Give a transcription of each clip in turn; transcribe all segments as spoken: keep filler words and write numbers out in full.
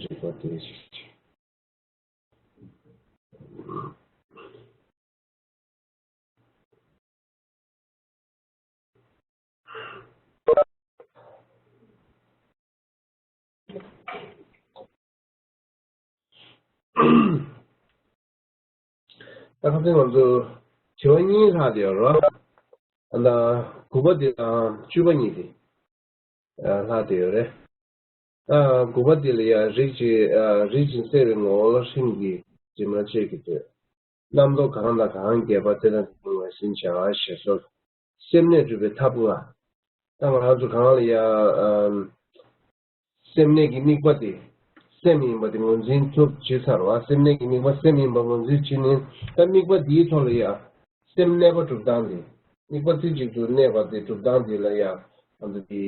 རིག་པ་དེ་ཞིག་ད་ཁ་སང་ང་ཚོ་དྲི་བ་གཉིས་ལྷག་བསྡད་ཡོད་རེད་བ། ད་དགུ་པ་འདི་དང་བཅུ་པ་གཉིས་དེ་ལྷག་བསྡད་ཡོད་རེད། ད་དགུ་པ་འདི་ལ་ཡང་རིག་བྱེད་རིག་ཅིང་གསལ་བའི་ངོ་བོ་ལ་ཧྲིལ་གྱིས་སྒྲིབ་མ་བཅས་ཀྱི་དོན། རྣམ་རྟོག་གང་དང་གང་སྐྱེས་པ་དེ་དང་དེ་ཉིད་ངོས་ཟིན་བྱ་བ་ཞེས་སོགས། སེམས་གནས་སྒྲུབ་པའི་ཐབས་ལྔ། ད་ང་རང་ཚོ་གང་ལ་ཡ་ཨམ། སེམས་གནས་ཀྱི་དམིགས་པ་དེ་སེམས་ཡིན་པ་དེ་ངོས་འཛིན་ཐུབ་བྱས་ཚར་བ། སེམས་གནས་ཀྱི་དམིགས་པ་སེམས་ཡིན་པ་ངོས་འཛིན་བྱས་ནས། ད་དམིགས་པ་དེའི་ཐོག་ལ་ཡ་སེམས་གནས་པ་སྒྲུབ་སྟངས་དེ། དམིགས་པ་རྩེ་གཅིག་ཏུ་གནས་པ་དེ་སྒྲུབ་སྟངས་དེ་ལ་ཡ་ཨ་ནི་དེ་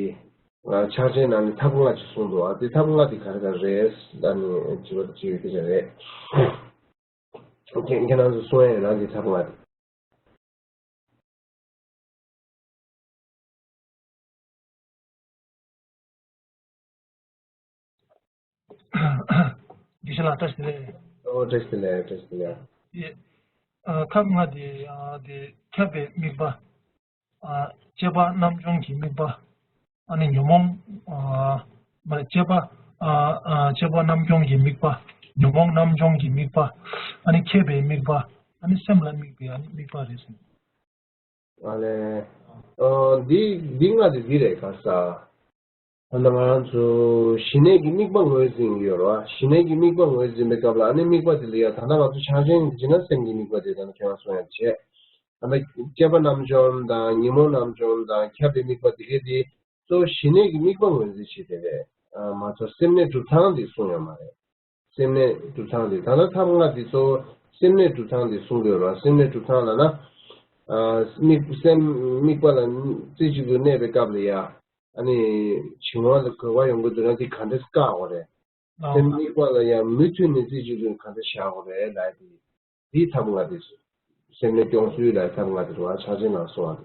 ཕྱག་ཆེན་ནང་ནས་ཐབས་ལྔ་ཅིག་གསུངས་འདུག་ཨ་དེ་ཐབས་ལྔ་དེ་ག་རེ་ག་རེ་རེད། ཨ་ནི་དྲི་བ་དེ་ཅིག་ཡོད་ཀྱི་རེད། ཁྱེད་ཁྱེད་རང་ཚོ་གསུང་ཡ་ཡོད་ན་འདི་ཐབས་ལྔ་དེ། དགེ་བཤེས་ལགས་བཀྲ་ཤིས་བདེ་ལེགས། ཨོ་བཀྲ་ཤིས་བདེ་ལེགས། བཀྲ་ཤིས་བདེ་ལེགས། ཡེ། ཨ་ཐབས་ལྔ་དེ་ཨ་དེ་ཁྱབ་པའི་དམིགས་པ། ཨ་དཔྱད་པ་རྣམ་སྦྱོང་གི་དམིགས་པ། ཨ་ནི་ཉོན་མོངས་ཨ་མ་རེད་དཔྱད་པ་ཨ་ཨ་དཔྱད་པ་རྣམ་སྦྱོང་གི་དམིགས་པ། ཉོན་མོངས་རྣམ་སྦྱོང་གི་དམིགས་པ། ཨ་ནི་མཁས་པའི་དམིགས་པ། ཨ་ནི་སེམས་ལ་དམིགས་པའི་ཨ་ནི་དམིགས་པ་རེད་ཟེར། ཨ་ལས། ཨ་འདི་འདི་ལྔ་དེ་འདི་རེད་ག་ས། ད་ལྟ་ང་རང་ཚོ་ཞི་གནས་ཀྱི་དམིགས་པ་ངོས་འཛིན་གྱི་ཡོད་རེད་བ། ཞི་གནས་ཀྱི་དམིགས་པ་ངོས་འཛིན་པའི་སྐབས་ལ་ཨ་ནི་དམིགས་པ་དེ་ལ་ཡ་ད་ལྟ་ང་ཚོ་ཕྱག་ཆེན་གྱི་སྦྱིན་བདག་སེམས་ཀྱི་དམིགས་པ་དེ་ད་ནི་ཁྱེད་རང་གསུང་ཡ་བྱས། ད་ལྟ་དཔྱད་པ་རྣམ་སྦྱོང་དང་ཉོན་མོངས་རྣམ་སྦྱོང་དང་ཁྱབ་པའི་དམིགས་པ་དེ་གས་དེ་གཙོ་བོ་ཞི་གནས་ཀྱི་དམིགས་པ་ངོས་འཛིན་བྱེད་དེ་རེད། ཨ་མ་གཏོགས་སེམས་གནས་སྒྲུབ་སྟངས་དེ་གསུང་ཡོད་མ་རེད། སེམས་གནས་སྒྲུབ་སྟངས་དེ་ད་ལྟ་ཐབས་ལྔ་དེ་གཙོ་བོ་སེམས་གནས་སྒྲུབ་སྟངས་དེ་གསུང་དགོས་རེད། སེམས་གནས་སྒྲུབ་སྟངས་ལབ་ན། ཨ་དམིགས་སེམས་དམིགས་པ་ལ་རྩེ་གཅིག་ཏུ་གནས་པའི་སྐབས་ལ་ཡ། ཨ་ནི་བྱིང་བ་ལ་རྒོད་པ་ཡོང་གི་འདུག་ན་དེ་ག་འདྲས་བཀག་དགོས་རེད། ཨ་སེམས་དམིགས་པ་ལ་ཡ་མུ་མཐུད་ནས་རྩེ་གཅིག་ཏུ་ག་འདྲས་བཞག་དགོས་རེད་ལབ་དེ། དེའི་ཐབས་ལྔ་དེ་སེམས་གནས་སྐྱོང་ཚུལ་ལ་ཐབས་ལྔ་དེ་རེད་བ། ཕྱག་ཆེན་ནང་གསུངས་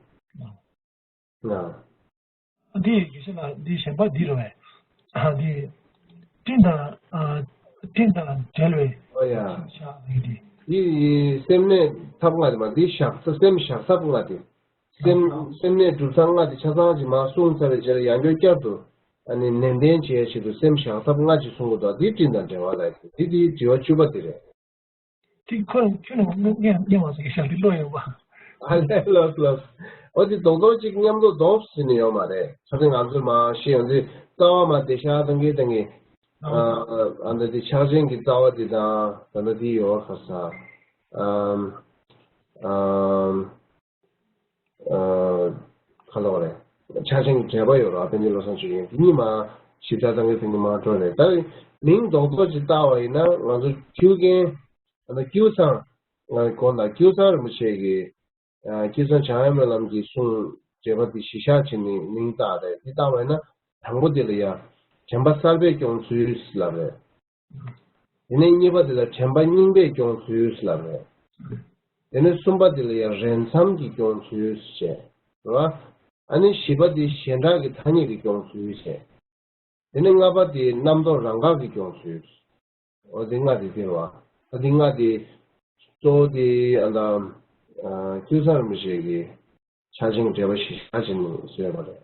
པ་དེ། ཨ། འདི་ཡི་རྒྱུ་མཚན་ལ་འདི་གཞན་པ་འདི་རེད་བས། ཨ་འདི། སྤྲིན་དང་ཨ་སྤྲིན་དང་བྲལ་བའི་ཨོ་ཡ། ཤ་ལགས་འདི། འདི་ཡི་སེམས་གནས་ཐབས་ལྔ་དེ་མ་འདི་བཞག་ས་སེམས་བཞག་ཐབས་ལྔ་དེ། སེམས་སེམས་གནས་སྒྲུབ་ཐབས་ལྔ་དེ་ཆ་ཚང་ཅིག་མ་གསུངས་ཚར་བའི་རྗེས་ལ་ཡང་བསྐྱར་བསྐྱར་དུ་ཨ་ནི་ནན་ཏན་བྱེད་ཡ་ཆེད་དུ་སེམས་བཞག་ཐབས་ལྔ་ཅིག་གསུང་གི་འདུག་འདི་སྤྲིན་དང་བྲལ་བ་ལབ་ཡ་དེ་འདི་དྲི་བ་བཅུ་པ་དེ་རེད། དེ་ཁོ་རང་ཁྱོད་རང་ངོ་ངས་ངས་མ་ཟེར་གི་ཤག་འདི་བློ་ཡོད་པ། ཨ་ལས་ལོས་ལོས། འོ་དེ་རྡོག་རྡོག་ཅིག་མཉམ་དུ་རྡོག་ཟིན་ནས་ཡོད་མ་རེད། ཁ་སང་ང་ཚོས་མ་ཤེས་ཡོང་དུས་རྩ་བ་མ་བདེ་ཤག་བཏང་གི་བཏང་གི། ཨ་འདི་དེ་ཕྱག་ཆེན་གྱི་རྩ་བ་དེ་དང་ད་ལྟ་དེ་ཡོད་ཁ་ས། ཨམ་ཨམ། ཁ་ལོག་རེད། ཕྱག་ཆེན་གྱི་འགྲེལ་པ་ཡོད་ར། པཎ་ཆེན་བློ་བཟང་ཆོས་དབྱིངས་དེ་གཉིས་མ་ཞིབ་ཕྲ་གཏང་གི་དེ་གཉིས་མ་འགྲོ་རེད། ད་མིང་རྡོག་རྡོག་ཅིག་བཏགས་པ་ཡིན་ན་ང་ཚོ་ཁྱེའུ་རྒན། ད་ལྟ་ཁྱེའུ་ཚང་། ང་དགོན་ལ་ཁྱེའུ་ཚང་རིན་པོ་ཆེ་གི། ཁྱེའུ་ཚང་བྱང་ཡབ་སྨོན་ལམ་གྱི་གསུང་འགྲེལ་པ་དེ་གཞི་བཞག་བྱས་ནས་མིང་བཏགས་རེད། དེ་བཏགས་པ་ཡིན་ན་དང་པོ་དེ་ལ་ཡ། དྲན་པ་གསར་པས་སྐྱོང་ཚུལ་ལབ་རེད། དེ་ནས་གཉིས་པ་དེ་ལ་དྲན་པ་སྙིང་པས་སྐྱོང་ཚུལ་ལབ་རེད། དེ་ནས་གསུམ་པ་དེ་ལ་ཡང་རན་མཚམས་ཀྱིས་སྐྱོང་ཚུལ་བྱས། རེད་བ། ཨ་ནི་བཞི་པ་དེ་གཞན་དག་གི་ཐ་སྙད་ཀྱིས་སྐྱོང་ཚུལ་བྱས། དེ་ནས་ལྔ་པ་དེ་རྣམ་རྟོག་རང་འགག་གིས་སྐྱོང་ཚུལ། འོ་དེ་ལྔ་དེ་དེ་རེད་བ། ཨ་དེ་ལྔ་དེ་གཙོ་བོ་དེ་ཨ་ད། ཨ་ཁྱེའུ་ཚང་རིན་པོ་ཆེ་གི་ཕྱག་ཆེན་འགྲེལ་པ་གཞི་བཞག་བྱས་ནས་བཟོས་པ་རེད།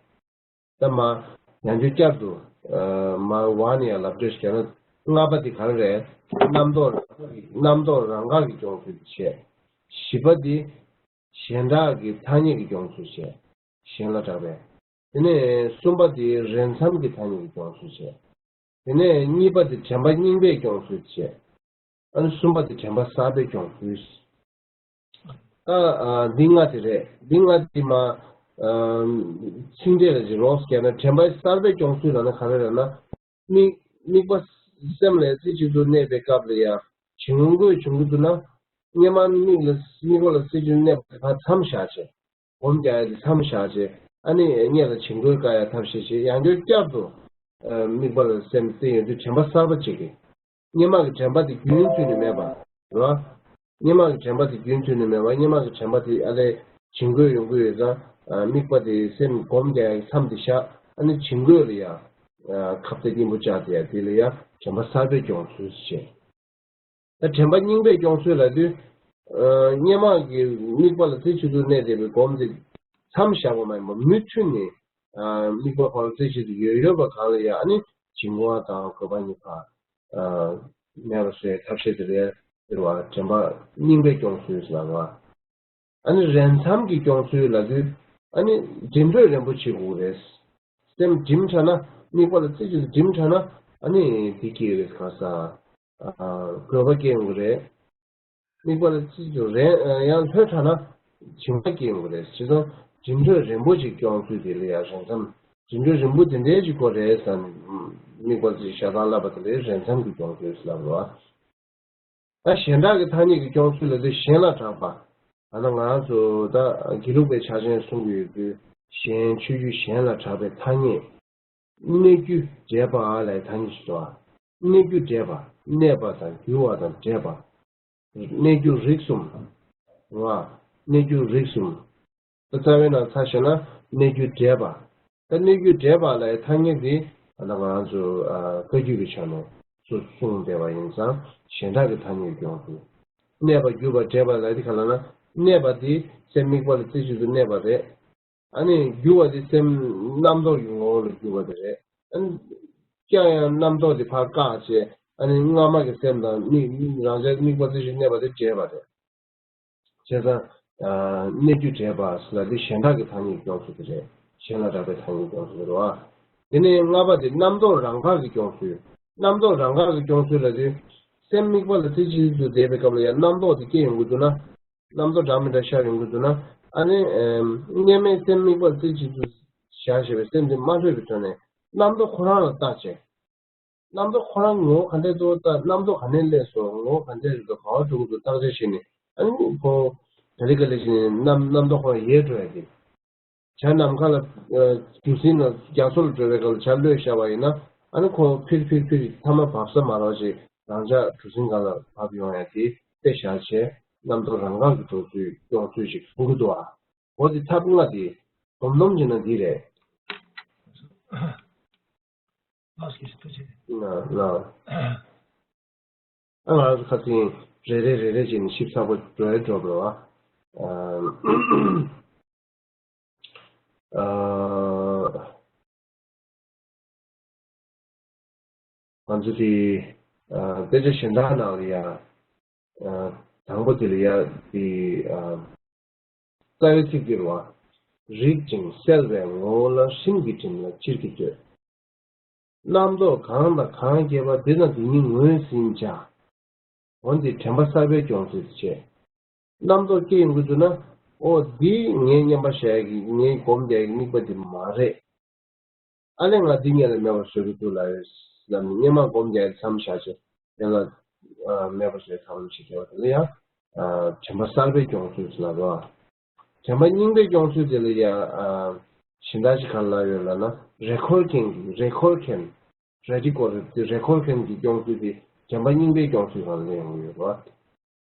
ད་མ། ཡང་བསྐྱར་བསྐྱར་དུ། མ་བ་ནས་ཡང་ལབ་འདོད་ཞིག་ན། ལྔ་པ་དེ་ག་རེ་རེད། རྣམ་རྟོག་རང་འགག་གི་རྣམ་རྟོག་རང་འགག་གི་སྐྱོང་ཚུལ་དེ་བྱས། བཞི་པ་དེ། གཞན་དག་གི་ཐ་སྙད་ཀྱི་སྐྱོང་ཚུལ་བྱས། གཞན་ལ་གྲགས་པས། དེ་ནས་གསུམ་པ་དེ་རན་མཚམས་ཀྱི་ཐ་སྙད་ཀྱི་སྐྱོང་ཚུལ་བྱས། དེ་ནས་གཉིས་པ་དེ་དྲན་པ་སྙིང་པས་སྐྱོང་ཚུལ་བྱས། ཨ་ནི་གསུམ་པ་དེ་དྲན་པ་གསར་པས་སྐྱོང་ཚུལ། ད་ཨ་འདི་ལྔ་དེ་རེད། འདི་ལྔ་དེ་མ་ཨ་ཚིག་འགྲེལ་ལ་ཅིག་ལོགས་བརྒྱབ་ན་དྲན་པ་གསར་པས་སྐྱོང་ཚུལ་ལབ་ན་ག་རེ་རེད་ན། དམིགས་དམིགས་པ་སེམས་ལ་རྩེ་གཅིག་ཏུ་གནས་པའི་སྐབས་ལ་ཡང་བྱིང་རྒོད་བྱུང་གི་འདུག་ན། སྔོན་མ་དམིགས་ལ་དམིགས་པ་ལ་རྩེ་གཅིག་ཏུ་གནས་པ་དེ་ཕར་མཚམས་བཞག་བྱས། སྒོམ་རྒྱག་ཡ་དེ་མཚམས་བཞག་བྱས། ཨ་ནི་སྔོན་ལ་བྱིང་རྒོད་བཀག་ཡ་ཐབས་ཤེས་བྱས། ཡང་བསྐྱར་བསྐྱར་དུ་ཨ་དམིགས་པ་ལ་སེམས་བསྟན་ཡོང་དུས་དྲན་པ་གསར་པ་ཅིག་གིས། སྔོན་མ་གི་དྲན་པ་དེ་རྒྱུན་མཐུད་ནས་མེད་པ་རེད་བ། སྔོན་མ་གི་དྲན་པ་དེ་རྒྱུན་མཐུད་ནས་མེད་པ། སྔོན་མ་གི་དྲན་པ་དེ་ཨ་ལས་བྱིང་རྒོད་ཡོང་གི་ཡོད་ཙང་། ཨ་དམིགས་པ་དེ་སེམས་སྒོམ་རྒྱག་ཡ་མཚམས་དེ་བཞག་ཨ་ནི་བྱིང་རྒོད་ལ་ཡ། ཁ་གཏད་སྙིང་པོ་བཅག་དེ་ཡ་དེ་ལ་ཡ་དྲན་པ་གསར་པས་སྐྱོང་ཚུལ་ཞེས། ད་དྲན་པ་རྙིང་པས་སྐྱོང་ཚུལ་ལབ་དུས། སྔོན་མ་གི་དམིགས་པ་ལ་རྩེ་གཅིག་ཏུ་གནས་བསྡད་པའི་སྒོམ་དེ་མཚམས་བཞག་པ་མ་ཡིན་པར་མུ་མཐུད་ནས་དམིགས་པ་ཁོ་རང་རྩེ་གཅིག་ཏུ་ཡོད་ཡོད་པ་གང་ལ་ཡང་ཨ་ནི་འཇིགས་སྣང་དང་རྒོད་པ་གཉིས་ཀ་མེད་པ་བཟོ་བའི་ཐབས་ཤེས་དེ་ལས་ཟེར་བ་དྲན་པ་རྙིང་པས་སྐྱོང་ཚུལ་ལབ་པ། ཨ་ནི་རན་མཚམས་ཀྱིས་སྐྱོང་ཚུལ་ལབ་དུས་ཨ་ནི་འགྲིམ་འགྲུལ་རན་པོ་བྱེད་དགོས་རེད། སེམས་འགྲིམ་དྲགས་ན་དམིགས་པ་ལ་རྩེ་གཅིག་ཏུ་འགྲིམ་དྲགས་ན་ཨ་ནི་འདི་སྐྱེ་ཡོད་རེད་གང་ཟག་རྒོད་པ་སྐྱེ་ཡོང་གི་རེད། དམིགས་པ་ལ་རྩེ་གཅིག་ཏུ་རན་ཡང་ལྷོད་དྲགས་ན་འཇིགས་པ་སྐྱེ་ཡོང་གི་རེད། བྱས་ཙང་འགྲིམ་འགྲུལ་རན་པོ་ཞིག་སྐྱོང་ཚུལ་དེ་ལ་ཡང་རན་མཚམས་འགྲིམ་འགྲུལ་རན་པོ་དེ་འདྲའི་ཞིག་དགོས་རེད་བསམ་ནས་དམིགས་པ་ལ་རྩེ་གཅིག་ཞག་དང་བསླབ་པ་དེ་ལ་རན་མཚམས་ཀྱིས་སྐྱོང་ཚུལ་ལབ་རོགས། ད་གཞན་དག་གི་ཐ་སྙད་ཀྱི་སྐྱོང་ཚུལ་ལ་དེ་གཞན་ལ་གྲགས་པ། ད་ནི་ང་རང་ཚོ་ད་དགེ་ལུགས་པའི་ཕྱག་ཆེན་གསུང་གི་ཡོད་དུས་གཞན་ཆོས་བརྒྱུད་གཞན་ལ་གྲགས་པའི་ཐ་སྙད། གནས་རྒྱུ་འབྲེལ་པ་ལ་ཐ་སྙད་ཞིག་འདུག་གནས་རྒྱུ་འབྲེལ་པ། གནས་པ་དང་རྒྱུ་བ་དང་འབྲེལ་པ། གནས་རྒྱུ་རིགས་གསུམ། ང་། གནས་རྒྱུ་རིགས་གསུམ། རྩ་བའི་ནང་ཚ་བྱས་ན་གནས་རྒྱུ་འབྲེལ་པ། ད་གནས་རྒྱུ་འབྲེལ་པ་ལ་ཐ་སྙད་དེ་ད་ང་རང་ཚོ་བཀའ་བརྒྱུད་ཀྱི་ཆ་ནས་སུ་གསུངས་བསྡད་པ་ཡིན་ཙང་གཞན་དག་གི་ཐ་སྙད་སྐྱོང་དགོས། གནས་པ་རྒྱུ་བ་འབྲེལ་པ་ལ་དེ་ག་ལ་ན་གནས་པ་དེ་སེམས་དམིགས་པ་ལ་རྩེ་གཅིག་ཏུ་གནས་པ་རེད། ཨ་ནི་རྒྱུ་བ་དེ་སེམས་རྣམ་རྟོག་གི་ངོ་བོ་ལ་རྒྱུ་བ་དེ་རེད། ཨ་ནི་ཀྱང་ཡང་རྣམ་རྟོག་དེ་ཕར་བཀག་བྱས་ཨ་ནི་སྔ་མ་གི་སེམས་དང་དམིགས་རང་ཅག་དམིགས་པ་རྩེ་གཅིག་གནས་པ་དེ་འབྲེལ་པ་རེད། བྱས་ཙང་། གནས་རྒྱུ་འབྲེལ་པ་ལ་དེ་གཞན་དག་གི་ཐ་སྙད་སྐྱོང་ཚུལ་དེ་རེད། གཞན་ལ་གྲགས་པའི་ཐ་སྙད་སྐྱོང་ཚུལ་རེད་བ། དེ་ནས་ལྔ་པ་དེ་རྣམ་རྟོག་རང་འགག་གི་སྐྱོང་ཚུལ། རྣམ་རྟོག་རང་འགག་གི་སྐྱོང་ཚུལ་ལ་དེ། སེམས་དམིགས་པ་ལ་རྩེ་གཅིག་ཏུ་བསྡད་པའི་སྐབས་ལ་ཡང་རྣམ་རྟོག་དེ་སྐྱེ་ཡོང་གི་འདུག་ན། རྣམ་རྟོག་འདྲ་མི་འདྲ་ཤར་ཡོང་གི་འདུག་ན། ཨ་ནི། སྔོན་མའི་སེམས་དམིགས་པ་ལ་རྩེ་གཅིག་ཏུ་བཞག་བཞག་པའི་སེམས་དེ་མ་ལྷོད་པའི་དོན་ནས་རྣམ་རྟོག་ཁོ་རང་ལ་བརྟག་བྱས། རྣམ་རྟོག་ཁོ་རང་ངོ་བོ་ག་འདྲས་གཙོ་བོ་ལྟ། རྣམ་རྟོག་ག་ནས་སླེབས་སོང་། ངོ་བོ་ག་འདྲས་རེད་འདུག་ག་བ་འགྲོ་གི་འདུག་བརྟག་དཔྱད་བྱས་ནས་ཨ་ནི་ཁོ་ག་ལེ་ག་ལེ་བྱས་ནས་རྣམ་རྣམ་རྟོག་ཁོ་རང་ཡལ་འགྲོ་ཡ་དེ། བྱ་ནམ་མཁའ་ལ་གྲུ་གཟིངས་ལ་རྒྱ་མཚོ་ལ་འགྲོ་བའི་སྐབས་ལ་བྱ་གློད་བཞག་པ་ཡིན་ན་ཨ་ནི་ཁོ་ཕིར་ཕིར་ཕིར་མཐའ་མ་བབས་ས་མ་རག་ཅིག་རང་ཅག་གྲུ་གཟིངས་སྒང་ལ་བབས་ཡོང་ཡ་དེ་དཔེ་བཞག་བྱས་རྣམ་རྟོག་རང་འགག་གི་འགྲོ་ཚུལ་སྐྱོང་ཚུལ་ཞིག་གསུང་གི་འདུག་ཨ། འོ་དེ་ཐབས་ལྔ་དེ་སྡོམ་སྡོམ་བྱས་ན་འདི་རེད། ལགས་སོ། ཐུགས་རྗེ་ཆེ། ལགས་ལགས། ཨ་ང་ཚོ་ཁ་སང་རེ་རེ་རེ་རེ་བྱས་ནས་ཞིབ་ཚགས་པོ་འགྲོ་ཡ་འགྲོ་དགོས་པ། ཨ། ང་ཚོ་དེ་དཔེ་ཆ་གཞན་དག་ནང་ལ་ཡ། དང་པོ་དེ་ལ་ཡ་དེ། རྩ་བའི་ཚིག་འདི་རེད་བ། རིག་ཅིང་གསལ་བའི་ངོ་བོ་ལ། སྲིན་གྱི་གྲིམ་ལ་སྤྱིར་གྱིས་ལྟོས། རྣམ་རྟོག་གང་དང་གང་སྐྱེས་པ། འདི་དང་འདི་ཉིད་ངོས་ཟིན་བྱ། འོན་ཏེ་དྲན་པ་གསར་པས་སྐྱོང་ཚུལ་དུ་བྱས། རྣམ་རྟོག་སྐྱེ་ཡོང་གི་འདུག་ན། ཨོ་འདི་ངའི་བསྙེན་པ་བྱ་ཡག་གི་ངའི་སྒོམ་བསྡད་ཡག་གི་དམིགས་པ་འདི་མ་རེད། ཨ་ལས་ང་འདི་སྔོན་ལ་མེད་པར་བཟོ་གི་འདུག་ལབ་ཡོད་ལབ་ནས་སྔོན་མ་སྒོམ་བསྡད་ཡག་མཚམས་བཞག་བྱས་སྔོན་ལ་མེད་པར་བཟོ་ཡག་ཐབས་ལམ་ཞིག་བྱས་པ་དེ་ལ་ཡང་དྲན་པ་གསར་པས་སྐྱོང་ཚུལ་ལབ་རོགས། དྲན་པ་རྙིང་པས་སྐྱོང་ཚུལ་དེ་ལ་ཡང་གཞན་དག་ཅིག་ག་ལ་ཡོད་ལབ་ན། རེ་འཁོར་མཁན་གྱི་རེ་འཁོར་མཁན། རེ་ཊི་ཀོ་རེ་ཊི་རེ་འཁོར་མཁན་གྱི་སྐྱོང་ཚུལ་དེ་དྲན་པ་རྙིང་པས་སྐྱོང་ཚུལ་གང་ལ་ཡོང་གི་ཡོད་རེད།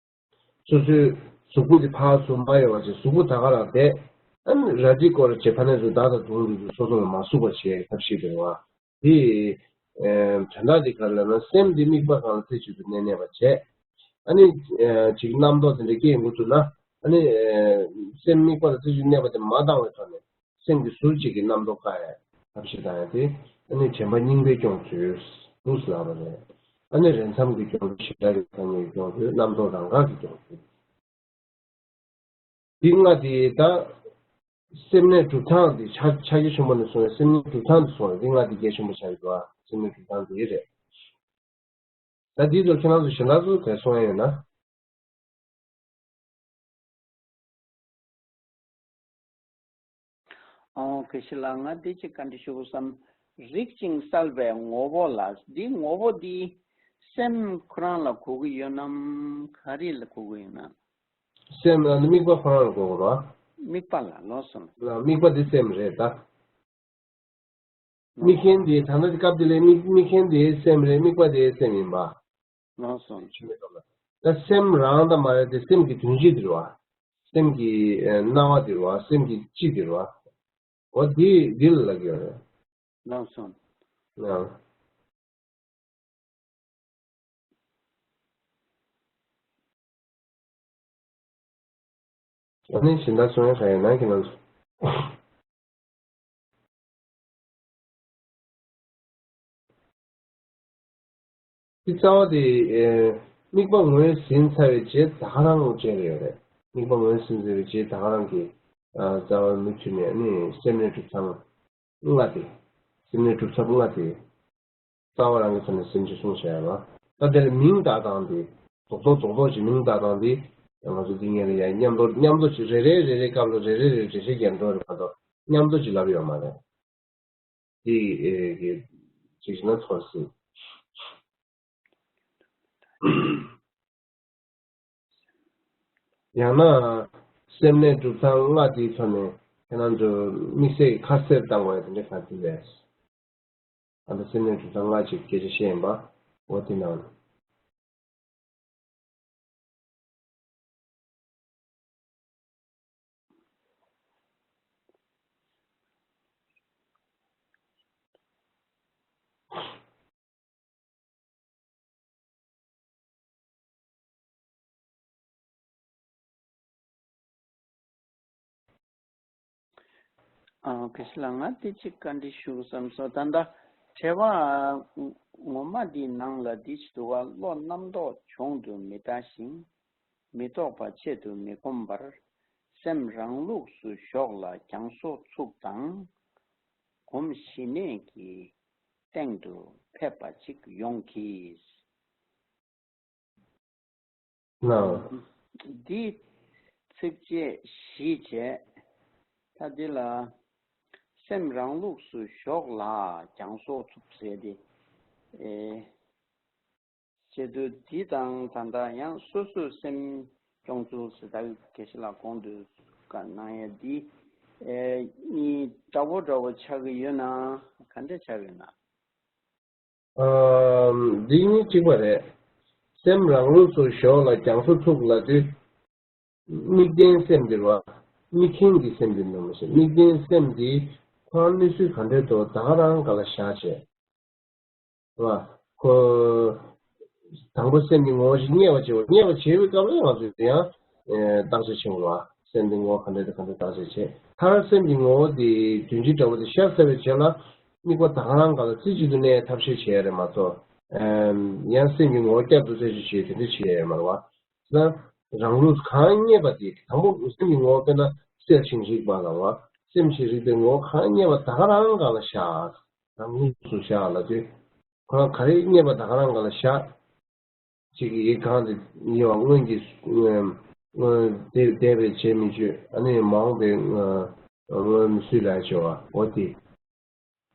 སོ་སོའི་གཟུགས་པོ་དེ་ཕར་ཚུར་མ་ཡོང་བ་བྱས་གཟུགས་པོ་ད་ག་རང་བསྡད། ཨ་ནི་རེ་ཊི་ཀོ་རེ་ཊི་བྱས་ཕར་ནས་ཚུར་བདག་དང་བསྡོངས་འགྲོ་དུས་སོ་སོ་ལ་མ་ཟུག་པ་བྱེད་ཡག་གི་ཐབས་ཤེས་དེ་རེད་བ། དེ། དོན་དག་དེ་ག་རེ་ལབ་ན་སེམས་འདི་དམིགས་པ་སྒང་ལ་རྩེ་གཅིག་ཏུ་གནས་གནས་པ་བྱས། ཨ་ནི། ཅིག་རྣམ་རྟོག་དེ་འདྲ་སྐྱེ་ཡོང་གི་འདུག་ན། ཨ་ནི། སེམས་དམིགས་པ་ལ་རྩེ་གཅིག་གནས་པ་དེ་མ་བཏང་བའི་ཐོག་ནས་སེམས་ཀྱི་ཟུར་གཅིག་གི་རྣམ་རྟོག་བཀག་ཡ་ཐབས་ཤེས་བཏང་ཡ་དེ་ཨ་ནི་དྲན་པ་རྙིང་པས་སྐྱོང་ཚུལ་འདུག་ལབ་པ་རེད། ཨ་ནི་རན་མཚམས་ཀྱི་སྐྱོང་ཚུལ་ཞེ་དྲག་གི་ཐ་སྙད་ཀྱི་སྐྱོང་ཚུལ་རྣམ་རྟོག་རང་འགག་གི་སྐྱོང་ཚུལ། འདི་ལྔ་དེ་ད། སེམས་གནས་སྒྲུབ་སྟངས་དེ་ཕྱག་ཕྱག་རྒྱ་ཆེན་པོ་ནས་གསུངས་པའི་སེམས་གནས་སྒྲུབ་སྟངས་དེ་གསུངས་པ་འདི་ལྔ་དེ་གལ་ཆེན་པོ་ཆགས་ཀྱི་འདུག་ཨ། སེམས་གནས་སྒྲུབ་སྟངས་དེ་རེད། ད་འདིའི་ཐོག་ཁྱེད་རང་ཚོ་གཞན་དག་ཚོ་ག་རེ་གསུང་ཡ་ཡོད་ན། ཨོ་དགེ་བཤེས་ལགས། ང་འདི་གཅིག་བཀའ་འདྲི་ཞུ་དགོས་བསམ། རིག་ཅིང་གསལ་བའི་ངོ་བོ་ལ། འདི་ངོ་བོ་འདི་སེམས་ཁོ་རང་ལ་གོ་གི་ཡོད་ནམ་ག་རེ་ལ་གོ་གི་ཡོད་ན། སེམས་ལ་ནི་དམིགས་པ་ཁོ་རང་ལ་གོ་དགོས་རེད་བ། དམིགས་པ་ལ་ལོགས་སོ། ལ་དམིགས་པ་འདི་སེམས་རེད་ད། དམིགས་མཁན་དེ་ད་ལྟ་སྐབས་དེ་ལ་དམིགས་དམིགས་མཁན་དེ་སེམས་རེད། དམིགས་པ་དེ་སེམས་ཡིན་པ། ལགས་སོ། ཆུ་མིག་སྟོབས་ལ། ད་སེམས་རང་དང་མ་རེད་དེ་སེམས་ཀྱི་དོན་སྤྱི་དེ་རེད་བ། སེམས་ཀྱི་ཨ་སྣང་བ་དེ་རེད་བ། སེམས་ཀྱི་སྤྱི་དེ་རེད་བ། འོ་དེ་འདི་ལ་ལབ་ཀྱི་ཡོད་རེད། ལགས་སོ། ཡང་། ཨ་ནི་གཞན་དག་གསུང་ཡ་ག་ཡོད་ན་ཁྱེད་རང་ཚོ། འདི་རྩ་བ་དེ། ཨེ། དམིགས་པ་ངོས་ཟིན་ཚར་བའི་རྗེས་ད་ག་རང་བྱས་པ་ཡོད་རེད། དམིགས་པ་ངོས་ཟིན་ཚར་བའི་རྗེས་ད་ག་རང་གི། ཨ། རྩ་བ་མུ་མཐུད་ནས་ནི་སེམས་གནས་གྲུབ་མཐའ་ལྔ་དེ། སེམས་གནས་གྲུབ་མཐའ་ལྔ་དེ། རྩ་བ་རང་གི་ཐོག་ནས་སེམས་ཀྱི་གསུངས་བྱས་ཡོད་པ། ད་དེ་ལ་མིང་བཏགས་སྟངས་དེ། རྡོག་རྡོག་རྡོག་རྡོག་ཅིག་མིང་བཏགས་སྟངས་དེ། ང་ཚོ་འདི་སྔོན་ལ་ཡང་མཉམ་དུ་མཉམ་དུ་ཅིག་རེ་རེ་རེ་རེ་སྐབས་ལ་རེ་རེ་རེ་འགྲེལ་བཤད་རྒྱག་འགྲོ་རེད་མ་གཏོགས། མཉམ་དུ་ཅིག་ལབ་ཡོད་མ་རེད། དེ་ཨེ་གི་ཅིག་ན་ཚོར་སྲིད། ཡང་ན་སེམས་གནས་གྲུབ་མཐའ་ལྔ་དེའི་ཐོག་ནས་ཁྱེད་རང་ཚོ་དམིགས་བསལ་གྱི་ཁ་གསལ་བཏང་བ་དེ་འདྲ་ག་ཚོད་རེད། ཨ་ད་སེམས་གནས་གྲུབ་མཐའ་ལྔ་ཅིག་སྐད་ཆ་བཤད་ཡིན་པ། འོ་དེ་ནང་། ཨ། དགེ་བཤེས་ལགས། ང་དེ་གཅིག་བཀའ་འདྲི་ཞུ་བསམ་སོང་། ད་ལྟ་དྲི་བ་ངོ་མ་འདིའི་ནང་ལ་འདི་ཞིག་འདུག་ག་བློ་རྣམ་རྟོག་བྱུང་དུ་མི་ལྟ་ཞིང་། མི་རྟོག་པ་ཆེད་དུ་མི་སྒོམ་པར། སེམས་རང་ལུགས་སུ་ཞོག་ལ་རྒྱང་སོ་ཚུགས་དང་། སྒོམ་ཞི་གནས་ཀྱི་སྟེང་དུ་ཕེབས་པ་ཅིག་ཡོང་གི། ལགས། འདི་ཚིགས་བཅད་བཞི་བྱས། ད་འདི་ལ་སེམས་རང་ལུགས་སུ་ཞོག་ལ་རྒྱང་སོ་ཚུགས་ཟེར་ཏེ། ཨེ། བྱེད་དུ་འདི་དང་ད་ལྟ་ཡང་སོ་སོའི་སེམས་སྐྱོང་ཚུལ་ཟེར་ད་དགེ་བཤེས་ལགས་གོང་དུ་བཀའ་གནང་ཡ་འདི། ཨེ། གཉིས་འདྲ་བོ་འདྲ་བོ་ཆགས་ཀྱི་ཡོད་ན་ག་འདྲ་ཆགས་ཀྱི་ཡོད་ན། ཨམ། འདི་གཉིས་གཅིག་པ་རེད། སེམས་རང་ལུགས་སུ་ཞོག་ལ་རྒྱང་སོ་ཚུགས་ལབ་དུས། དམིགས་རྟེན་སེམས་འདི་རེད་བ། དམིགས་མཁན་གྱི་སེམས་འདི་འདྲ་མ་ཟད་དམིགས་རྟེན་སེམས་འདི་ཁོ་རང་གནས་ཚུལ་ག་འདྲས་འདུག་ད་ག་རང་ག་ལ་བཞག་བྱས། རེད་བ། ཁོ། དང་པོ་སེམས་ཀྱི་ངོ་བོ་ཞིག་རྙེད་པར་བྱེད་པ། རྙེད་པར་བྱེད་པའི་སྐབས་ལ་ང་ཚོས་དེ་ཡང་། ཨེ། བརྟག་དཔྱད་བྱེད་དགོས་རེད་བ། སེམས་འདི་ངོ་བོ་ག་འདྲས་དང་ག་འདྲས་བརྟག་དཔྱད་བྱེད། མཐར་སེམས་ཀྱི་ངོ་བོ་དེ་དོན་སྤྱི་འདྲ་བོ་དེ་ཤར་ཚར་བའི་རྗེས་ལ། དམིགས་པ་ད་ག་རང་ག་ལ་རྩེ་གཅིག་ཏུ་གནས་ཐབས་ཤེས་བྱེད་ཡ་རེད་མ་གཏོགས། ཨེམ། ཡང་སེམས་ཀྱི་ངོ་བོ་བསྐྱར་དུ་རྩད་གཅོད་བྱེད་དེ་འདྲ་བྱེད་ཡ་ཡོད་མ་རེད་བ། ན། རང་ལུགས་གང་རྙེད་པ་དེ་དང་པོ་སེམས་ཀྱི་ངོ་བོ་དཔེར་ན་གསལ་ཞིང་རིག་པ་ལ་བ། སེམས་ཞིང་རིག་པའི་ངོ་བོ་གང་རྙེད་པ་ད་ག་རང་ག་ལ་བཞག་རང་ལུགས་སུ་བཞག་ལབ་དུས། ཁོ་རང་ག་རེ་རྙེད་པ་ད་ག་རང་ག་ལ་བཞག་ཅིག་གིས་གང་དེ་ཉེ་བ་སྔོན་གྱི། སྔོན་འདས་པའི་བྱས་མི་བརྗོད། ཨ་ནི་མ་འོངས་པའི་སྔོན་སུས་ལ་བྱ་བ་འོ་དེ།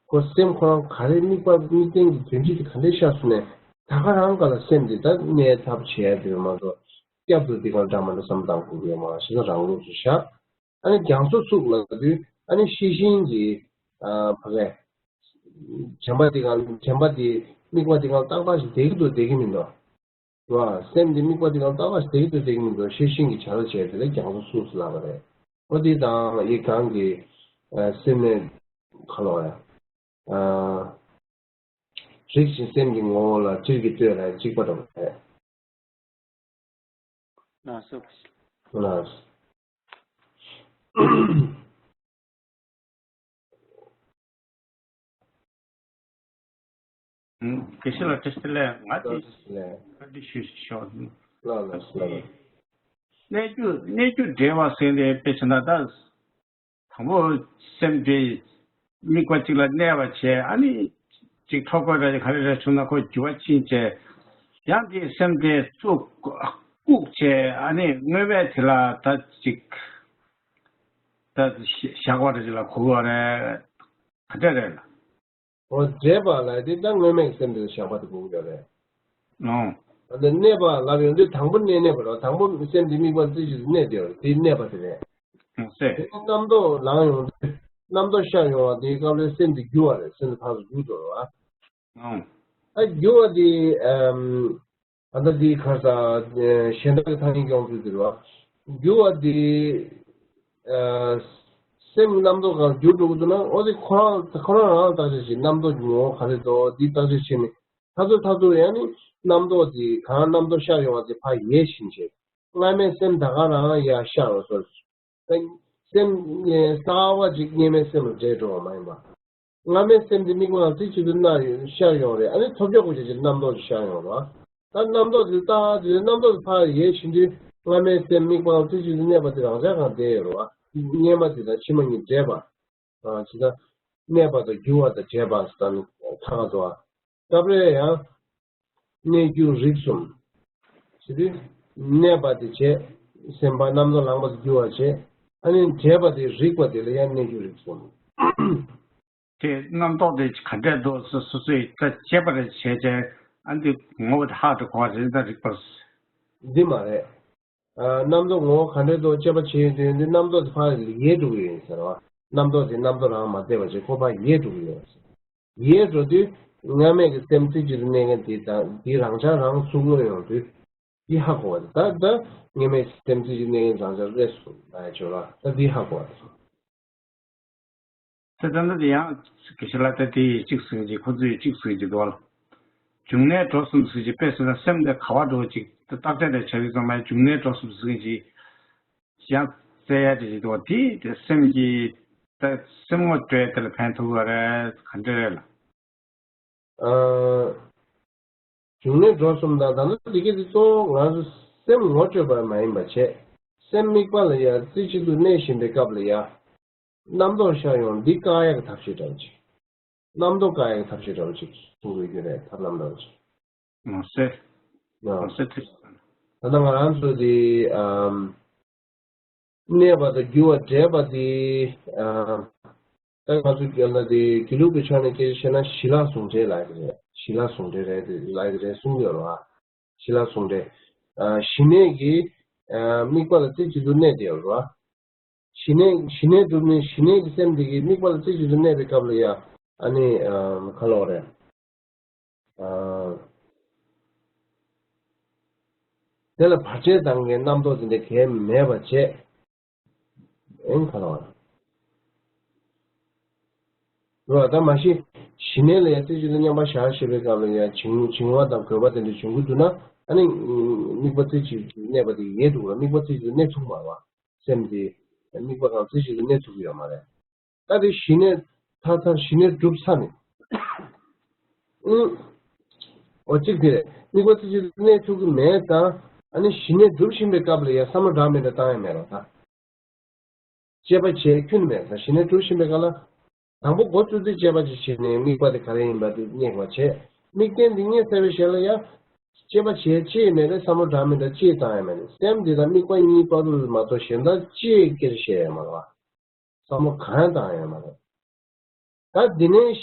ཁོ་སེམས་ཁོ་རང་ག་རེ་དམིགས་པ་དམིགས་རྟེན་གྱི་དོན་སྤྱི་དེ་ག་འདྲས་ཤར་སོང་ནས་ད་ག་རང་ག་ལ་སེམས་དེ་ད་གནས་ཐབས་བྱས་དེ་མ་གཏོགས་བསྐྱར་དུ་འདི་ག་འདྲ་མ་འདྲ་བསམ་བཏང་དགོས་ཀྱི་ཡོད་མ་རེད། ཤེས་ན་རང་ལུགས་སུ་བཞག་ཨ་ནི་རྒྱང་སོ་ཚུགས་ལབ་དུས་ཨ་ནི་ཤེས་བཞིན་གྱི་ཨ་ཕ་གས་བྱམས་པ་དེ་གང་བྱམས་པ་དེ་དམིགས་པ་དེ་གང་ཏག་ཏག་ཞིག་བསྡད་ཀྱི་འདུག་བསྡད་ཀྱི་མི་འདུག་རེད་བ། སེམས་འདི་དམིགས་པ་འདི་ལ་ཏག་ཏག་ཞིག་བསྡད་ཀྱི་འདུག་བསྡད་ཀྱི་མི་འདུག་ཤེས་བཞིན་གྱི་བྱ་ལ་བྱས་དེ་ལ་རྒྱང་སོ་ཚུགས་སུ་ལབ་པ་རེད། ཨོ་དེ་དང་ཡི་གང་གི་ཨ་སེམས་ནས་ཁ་ལོ་ཡ། ཨ་རིག་བཞིན་སེམས་ཀྱི་ངོ་བོ་ལ་སྤྱིར་གྱི་ལྟོས་ལ་གཅིག་པ་འདྲ་པོ་རེད། ལགས་སོ། ལགས། དགེ་བཤེས་ལགས་བཀྲ་ཤིས་བདེ་ལེགས། ང་དེ་བཀྲ་ཤིས་བདེ་ལེགས། བཀའ་འདྲི་ཞུ་ཞུ་ཞོག་ལགས་ལགས་ལགས། གནས་རྒྱུ་གནས་རྒྱུ་འབྲེལ་བ་ཟེར་ནས་དཔེ་བྱས་ན་ད། དང་པོ་སེམས་དེ་དམིགས་པ་གཅིག་ལ་གནས་པ་བྱས། ཨ་ནི་གཅིག་ཐོ་འགོད་ར་ག་རེ་ར་བྱུང་ན་ཁོ་འགྱུར་བ་ཕྱིན་བྱས། ཡང་དེ་སེམས་དེ་ཚུར་བཀུག་བྱས། ཨ་ནི་དངོས་མེད་དེ་ལ་ད་གཅིག་ད་བཞག་པ་རེད་ལ་གོ་གི་རེད། ག་འདྲ་རེད་ལ། འོ་འདྲེས་པ་ལ་དེ་ད་དངོས་མེད་ཀྱི་སེམས་དེ་ལ་བཞག་པ་དེ་གོ་གི་ཡོད་རེད། ཨོ། ད་ལྟ་གནས་པ་ལབ་ཡོང་དུས་དང་པོ་གནས་གནས་པ་རེད། དང་པོ་སེམས་དེ་དམིགས་པ་རྩེ་གཅིག་ཏུ་གནས་བསྡད་ཡོད་རེད། དེ་གནས་པ་དེ་རེད། ཨོ་སེ། དེ་རྣམ་རྟོག་ལངས་ཡོང་དུས་རྣམ་རྟོག་ཤར་ཡོང་བ་དེའི་སྐབས་ལ་སེམས་དེ་འགྱུར་བ་རེད། སེམས་དེ་ཕར་ཚུར་འགྱུར་འགྲོ་རེད་བ། ཨོ། ད་འགྱུར་བ་དེ་ཨམ། ད་ལྟ་འདི་ག་རེ་ཟེར། གཞན་དག་གི་ཐ་སྙད་སྐྱོང་ཚུལ་འདི་རེད་བ། འགྱུར་བ་འདི་ཨ་ སེམས་ཀྱི་རྣམ་རྟོག་གང་འགྱུར་འགྲོ་གི་འདུག་ན། འོ་དེ་ཁོ་རང་ཁོ་རང་རང་བརྟག་དཔྱད་བྱེད། རྣམ་རྟོག་གི་ངོ་བོ་ག་རེ་འདུག་འདི་བརྟག་དཔྱད་བྱས་ནས། མཐར་ཐུག་མཐར་ཐུག་ཡང་ནི་རྣམ་རྟོག་དེ་གང་རྣམ་རྟོག་ཤར་ཡོང་བ་དེ་ཕར་ཡལ་ཕྱིན་བྱས། སྔ་མའི་སེམས་ད་ག་རང་ཡར་ཤར་བ་སོགས། སེམས་གསལ་བ་ཅིག་སྔ་མའི་སེམས་ལ་འདྲེས་འགྲོ་བ་མ་ཡིན་པ། སྔ་མའི་སེམས་དེ་དམིགས་པ་ལ་རྩེ་གཅིག་ཏུ་གནས་ཤར་ཡོང་རེད། ཨ་ནི་ཐོལ་རྒྱག་གོ་ཅེས་ཀྱི་རྣམ་རྟོག་ཅིག་ཤར་ཡོང་རེད་བ། ད་རྣམ་རྟོག་དེ་ལྟ་དེ་རྣམ་རྟོག་དེ་ཕར་ཡལ་ཕྱིན་དུས་སྔ་མའི་སེམས་དམིགས་པ་ལ་རྩེ་གཅིག་ཏུ་གནས་པ་དེ་རང་འཇགས་གང་བསྡད་ཡོད་རེད་བ། སྔ་མ་དེ་དང་ཕྱི་མ་གཉིས་འདྲེས་པ། ཇི་ལྟར་གནས་པ་དང་འགྱུར་བ་དང་འདྲེས་པ་ཟེར་ནས་ཐ་ག་དོ། སྐབས་རེ་ཡང་གནས་འགྱུར་རིགས་གསུམ། ཟེར་དུས་གནས་པ་དེ་བྱས། སེམས་པ་རྣམ་རྟོག་ལངས་པ་དེ་འགྱུར་བ་བྱས། ཨ་ནི་འདྲེས་པ་དེ་རིགས་པ་དེ་ལ་ཡང་གནས་འགྱུར་རིགས་གསུམ། དེ་རྣམ་རྟོག་དེ་ག་འདྲས་འདུག་སོ་སོ་སོས་ད་དཔྱད་པ་རེ་བྱས་བྱས། ཨ་འདི་ངོ་བོ་དེ་ཧ་དུ་གོ་བ་རེད། ད་རིགས་པ། འདི་མ་རེད། ཨ། རྣམ་རྟོག་ངོ་བོ་ག་འདྲས་འདུག་དཔྱད་པ་བྱེད་ཡོང་དུས་འདི་རྣམ་རྟོག་དེ་ཕར་ཡལ་འགྲོ་གི་ཡོད་ཟེར་བ། རྣམ་རྟོག་དེ་རྣམ་རྟོག་རང་མ་བསྡད་པ་བྱས་ཁོ་ཕར་ཡལ་འགྲོ་གི་ཡོད་ཟེར། ཡལ་འགྲོ་དུས་སྔ་མའི་གི་སེམས་རྩེ་གཅིག་ཏུ་གནས་མཁན་དེ་དང་དེ་རང་འཇགས་རང་ཚུགས་མངོན་ཡོང་དུས་དེ་ཧ་གོ་བ་རེད། ད་ད་སྔ་མའི་སེམས་རྩེ་གཅིག་ཏུ་གནས་མཁན་རང་འཇགས་རེད་སོང་ལ་ཡ་ཆོག་ལ། ད་དེ་ཧ་གོ་བ་རེད། ད་ད་ད་དེ་ཡང་དགེ་བཤེས་ལགས་ད་དེ་ཡི་གཅིག་ཟེར་གྱི། ཁོ་ཚོས་གཅིག་ཟེར་གྱི་འདུག་བ། འབྱུང་གནས་གྲོལ་གསུམ་ཟེར་གྱི། དཔེ་སོ་ན་སེམས་དེ་ག་བ་འགྲོ་གཅིག་ད་བརྟག་དཔྱད་དེ་བྱ་རིགས་ཚང་མས་འབྱུང་གནས་གྲོལ་གསུམ་ཟེར་གྱི་ཡང་བཙལ་ཡ་དེ་ཞིག་འདུག་བ། དེ་དེ་སེམས་ཀྱི་ད་སེམས་ངོ་སྤྲོད་དེ་ལ་ཕན་ཐོགས་པ་རེད། ག་འདྲ་རེད་ལ། ཨ། འབྱུང་གནས་གྲོལ་གསུམ་དང་ད་ལྟ་འདི་ག་དེ་གཙོ་བོ་ང་ཚོ་སེམས་ངོ་སྤྲོད་པ་མ་ཡིན་པ་བྱས། སེམས་དམིགས་པ་ལ་ཡ་རྩེ་གཅིག་ཏུ་གནས་བཞིན་པའི་སྐབས་ལ་ཡ། རྣམ་རྟོག་ཤར་ཡོང་འདི་བཀག་ཡག་གི་ཐབས་ཤེས་འདྲ་བོ་ཅིག་རྣམ་རྟོག་བཀག་ཡག་གི་ཐབས་ཤེས་འདྲ་བོ་ཅིག་གསུང་དགོས་ཀྱི་རེད། ཐབས་ལམ་འདྲ་བོ་ཅིག་ངོ་ཚ། ངོ་ཚ་ཐུབ། ད་ལྟ་ང་རང་ཚོ་འདི་ཨམ། གནས་པ་དང་འགྱུར་བ་འདྲེས་པ་དེ། ཨ། ད་ང་ཚོ་རྒྱལ་ན་དེ་དགེ་ལུགས་ཀྱི་ཕྱོགས་ནས་སྐད་ཆ་བཤད་ན་ཞི་ལྷག་ཟུང་འབྲེལ་ལབ་ཀྱི་རེད། ཞི་ལྷག་ཟུང་འབྲེལ་རེད་དེ་ལབ་ཀྱི་རེད་གསུང་གི་ཡོད་རེད་བ། ཞི་ལྷག་ཟུང་འབྲེལ། ཨ། ཞི་གནས་ཀྱི། ཨ། དམིགས་པ་ལ་རྩེ་གཅིག་ཏུ་གནས་བསྡད་ཡོད་རེད་བ། ཞི་གནས་ཞི་གནས་སྒྲུབ་ནས་ཞི་གནས་ཀྱི་སེམས་དེ་གི་དམིགས་པ་ལ་རྩེ་གཅིག་ཏུ་གནས་པའི་སྐབས་ལ་ཡ། ཨ་ནི། ཨ། ག་ལབ་དགོས་རེད། ཨ། དེ་ལ་བར་ཆད་བཏང་མཁན་རྣམ་རྟོག་དེ་འདྲ་གང་ཡང་མེད་པ་བྱས། ཨེ་ག་ལབ་དགོས་རེད། རོ། ད་མ་གཞི་ཞི་གནས་ལ་ཡ་རྩེ་གཅིག་ཏུ་མཉམ་པར་བཞག་ཞེས་པའི་སྐབས་ལ་ཡ་བྱིང་བྱིང་བ་དང་རྒོད་པ་དེ་འདྲ་བྱུང་གི་འདུག་ན། ཨ་ནི་དམིགས་པ་རྩེ་གཅིག་ཏུ་གནས་པ་དེ་ཡལ་འགྲོ་གི་རེད། དམིགས་པ་རྩེ་གཅིག་ཏུ་གནས་ཐུབ་མ་རེད་བ། སེམས་དེ་དམིགས་པ་གང་རྩེ་གཅིག་ཏུ་གནས་ཐུབ་ཀྱི་ཡོད་མ་རེད། ད་དེ་ཞི་གནས་མཐར་ཐར་ཞི་གནས་གྲུབ་ཚར་ནས། ཨུ། འོ་གཅིག་དེ་རེད། དམིགས་པ་རྩེ་གཅིག་ཏུ་གནས་ཐུབ་ཀྱི་མེད་ཙང་། ཨ་ནི་ཞི་གནས་གྲུབ་བཞིན་པའི་སྐབས་ལ་ཡ་བསམ་བློ་འདྲ་མི་འདྲ་བཏང་ཡ་མེད་རོགས་ད། དཔྱད་པ་བྱེད་ཁྱོན་ནས་མེད་ཙང་། ཞི་གནས་གྲུབ་བཞིན་པའི་སྐབས་ལ། དང་པོ་འགོ་བཙུགས་དུས་དཔྱད་པ་ཅིག་བྱས་ནས་དམིགས་པ་དེ་ག་རེ་ཡིན་པ་དེ་རྙེད་པ་བྱས། དམིགས་རྟེན་དེ་རྙེད་ཚར་བའི་ཞོར་ལ་ཡ། དཔྱད་པ་བྱེད་ཅི་ཡང་མེད་རེད། བསམ་བློ་འདྲ་མི་འདྲ་ཅི་ཡང་བཏང་ཡ་མེད་རེད། སེམས་དེ་དང་དམིགས་པ་གཉིས་བར་དུ་མ་གཏོགས་གཞན་དག་ཅི་ཡང་སྐྱེར་བཤད་ཡ་མ་རེད་བ། བསམ་བློ་གང་ཡང་བཏང་ཡ་མ་རེད། ད་འདི་ནས་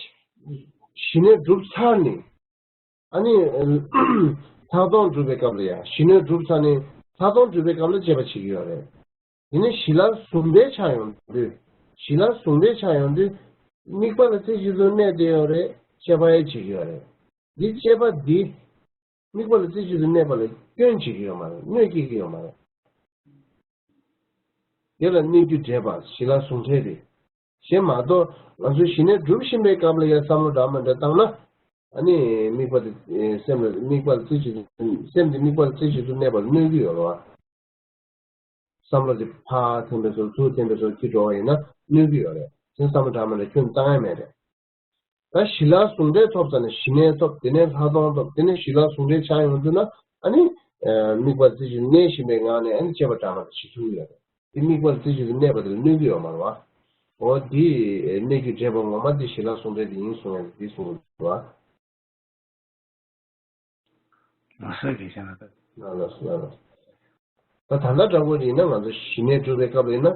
ཞི་གནས་གྲུབ་ཚར་ནས། ཨ་ནི། ལྷག་མཐོང་སྒྲུབ་པའི་སྐབས་ལ་ཡ། ཞི་གནས་གྲུབ་ཚར་ནས་ལྷག་མཐོང་སྒྲུབ་པའི་སྐབས་ལ་དཔྱད་པ་བྱེད་ཀྱི་ཡོད་རེད། དེ་ནས་ཞི་ལྷག་ཟུང་འབྲེལ་ཆགས་ཡོང་དུས། ཞི་ལྷག་ཟུང་འབྲེལ་ཆགས་ཡོང་དུས། དམིགས་པ་ལ་རྩེ་གཅིག་ཏུ་གནས་བསྡད་ཡོད་རེད། དཔྱད་པ་ཡང་བྱེད་ཀྱི་ཡོད་རེད། འདི་དཔྱད་པ་འདི། དམིགས་པ་ལ་རྩེ་གཅིག་ཏུ་གནས་པ་ལ་སྐྱོན་བྱེད་ཀྱི་ཡོད་མ་རེད། གནོད་སྐྱེལ་གྱི་ཡོད་མ་རེད། དེ་ལ་གནོད་རྒྱུ་འབྲེལ་པ་ཞི་ལྷག་ཟུང་འབྲེལ་རེད། གཞན་མ་གཏོགས་ང་ཚོས་ཞི་གནས་སྒྲུབ་བཞིན་པའི་སྐབས་ལ་ཡང་བསམ་བློ་འདྲ་མི་འདྲ་བཏང་ན། ཨ་ནི་དམིགས་པ་དེ་སེམས་ལ་དམིགས་པ་ལ་རྩེ་གཅིག་ཏུ་སེམས་དེ་དམིགས་པ་ལ་རྩེ་གཅིག་ཏུ་གནས་པ་ལ་གནོད་ཀྱི་ཡོད་རེད་བ། བསམ་བློ་དེ་ཕར་འཐེན་པའི་ཚུལ་ཚུར་འཐེན་པའི་ཚུལ་ཁྱེར་འགྲོ་བ་ཡིན་ན་གནོད་ཀྱི་ཡོད་རེད། དེ་བསམ་བློ་འདྲ་མི་འདྲ་ཁྱོན་བཏང་ཡ་མེད་རེད། ད་ཞི་ལྷག་ཟུང་འབྲེལ་ཐོབ་ཙང་ནས་ཞི་གནས་ཐོབ། དེ་ནས་ལྷག་མཐོང་ཐོབ། དེ་ནས་ཞི་ལྷག་ཟུང་འབྲེལ་ཆགས་ཡོང་དུས་ན། ཨ་ནི། ཨ། དམིགས་པ་རྩེ་གཅིག་ཏུ་གནས་བཞིན་པའི་ངང་ནས་ཨ་ནི་དཔྱད་པ་འདྲ་མི་འདྲ་བྱེད་ཐུབ་ཀྱི་ཡོད་རེད། དེ་དམིགས་པ་རྩེ་གཅིག་ཏུ་གནས་པ་དེ་ལ་གནོད་ཀྱི་ཡོད་མ་རེད་བ། འོ་དེ་གནོད་རྒྱུ་འབྲེལ་པ་ངོ་མ་དེ་ཞི་ལྷག་ཟུང་འབྲེལ་དེ་ཡིན་གསུང་ཡ་དེ་གསུང་གི་འདུག་བ། ལགས་སོ། དགེ་བཤེས་ལགས། ལགས་སོ། ལགས་སོ། ད་ད་ལྟ་འདྲ་པོ་ཡིན་ན་ང་ཚོ་ཞི་གནས་སྒྲུབ་པའི་སྐབས་ལ་ཡིན་ན།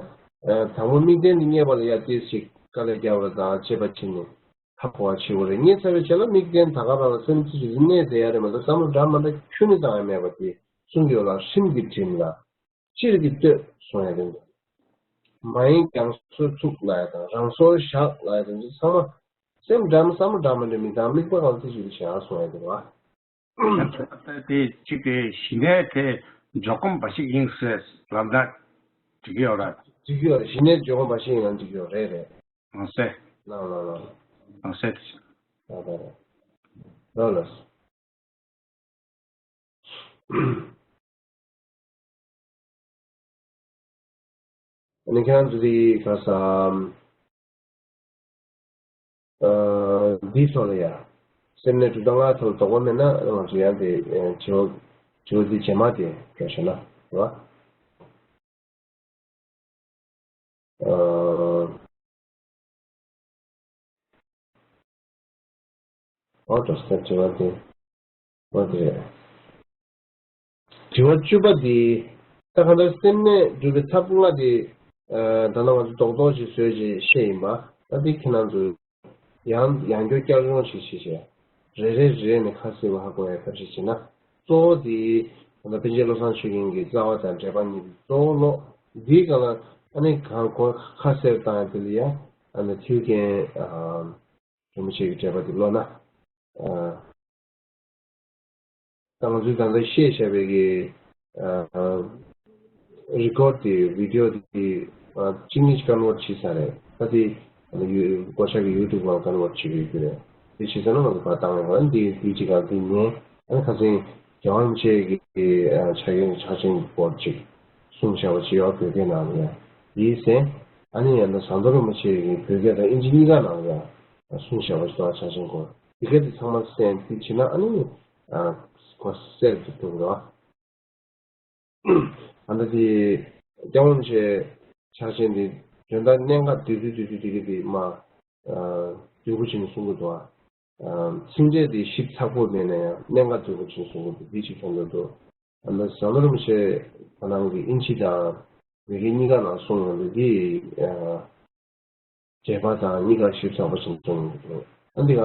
ཨ། དང་པོ་དམིགས་རྟེན་དེ་རྙེད་པ་ལ་ཡ་ཏོག་ཙམ་དཀའ་ལས་རྒྱག་པ་དང་དཔྱད་པ་བྱས་ནས་ཧ་གོ་བ་བྱེད་དགོས་རེད། རྙེད་ཚར་བའི་རྗེས་ལ་དམིགས་རྟེན་ད་ག་རང་ལ་སེམས་རྩེ་གཅིག་ཏུ་གནས་བསྡད་ཡ་རེད་མ་གཏོགས་བསམ་བློ་འདྲ་མི་འདྲ་ཁྱོན་ནས་བཏང་ཡ་མེད་པ་དེ་གསུང་གི་ཡོད་ལ། ཧྲིམ་གྱིས་བསྒྲིམས་ལ། སྤྱིར་གྱིས་ལྟོས་གསུང་ཡ་དེ་འདུག་མ་ཡེངས་རྒྱང་སོར་ཚུགས་ལབ་ཡ་དང་རང་སོར་བཞག་ལབ་ཡ་དེ་ཚོ་ཚང་མ་སེམས་འདྲ་མི་བསམ་བློ་འདྲ་མི་འདྲ་མི་བཏང་། དམིགས་པ་གང་རྩེ་གཅིག་ཏུ་བཞག་གསུང་ཡ་དེ་རེད་བ། ད་དེ་གཅིག་དེ་ཞི་གནས་དེ་འཇོག་སྒོམ་འབའ་ཞིག་ཡིན་ཟེར་ལབ་ན་འགྲིག་གི་ཡོད་རེད། འགྲིག་གི་ཡོད་རེད། གཞི་ནས་འཇོག་པ་ཞིག་ཡིན་ན་འགྲིག་གི་ཡོད་རེད། རེད། ནང་སེ། ནང་ནང་ནང་། ནང་སེ། ལ་ལ་ལ། ལ་ལ། ཨ་ནི་ཁྱེད་རང་ཚོ་དེ་ག་ས། ཨ། འདིའི་ཐོག་ལ་ཡ། སེམས་ནས་གྲུབ་མཐའ་ལྔ་ཐོག་ལ་དོགས་པ་མེད་ན་ང་ཚོ་ཡང་དེ་དྲི་བ་དྲི་བ་འདི་རྗེས་མ་དེ་སྐྱོར་ཤོག་ན་རེད་བ། ཨ། ཨོ་ཏོ་སེ་དྲི་བ་དེ་འོ་དེ་རེད། དྲི་བ་བཅུ་པ་འདི། ད་གང་ལྟར་སེམས་ནས་གྲུབ་པའི་ཐབས་ལྔ་དེ། ད་ལྟ་ང་ཚོ་རྡོག་རྡོག་ཅིག་བཟོས་ཅིག་བཤད་ཡིན་པ། ད་འདི་ཁྱེད་རང་ཚོ་ཡང་ཡང་བསྐྱར་བསྐྱར་སྦྱོང་ཞིག་བྱེད་བྱས། རེ་རེ་རེ་ནས་ཁ་གསལ་བ་ཧ་གོ་ཡ་ཐབས་ཤེས་བྱེད་ན། གཙོ་བོ་དེ་ད་ལྟ་པཎ་ཆེན་བློ་བཟང་ཆོས་རྒྱན་གྱི་རྩ་བ་དང་འགྲེལ་པ་གཉིས་ཀྱི་གཙོ་བོ་ཀློག་འདིའི་སྒང་ལ་ཨ་ནི་གང་གོ་ཁ་གསལ་བཏང་ཡ་དེ་ལ་ཡ་ཨ་ནི་ཐུའུ་བཀྭན་རིན་པོ་ཆེ་གི་འགྲེལ་པ་དེ་ཀློག་ན། ད་ང་ཚོས་ད་ལྟ་བཤད་བཞག་པའི་གི་རི་ཀོཌ་དེ་བི་ཌི་ཡོ་དེ་གཅིག་གཉིས་ཀ་ནོར་བྱེད་ས་རེད། ད་དེ་ཡུ་གོ་ཤག་གི་ཡུ་ཊུབ་ནང་ཀ་ནོར་བྱེད་ཀྱི་ཡོད་རེད། དེ་བྱེད་ས་ན་ང་ཚོ་ཕར་བཏང་ཡོང་བ་དེ་དེ་གཅིག་ག་དེ་ཉན། ཨ་ནི་ཁ་སང་རྒྱལ་བ་རིན་པོ་ཆེ་གི་ཕྱག་འགན་ཕྱག་ཆེན་གྱི་སྐོར་ཅིག་གསུངས་བཞག་པ་ཅིག་ཡོད་བོད་སྐད་ནང་ལ་ཡང་དེའི་གསན། ཨ་ནི་ཡང་ན་ཟམ་གདོང་རིན་པོ་ཆེ་གི་བོད་སྐད་དང་ཨིན་ཇི་གཉིས་ཀ་ནང་ལ་ཡང་གསུངས་བཞག་པ་ཅིག་འདུག་ཕྱག་ཆེན་སྐོར་དེ་ག་དེ་ཚང་མ་གསན་དེ་བྱེད་ན་ཨ་ནི། ཨ། གོ་གསལ་དུ་འདུག་རོ། ཨ་ནི་དེ་སྐྱབས་མགོན་ཆེ་ཕྱག་ཆེན་དེ་དོན་དག་གནད་འགག་བསྡུས་བསྡུས་བསྡུས་བསྡུས་དེ་གི་དེ་མ། ཨ། འདུས་པོ་བྱས་ནས་གསུང་གི་འདུག་ཨ། ཚིག་འགྲེལ་དེ་ཞིབ་ཚགས་པོ་མེད་ན་ཡང་གནད་འགག་འདུས་པོ་བྱས་ནས་གསུང་གི་འདུག་འདི་གཅིག་མཐོང་གི་འདུག་ཨ་ནི་ཟམ་གདོང་རིན་པོ་ཆེ་ཁོ་རང་གི་ཨིན་ཇི་དང་བོད་སྐད་གཉིས་ཀ་ནང་གསུངས་ཡོང་དུས་དེ། ཨ། འགྲེལ་པ་དང་གཉིས་ཀ་ཞིབ་ཚགས་པོ་ཞིག་གསུངས་འདུག་ཨ་འདི་ག་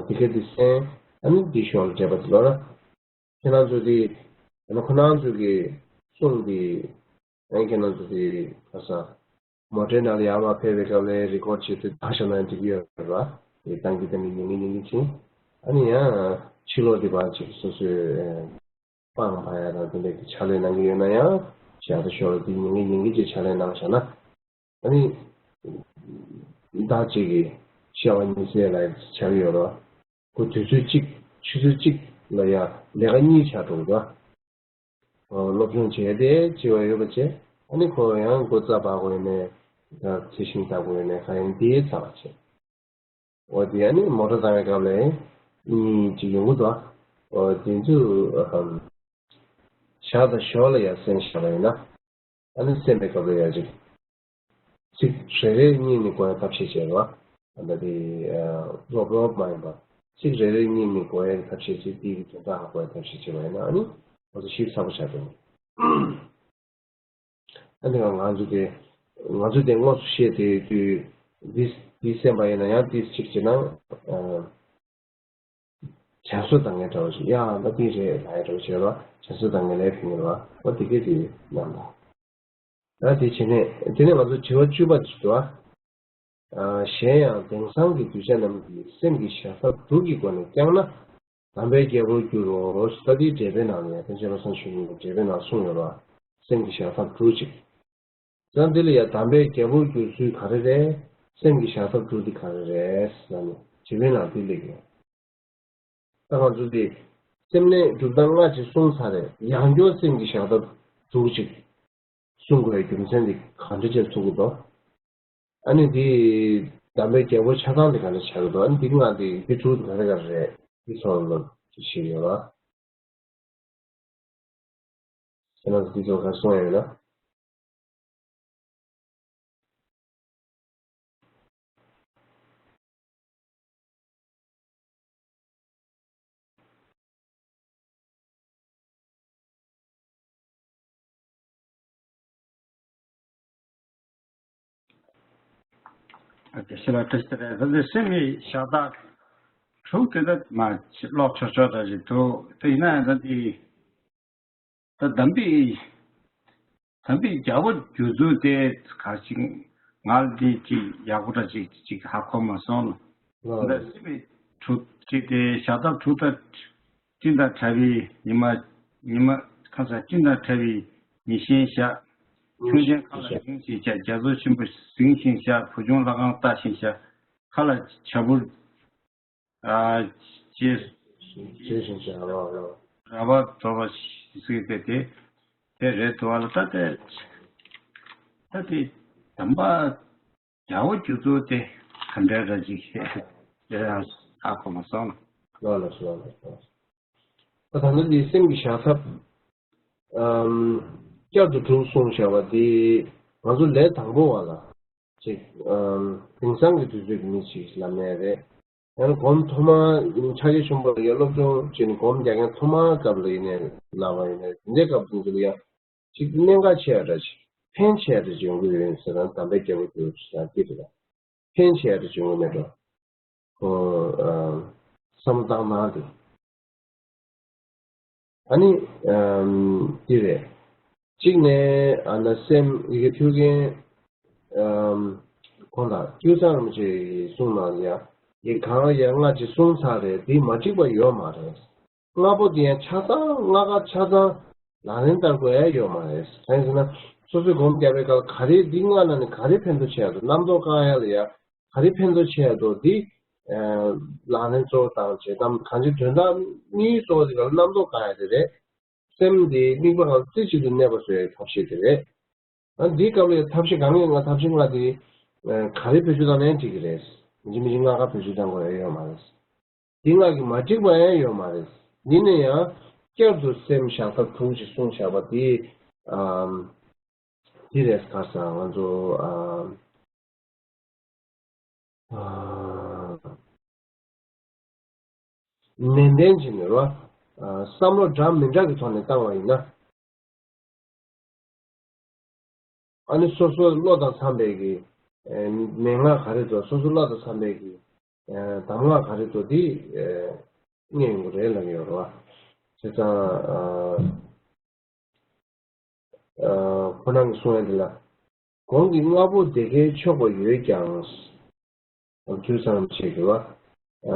འདི་ག་འདི་གསན། ཨ་ནི་འདི་ཞོར་འགྲེལ་པ་འདི་ལོ་ར། ཁྱེད་རང་ཚོ་འདི་ཨ་ནི་ཁོ་རང་ཚོ་གི་གསུང་འདི་ཨ་ནི་ཁྱེད་རང་ཚོ་འདི་ག་ས་མོ་ཊའི་ནང་ལ་ཡར་མར་ཕེབས་པའི་སྐབས་ལ་རི་ཀོཌ་བྱེད་དུས་བཏང་བཞག་ན་འགྲིག་གི་ཡོད་རེད་བ། དེ་བཏང་གི་བཏང་གི་ཉན་གི་ཉན་གི་ཕྱིན། ཨ་ནི་ཡང་ཕྱི་ལོགས་འདི་བར་ཅིག་སོ་སོའི་སྤང་བ་ཡ་དང་དེ་འདྲ་གི་ཕྱག་ལས་གནང་གི་ཡོད་ན་ཡང་ཞག་ད་ཞོར་དེ་ཉིན་གི་ཉིན་གི་ཅིག་ཕྱག་ལས་གནང་བཞག་ན། ཨ་ནི་ཟླ་གཅིག་གི་ཤ་བ་ཉི་ཤུ་ལ་ཆགས་ཡོད་རོ། ཁོ་དུས་ཚོད་གཅིག་ཆུ་ཚོད་གཅིག་ལ་ཡང་ལས་ཀ་གཉིས་ཆགས་འགྲོ་གི་འདུག་སློབ་སྦྱོང་བྱས་ཏེ་བྱེད་པ་ཡོད་པ་བྱས། ཨ་ནི་ཁོ་ཡང་སྒོ་རྩ་བར་དགོས་ནས་ཚེ་ཤིང་བཏབ་དགོས་ནས་ག་ཡང་དེའི་ཚ་བ་བྱས། འོ་དེ་ཨ་ནི་མོ་ཊ་བཏང་བའི་སྐབས་ལ་གཉིས་ཅིག་ཡོང་གི་འདུག་འོ་དེ་ཚོ་ཨམ། ཞག་དང་ཞོར་ལ་ཡང་གསན་བཞག་པ་ཡིན་ན། ཨ་ནི་གསན་པའི་སྐབས་ལ་ཡང་ཅིག་ཚིག་རེ་རེ་གཉིས་ནི་གོ་ཡ་ཐབས་ཤེས་བྱས་རོགས། ཨ་ནི་དེ་རོབ་རོབ་མ་ཡིན་པ། ཚིག་རེ་རེ་གཉིས་ནི་གོ་ཡ་ཐབས་ཤེས་བྱས་དེ་གི་དོན་དག་ཧ་གོ་ཡ་ཐབས་ཤེས་བྱས་པ་ཡིན་ན་ཨ་ནི་ང་ཚོ་ཞིབ་ཚགས་པོ་བྱ་དགོས། ཨ་ནི་ང་ང་ཚོ་དེ་ང་ཚོ་དེ་དངོས་སུ་བཤད་དེ་དུས་འདི་འདི་གསན་པ་ཡིན་ན་ཡང་འདི་གཅིག་བྱས་ན་ཨ། དྲན་གསོ་བཏང་མཁན་འདྲ་བོ་ཞིག་ཡང་ན་འདི་རེད་ལབ་ཡ་འདྲ་བོ་བྱས་རོགས། དྲན་གསོ་བཏང་མཁན་ལས་ཕན་གྱི་རོགས་འོ་དེ་གས་དེ་རྣམས་ལ། ད་དེ་བྱས་ནས་དེ་ནས་ང་ཚོ་དྲི་བ་བཅུ་པ་དེ་ཞིག་འདུག་ཨ། གཞན་ཡང་དེང་སང་གི་གདུལ་བྱ་རྣམས་ཀྱི་སེམས་ཀྱི་བཞག་ཐབས་དྲུག་གི་སྒོ་ནས་བསྐྱངས་ན་དམ་པའི་རྒྱལ་པོར་འགྱུར་རོ་ཞེས་ད་དེའི་འགྲེལ་པའི་ནང་ནས་པཎ་ཆེན་བློ་བཟང་ཆོས་རྒྱན་གྱི་འགྲེལ་པའི་ནང་གསུངས་ཡོད་རོགས། སེམས་ཀྱི་བཞག་ཐབས་དྲུག་ཅིག་ད་འདི་ལ་ཡང་དམ་པའི་རྒྱལ་པོར་འགྱུར་ཚུལ་ག་རེ་རེད། སེམས་ཀྱི་བཞག་ཐབས་དྲུག་འདི་ག་རེ་རེད་ཟེར་ནས་དྲི་བའི་ནང་འདི་སླེབས་ཡོད། ད་ང་ཚོ་འདི་སེམས་ནས་གྲུབ་མཐའ་ལྔ་ཅིག་གསུངས་ཚར་རེད། ཡང་བསྐྱར་སེམས་ཀྱི་བཞག་ཐབས་དྲུག་ཅིག་གསུང་དགོས་པའི་རྒྱུ་མཚན་འདི་ག་འདྲ་ཅིག་ཚུགས་ཀྱི་འདུག་ཨ་ནི་འདི་དམ་པའི་རྒྱལ་པོ་ཆགས་སྟངས་འདི་ག་འདྲ་ཆགས་ཀྱི་འདུག་ཨ་ནི་འདི་ལྔ་འདི་འདི་དྲུག་འདི་ག་རེ་ག་རེ་རེད། འདི་ཚོ་ལ་ཅིག་ཞིག་ཡོད་ལ། ཁྱེད་རང་ཚོ་འདི་ཚོ་ག་རེ་གསུང་ཡ་ཡོད་ན། ཨ་དེ་ཤི་ལ་ཏྲི་སི་ཏྲ་ད་དེ་སེམས་ཀྱི་བཞག་ཐབས་དྲུག་དེ་ད་མ་ཀློག་ཆོག་ཆོག་འདྲ་ཞིག་འདུག་དེ་ཡིན་ན་ཡང་ད་དེ་ད་དམ་པའི་དམ་པའི་རྒྱལ་པོ་འགྱུར་ཚུལ་དེ་ག་ཅིག་ང་ལ་དེ་ཅིག་ཡག་པོ་འདྲ་ཅིག་ཅིག་ཧ་གོ་མ་སོང་ལ། ལགས་ད་སེམས་ཀྱི་དྲུག་ཅིག་དེ་བཞག་ཐབས་དྲུག་ད། སྤྲིན་དང་བྲལ་བའི་ཉི་མ། ཉི་མ། ཁ་ས་སྤྲིན་དང་བྲལ་བའི་ཉི་ཤན་ཞག་ཁྱུང་ཆེན་ཁ་ལ་འཛིན་ཞིང་བྱ། རྒྱ་མཚོ་ཆེན་པོ་ཟིང་ཞིང་བྱ། བུ་ཆུང་ལྷ་ཁང་ལྟ་ཞིང་བྱ། ཁ་ལ་བྱ་འཕུར། ཨ། ཅེས། ཅེས་ཞིང་བྱ་བ་ལ། ར་བ་དོར་བ་ཞིག་སྲིད་པས་དེ། དེ་རེད་དོ་བ་ལ་ད་དེ། ད་དེ་དམ་པ་རྒྱལ་པོ་རྒྱུ་ཚོགས་དེ་ག་འདྲ་འདྲ་ཅིག་ཤེས་དེ་ཧ་གོ་མ་སོང་། ལགས་ལགས་སོ། ལགས་ལགས་སོ། ད་ད་ནི་འདི་སེམས་ཀྱི་བཞག་ཐབས། ཨམ། བསྐྱར་དུ་དྲུག་གསུངས་བཞག་པ་འདི་ང་ཚོ་ལས་དང་པོ་བ་ལ་ཅིག་ཨམ། དེང་སང་གི་དུས་ཚོད་ཀྱི་མི་ཞིག་ལ་མེད་རེད། ཡང་སྒོམ་ཐོག་མ་ཕྱག་རྒྱ་ཆེན་པོ་ལ་ཡ་སློབ་སྦྱོང་བྱས་ནས་སྒོམ་རྒྱག་མཁན་ཐོག་མ་སྐབས་ལ་ཡིན་ནའི་ལབ་པ་ཡིན་ནའི་འདི་འདྲའི་སྐབས་དུས་ཚོད་ལ་ཡང་ཅིག་གནད་འགག་ཆེ་ཡ་འདྲ་ཅིག་ཕན་ཆེ་ཡ་འདྲ་ཅིག་ཡོང་གི་ཡོད་ཟེར་ན་དམ་པའི་རྒྱལ་པོ་གྱུར་ཡང་འདི་རེད་ལ། ཕན་ཆེ་ཡ་འདྲ་ཅིག་ཡོང་གི་མེད་འགྲོ། ཁོ་ཨ་བསམ་བློ་བཏང་སྟངས་དེ། ཨ་ནི་ཨམ། འདི་རེད། གཅིག་ནས་ཨ་ན་སེམས་ཡི་གེ་ཐུལ་མཁན་ཨམ། ཁོང་དང་ཀུན་བཟང་རིན་པོ་ཆེ་ཡི་གསུང་ནང་ཡ་ཡི་གང་ཡ་ལྔ་ཅིག་གསུངས་ཚར་རེད། འདི་མ་འགྲིག་པ་ཡོད་མ་རེད། ལྔ་པོ་འདི་ཡང་ཆ་ཚང་ལྔ་ཀ་ཆ་ཚང་ལག་ལེན་བསྟར་དགོས་ཡ་ཡོད་མ་རེད། གང་ཡིན་ཟེར་ན་སོ་སོའི་སྒོམ་རྒྱག་པའི་སྐབས་ག་རེ་འདི་ལྔ་ནང་ནས་ག་རེ་ཕན་ཐོགས་ཆེ་ཡ་དང་རྣམ་རྟོག་བཀག་ཡ་ལ་ཡ་ག་རེ་ཕན་ཐོགས་ཆེ་ཡ་དང་འདི་ལག་ལེན་གཙོ་བོ་དང་བྱེད་སྟངས་གང་ཅི་དོན་དག་དམིགས་ཡུལ་གཙོ་བོ་དེ་ག་ལ་རྣམ་རྟོག་བཀག་ཡ་དེ་རེད། སེམས་དེ་དམིགས་པ་གང་རྩེ་གཅིག་ཏུ་གནས་པ་བཟོ་ཡའི་ཐབས་ཤེས་དེ་རེད། ཨ་འདིའི་སྐབས་ལ་ཐབས་ཤེས་གང་ཡིན་ང་ཐབས་ཤེས་ལྔ་དེ་ག་རེ་བེད་སྤྱོད་བཏང་ན་ཡང་འགྲིག་གི་རེད། མི་འཇིགས་མི་འཇིགས་ལྔ་ཀ་བེད་སྤྱོད་བཏང་དགོས་ཡ་ཡོད་མ་རེད། འདི་ལྔ་གི་མ་འགྲིག་པ་ཡང་ཡོད་མ་རེད། ཡིན་ན་ཡང་བསྐྱར་དུ་སེམས་བཞག་ཐབས་དྲུག་ཅིག་གསུངས་བཞག་པ་དེ་ཨམ། འདི་རེད་ཁ་སང་ང་ཚོ་ཨམ། ནན་ཏན་བྱས་ནས་རོ། བསམ་བློ་འདྲ་མི་འདྲ་གི་ཐོག་ནས་བཏང་བ་ཡིན་ན། ཨ་ནི་སོ་སོ་བློ་དང་འཚམ་པའི་གི་མན་ངག་ག་རེ་འདུག་སོ་སོ་བློ་དང་འཚམ་པའི་གི་གདམས་ངག་ག་རེ་འདུག་དེ་རྙེད་ཡོང་གི་རེད་ལབ་ཡོད་རོ། བྱས་ཙང་། ཁོ་རང་གི་གསུང་ཡ་འདི་ལ། གོང་གི་ལྔ་པོ་དེ་གའི་ཆོག་པ་ཡོད་ཀྱང་། ཨ་ཚུལ་ཙམ་བྱེད་དགོས་པ།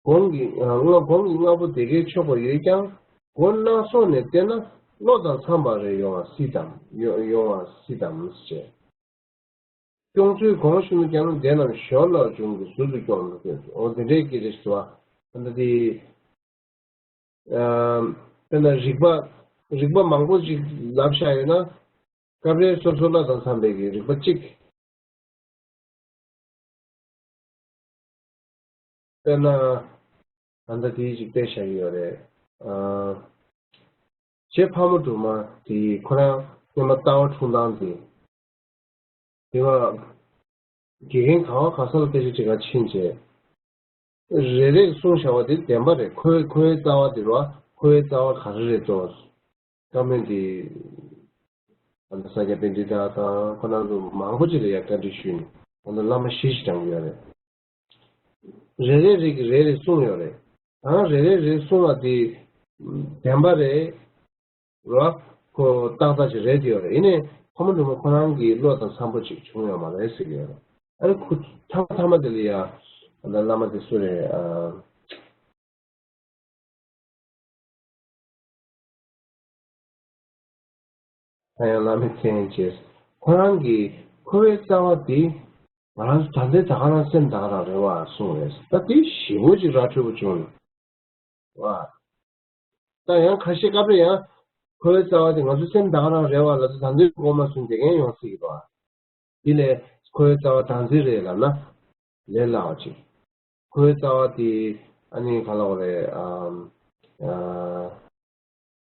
གོང་གི་ལྔ་གོང་གི་ལྔ་པོ་དེ་གའི་ཆོག་པ་ཡོད་ཀྱང་། སྒོ་སྣ་ཚོགས་ནས་བལྟས་ན་བློ་དང་འཚམ་པ་རེ་ཡོང་བ་སྲིད་དམ་ཡོང་ཡོང་བ་སྲིད་དམ་ཞེས། སྐྱོང་ཚུལ་གོང་ཞུས་ནས་ཀྱང་དེ་རྣམས་ཞོར་ལ་འབྱུང་གི་ཟུར་དུ་སྐྱོང་དུ་སྐྱོང་ཚུལ་འོ་དེ་འདྲའི་སྐད་ཆ་ཞུ་བ། ཨ་ནི་དེ། དཔེར་ན་རིགས་པ་རིགས་པ་མང་པོ་ཞིག་ལབ་བཞག་ཡོད་ན། སྐབས་རེ་སོ་སོ་བློ་དང་འཚམ་པའི་གི་རིགས་པ་གཅིག་དཔེར་ན། ད་ལྟ་དེའི་ཅིག་དཔེ་བཞག་གི་ཡོད་རེད། ཨ། རྗེ་ཕག་མོ་སྒྲོལ་མ་དེ་ཁོ་རང་སྔོན་མ་ལྟ་བ་འཁྲུངས་སྟངས་དེ། དེ་བ། དགེ་རྒན་ག་བ་ག་ས་ལ་དཔེ་ཆ་ཅིག་ག་ཕྱིན་རྗེས། རེ་རེ་གསུངས་བཞག་པ་དེ་བདེན་པ་རེད། ཁོའི་ཁོའི་རྩ་བ་དེ་རེད་བ། ཁོའི་རྩ་བ་ག་རེ་རེད་དོ། བཀའ་མོལ་འདི། ཨ་ནི་ས་སྐྱ་པཎྜི་ཏ་དང་ཁོ་རང་ཚོ་མང་པོ་ཅིག་ལ་ཡང་བཀའ་འདྲི་ཞུས་ནས་ཨ་ནི་བླ་མ་བཞི་ཞིག་དྲངས་ཡོད་རེད། རེ་རེ་རེ་གིས་རེ་རེ་གསུངས་ཡོད་རེད། ད་རེ་རེ་རེ་གསུངས་པ་དེ་བདེན་པ་རེད། རོ། ཁོ་ཏག་ཏག་ཅིག་རེད་ཡོད་རེད། ཡིན་ནའི་ཕག་མོ་སྒྲོལ་མ་ཁོ་རང་གི་བློ་དང་འཚམ་པོ་ཅིག་བྱུང་ཡོད་མ་རེད་ཟེར་གྱི་ཡོད་རེད། ཨ་ནི་ཁོ་ཐ་མ་ཐ་མ་དེ་ལ་ཡང་ཨ་ནི་བླ་མ་དེ་སུ་རེད་ཨ། ཁ་ཡང་བླ་མའི་མཚན་བཅས། ཁོ་རང་གིས་ཁོ་བོའི་རྩ་བ་འདི་ང་རང་ཚོ་ད་ལྟའི་ད་ག་རང་སེམས་ད་ག་རང་རེད་བ་གསུངས་རེད། ད་འདི་ཞེ་པོ་ཅིག་ར་འཕྲོད་པོ་བྱུང་བ། ད་ཡང་ཁ་ཤས་སྐབས་རེ་ཡང་ཁོ་བོའི་རྩ་བ་འདི་ང་ཚོ་སེམས་ད་ག་རང་རེད་བ་ལབ་དུས་ད་འདི་མགོ་མ་ཟུམ་བསྡད་མཁན་ཡོང་སྲིད་ཀྱི་འདུག་ཨ། དེ་ལས་ཁོའི་རྩ་བ་བདག་འཛིན་རེད་ལབ་ན་ལས་སླ་བ་ཅིག་ཁོའི་རྩ་བ་དེ་ཨ་ནི་ག་ལབ་དགོས་རེད། ཨམ། ཨ།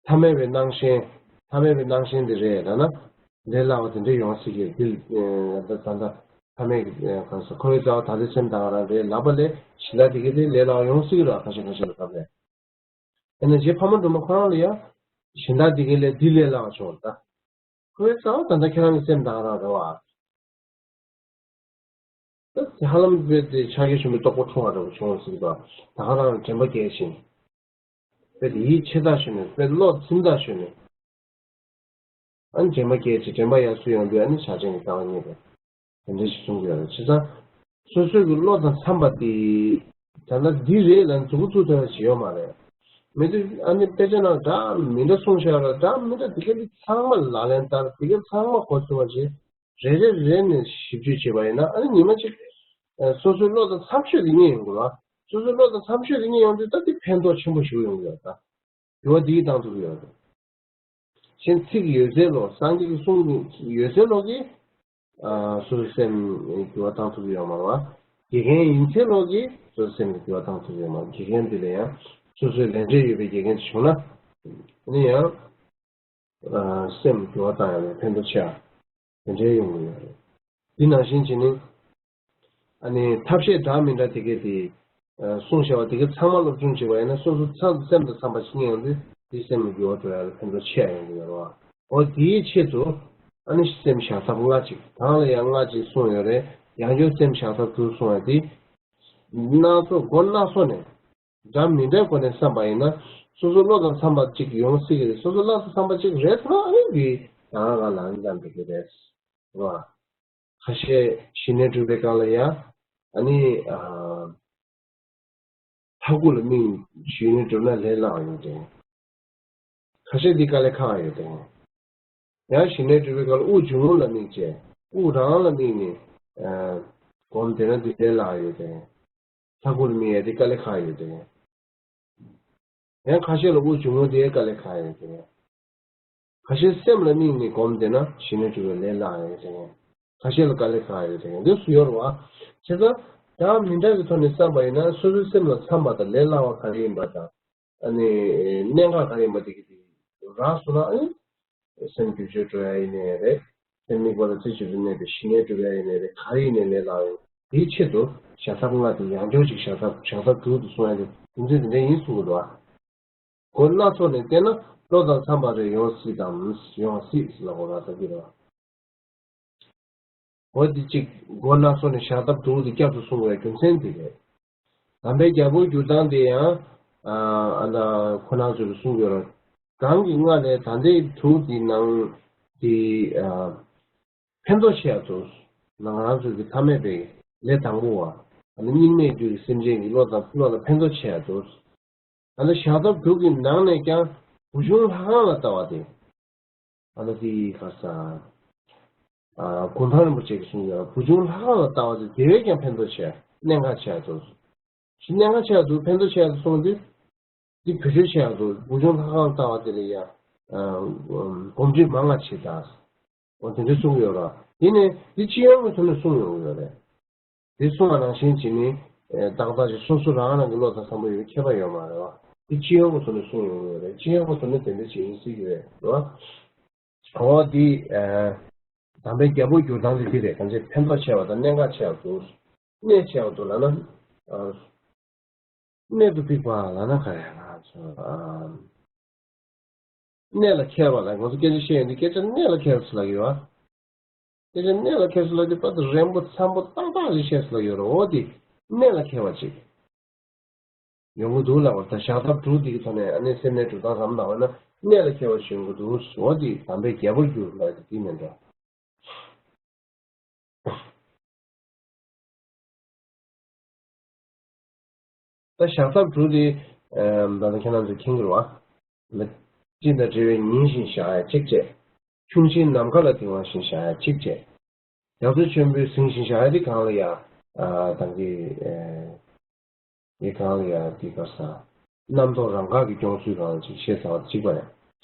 ཐ་མལ་པའི་སྣང་ཞེན། ཐ་མལ་པའི་སྣང་ཞེན་དེ་རེད་ལབ་ན་ལས་སླ་བ་དེ་འདྲ་ཡོང་སྲིད་ཀྱི་འདི། ཨ། ད་ད་ད་ཐ་མལ་གྱི་གང་ཟེར་ཁོའི་རྩ་བ་ད་ལྟའི་སེམས་དང་རང་རེད་ལབ་པ་ལས་གཞན་དག་དེ་གའི་དེ་ལས་སླ་བ་ཡོང་སྲིད་ཀྱི་རེད། ཁ་ཤས་ཁ་ཤས་ལ་སྐབས་རེ། ཨ་ནི་རྗེ་ཕག་མོ་སྒྲོལ་མ་ཁོ་རང་ལ་ཡང་གཞན་དག་དེ་གའི་ལས་འདི་ལས་སླ་བ་བྱུང་བ་ད། ཁོའི་རྩ་བ་ད་ལྟ་ཁྱེད་རང་གི་སེམས་དང་རང་རེད་བ། ད་དེ་ཧ་ལམ་དཔེ་དེ་ཕྱག་རྒྱ་ཆེན་པོའི་རྟོགས་པ་འཁྲུངས་པ་འདྲ་པོ་བྱུང་སྲིད་པ། ད་ག་རང་དྲན་པ་རྒྱས་ཕྱིན། དཔེ་དེ་ཡིད་ཆེས་ཐག་ཆོད་ནས་དཔེ་བློ་ཚིམ་ཐག་ཆོད་ནས། ཨ་ནི་དྲན་པ་སྐྱེས་ཚེ་དྲན་པ་ཡར་སོ་ཡོང་དུས་ཨ་ནི་ཕྱག་ཆེན་གྱི་ལྟ་བ་རྙེད་པས་དེ་འདྲ་ཞིག་གསུང་གི་ཡོད་རེད། བྱས་ཙང་སོ་སོའི་གི་བློ་དང་འཚམ་པ་དེ་ད་ལྟ་འདི་རེད་ལ་མཛུབ་གུ་བཙུགས་ཐུབ་ཡ་ཞིག་ཡོད་མ་རེད། མི་འདུག་ཨ་ནི་དཔེ་ཆ་ནང་འདྲ་མི་འདྲ་གསུངས་བཞག་ར་འདྲ་མི་འདྲ་དེ་ག་དེ་ཚང་མ་ལག་ལེན་བསྟར། དེ་ག་ཚང་མ་གོ་ཚུལ་བ་བྱེད། རེ་རེ་རེ་ནས་ཞིབ་འཇུག་བྱེད་པ་ཡིན་ན། ཨ་ནི་ཉི་མ་གཅིག་སོ་སོའི་བློ་དང་འཚམ་ཤོས་དེ་རྙེད་ཡོང་དགོས་ལ། སོ་སོའི་བློ་དང་འཚམ་ཤོས་དེ་རྙེད་ཡོང་དུས་ད་དེ་ཕན་ཐོགས་ཆེན་པོ་ཞིག་ཡོང་གི་ཡོད་ད། འགྱུར་བ་འདི་གིས་བཏང་ཐུབ་ཀྱི་ཡོད་རེད། གཞན་ཚིག་ཡོད་ཚད་ལོ། སངས་རྒྱས་ཀྱི་གསུང་ཡོད་ཚད་ལོ་གིས་ཨ་སོ་སོའི་སེམས་འགྱུར་བ་བཏང་ཐུབ་ཀྱི་ཡོད་མ་རེད་བ། དགེ་རྒན་ཡིན་ཚད་ལོ་གིས་སོ་སོའི་སེམས་ཀྱི་འགྱུར་བ་བཏང་ཐུབ་ཀྱི་ཡོད་མ་རེད། དགེ་རྒན་འདི་ལ་ཡང་སོ་སོའི་ལས་འབྲས་ཡོད་པའི་དགེ་རྒན་ཅིག་བྱུང་ན། ཨ་ནི་ཡང་ཨ་སེམས་འགྱུར་བ་བཏང་ཡག་ལ་ཕན་ཐོགས་ཆེ་བ་དེ་འདྲའི་ཡོང་གི་ཡོད་རེད། འདི་ནང་བཞིན་བྱས་ནས། ཨ་ནི་ཐབས་ཤེས་འདྲ་མི་འདྲ་དེ་གས་དེ་ཨ་གསུངས་བཞག་པ་དེ་གས་ཚང་མ་སློབ་སྦྱོང་བྱེད་པ་ཡིན་ན། སོ་སོ་ཚ་སེམས་དང་འཚམ་པ་ཞིག་རྙེད་ཡོང་དུས་དེ་སེམས་ལ་འགྱུར་བ་འགྲོ་ཡག་ལ་ཕན་ཐོགས་ཆེ་ཡང་ཡོང་གི་ཡོད་རེད་བ། འོ་དེའི་ཆེད་དུ་ཨ་ནི་སེམས་བཞག་ཐབས་ལྔ་ཅིག། གང་ལ་ཡང་ལྔ་ཅིག་གསུངས་ཡོད་རེད། ཡང་བསྐྱར་སེམས་བཞག་ཐབས་དྲུག་གསུངས་ཡ་དེ། སྣ་ཚོགས་སྒོ་སྣ་ཚོགས་ནས་འདྲ་མི་འདྲའི་སྒོ་ནས་བསམ་པ་ཡིན་ན། སོ་སོ་བློ་དང་འཚམ་པ་ཅིག་ཡོང་སྲིད་ཀྱི་རེད། སོ་སོ་བློ་དང་འཚམ་པ་ཅིག་རེད་ཚོར་ན་ཨ་ནི་འདི་ཡང་ང་ལ་ཨ་ནི་འདྲ་འགྲོ་གི་རེད་བ། ཁ་ཤས་ཞི་གནས་སྒྲུབ་པའི་སྐབས་ལ་ཡ། ཨ་ནི་ཨ་ལྷ་སྐུ་ལ་དམིགས་ཞི་གནས་སྒྲུབ་ན་ལས་སླ་བ་ཡོད་དེ། ཁ་ཤས་འདི་དཀའ་ལས་ཁག་ཡོད་དེ། ཡང་ཞི་གནས་སྒྲུབ་པའི་སྐབས་ལ་དབུགས་འབྱུང་རྔུབ་ལ་དམིགས་བྱས། དབུགས་རང་ལ་དམིགས་ནས་ཨ་སྒོམ་བསྡད་ན་འདི་ལས་སླ་བ་ཡོད་དེ། ལྷ་སྐུ་ལ་དམིགས་ཡ་འདི་དཀའ་ལས་ཁག་ཡོད་དེ། ཡང་ཁ་ཤས་ལ་དབུགས་འབྱུང་རྔུབ་དེ་དཀའ་ལས་ཁག་ཡོད་དེ། ཁ་ཤས་སེམས་ལ་དམིགས་ནས་སྒོམ་བསྡད་ན་ཞི་གནས་སྒྲུབ་པའི་ལས་སླ་ཡོད་དེ། ཁ་ཤས་ལ་དཀའ་ལས་ཁག་ཡོད་དེ། འདི་སུ་ཡོད་རེད་བ། བྱས་ཙང་འདྲ་མི་འདྲ་གི་ཐོག་ནས་བསམ་པ་ཡིན་ན། སོ་སོའི་སེམས་ལ་འཚམ་པ་དང་ལས་སླ་བ་ག་རེ་ཡིན་པ་དང་། ཨ་ནི་གནད་འགག་ག་རེ་ཡིན་པ་དེ་གི་དེ་རག་སོང་ན། ཨ་ནི་སེམས་བསྒྱུར་བཅོས་འགྲོ་ཡ་ཡིན་ནའི་རེད། སེམས་དམིགས་པ་ལ་རྩེ་གཅིག་ཏུ་གནས་པའི་ཞི་གནས་སྒྲུབ་ཡ་ཡིན་ནའི་རེད། ག་རེ་ཡིན་ནའི་ལས་སླ་བ་ཡིན། དེའི་ཆེད་དུ་བཞག་ཐབས་ལྔ་དེ་ཡང་བསྐྱར་ཅིག་བཞག་ཐབས། བཞག་ཐབས་དྲུག་ཏུ་གསུངས་ཡ་དེ་རྒྱུ་མཚན་དེ་འདྲ་ཡིན་གསུང་གི་འདུག་ཨ། སྒོ་སྣ་ཚོགས་ནས་བལྟས་ན་བློ་དང་འཚམ་པ་རེ་ཡོང་སྲིད་དམ། ཡོང་སྲིད་ཟེར་ལབ་དགོས་ར་ད་འདི་རེད་བ། འོ་འདི་གཅིག་སྒོ་སྣ་ཚོགས་ནས་བཞག་ཐབས་དྲུག་དེ་བསྐྱར་དུ་གསུང་བའི་རྒྱུ་མཚན་དེ་རེད། དམ་པའི་རྒྱལ་པོའི་བསྒྱུར་སྟངས་དེ་ཡང་ཨ་ཨ་ད་ཁོ་རང་ཚོས་གསུང་ཡོད་ར། གང་གི་སྔ་ལས་ད་ལྟའི་དྲུག་དེ་ནང་དེ་ཨ་ཕན་ཐོགས་ཆེ་ཡ་འདུག། ང་རང་ཚོ་གི་ཐ་མལ་པའི་ལས་དང་པོ་བ། ཨ་ནི་སྙིགས་མའི་དུས་ཀྱི་སེམས་ཅན་གྱི་བློ་དང་བློ་ལ་ཕན་ཐོགས་ཆེ་ཡ་འདུག། ཨ་ནི་བཞག་ཐབས་དྲུག་གི་ནང་ནས་ཀྱང་བུ་ཆུང་ལྷ་ཁང་ལ་ལྟ་བ་དེ། ཨ་ནི་དེ་ག་ས། ཨ་གུང་ཐང་རིན་པོ་ཆེ་གིས་གསུངས་ཡོད། བུ་ཆུང་ལྷ་ཁང་ལ་ལྟ་བ་དེ་དེ་བས་ཀྱང་ཕན་ཐོགས་ཆེ། གནད་འགག་ཆེ་ཡ་འདུག། ཞེས་གནད་འགག་ཆེ་ཡ་འདུག། ཕན་ཐོགས་ཆེ་ཡ་འདུག་གསུངས་དུས། འདི་བེད་སྤྱོད་བྱེད་ཡག་ཏུ་བུ་ཆུང་ལྷ་ཁང་ལྟ་བ་དེ་ལ་ཡང་གོམས་འདྲིས་མང་ང་བྱེད་དང་། འོ་དེ་འདྲ་གསུང་གི་ཡོད་ར། དེ་ནས་འདི་སྤྱི་ཡོངས་ཀྱི་ཐོག་ནས་གསུང་ཡོང་གི་ཡོད་རེད། དེ་གསུང་བ་ནང་བཞིན་བྱས་ནས་ཏག་ཏག་ཅིག་སོ་སོ་རང་རང་གི་བློ་དང་བསམ་བློ་ཡོད་མཁས་པ་ཡོད་མ་རེད་བ། དེ་སྤྱི་ཡོངས་ཀྱི་ཐོག་ནས་གསུང་ཡོང་གི་ཡོད་རེད། སྤྱི་ཡོངས་ཀྱི་ཐོག་ནས་དེ་འདྲ་བྱེད་ཡིན་སྲིད་ཀྱི་རེད་རེད་བ། འོ་དེ་དམ་པའི་རྒྱལ་པོ་བསྒྱུར་སྟངས་དེ་དེ་རེད། གང་ཅི་ཕན་ཐོགས་ཆེ་བ་དང་གནད་འགག་ཆེ་བ་འདུག། གནད་ཆེ་བ་འདུག་ལབ་ན། གནད་དུ་ཕིགས་པ་ལབ་ན་ག་རེ་ང་ཚོ། གནད་ལ་འཁེལ་བ་ལ་ང་ཚོ་སྐད་ཆ་བཤད་ཡོང་དུས་སྐད་ཆ་གནད་ལ་འཁེལ་སོང་ལབ་ཡོད་ཨ། སྐད་ཆ་གནད་ལ་འཁེལ་སོང་ལབ་དུས་པ་དེ་རན་པོ་འཚམ་པོ་ཏག་ཏག་ཞིག་བཤད་སོང་ལབ་ཡོད་རེད། འོ་དེ་གནད་ལ་འཁེལ་བ་ཅིག་ཡོང་གི་འདུག་ལབ་པ་རེད། ད་བཞག་ཐབས་དྲུག་དེ་གི་ཐོག་ནས་ཨ་ནི་སེམས་ནས་གྲུབ་སྟངས་ལམ་དང་བ་ན་གནད་ལ་འཁེལ་བ་ཞིག་ཡོང་གི་འདུག། འོ་དེ་དམ་པའི་རྒྱལ་པོ་བསྒྱུར་ལབ་དེ་དེ་མིན་འགྲོ། ད་བཞག་ཐབས་དྲུག་དེ། ད་ལྟ་ཁྱེད་རང་ཚོས་མཁྱེན་གྱི་རེད་བ། སྤྲིན་དང་བྲལ་བའི་ཉིན་བཞིན་བཞག་ཡ་གཅིག་བྱས། ཁྱུང་ཆེན་ནམ་མཁའ་ལ་ལྡིང་བ་བཞིན་བཞག་ཡ་གཅིག་བྱས། རྒྱ་མཚོ་ཆེན་པོའི་གཟིངས་བཞིན་བཞག་ཡ་དེ་གང་ལ་ཡ། ད་གི། དེ་གང་ལ་ཡ་དེ་ག་ས། རྣམ་རྟོག་རང་འགག་གི་སྐྱོང་ཚུལ་གང་ལ་གཅིག་བཤད་ཚར་བ་གཅིག་པ་རེད།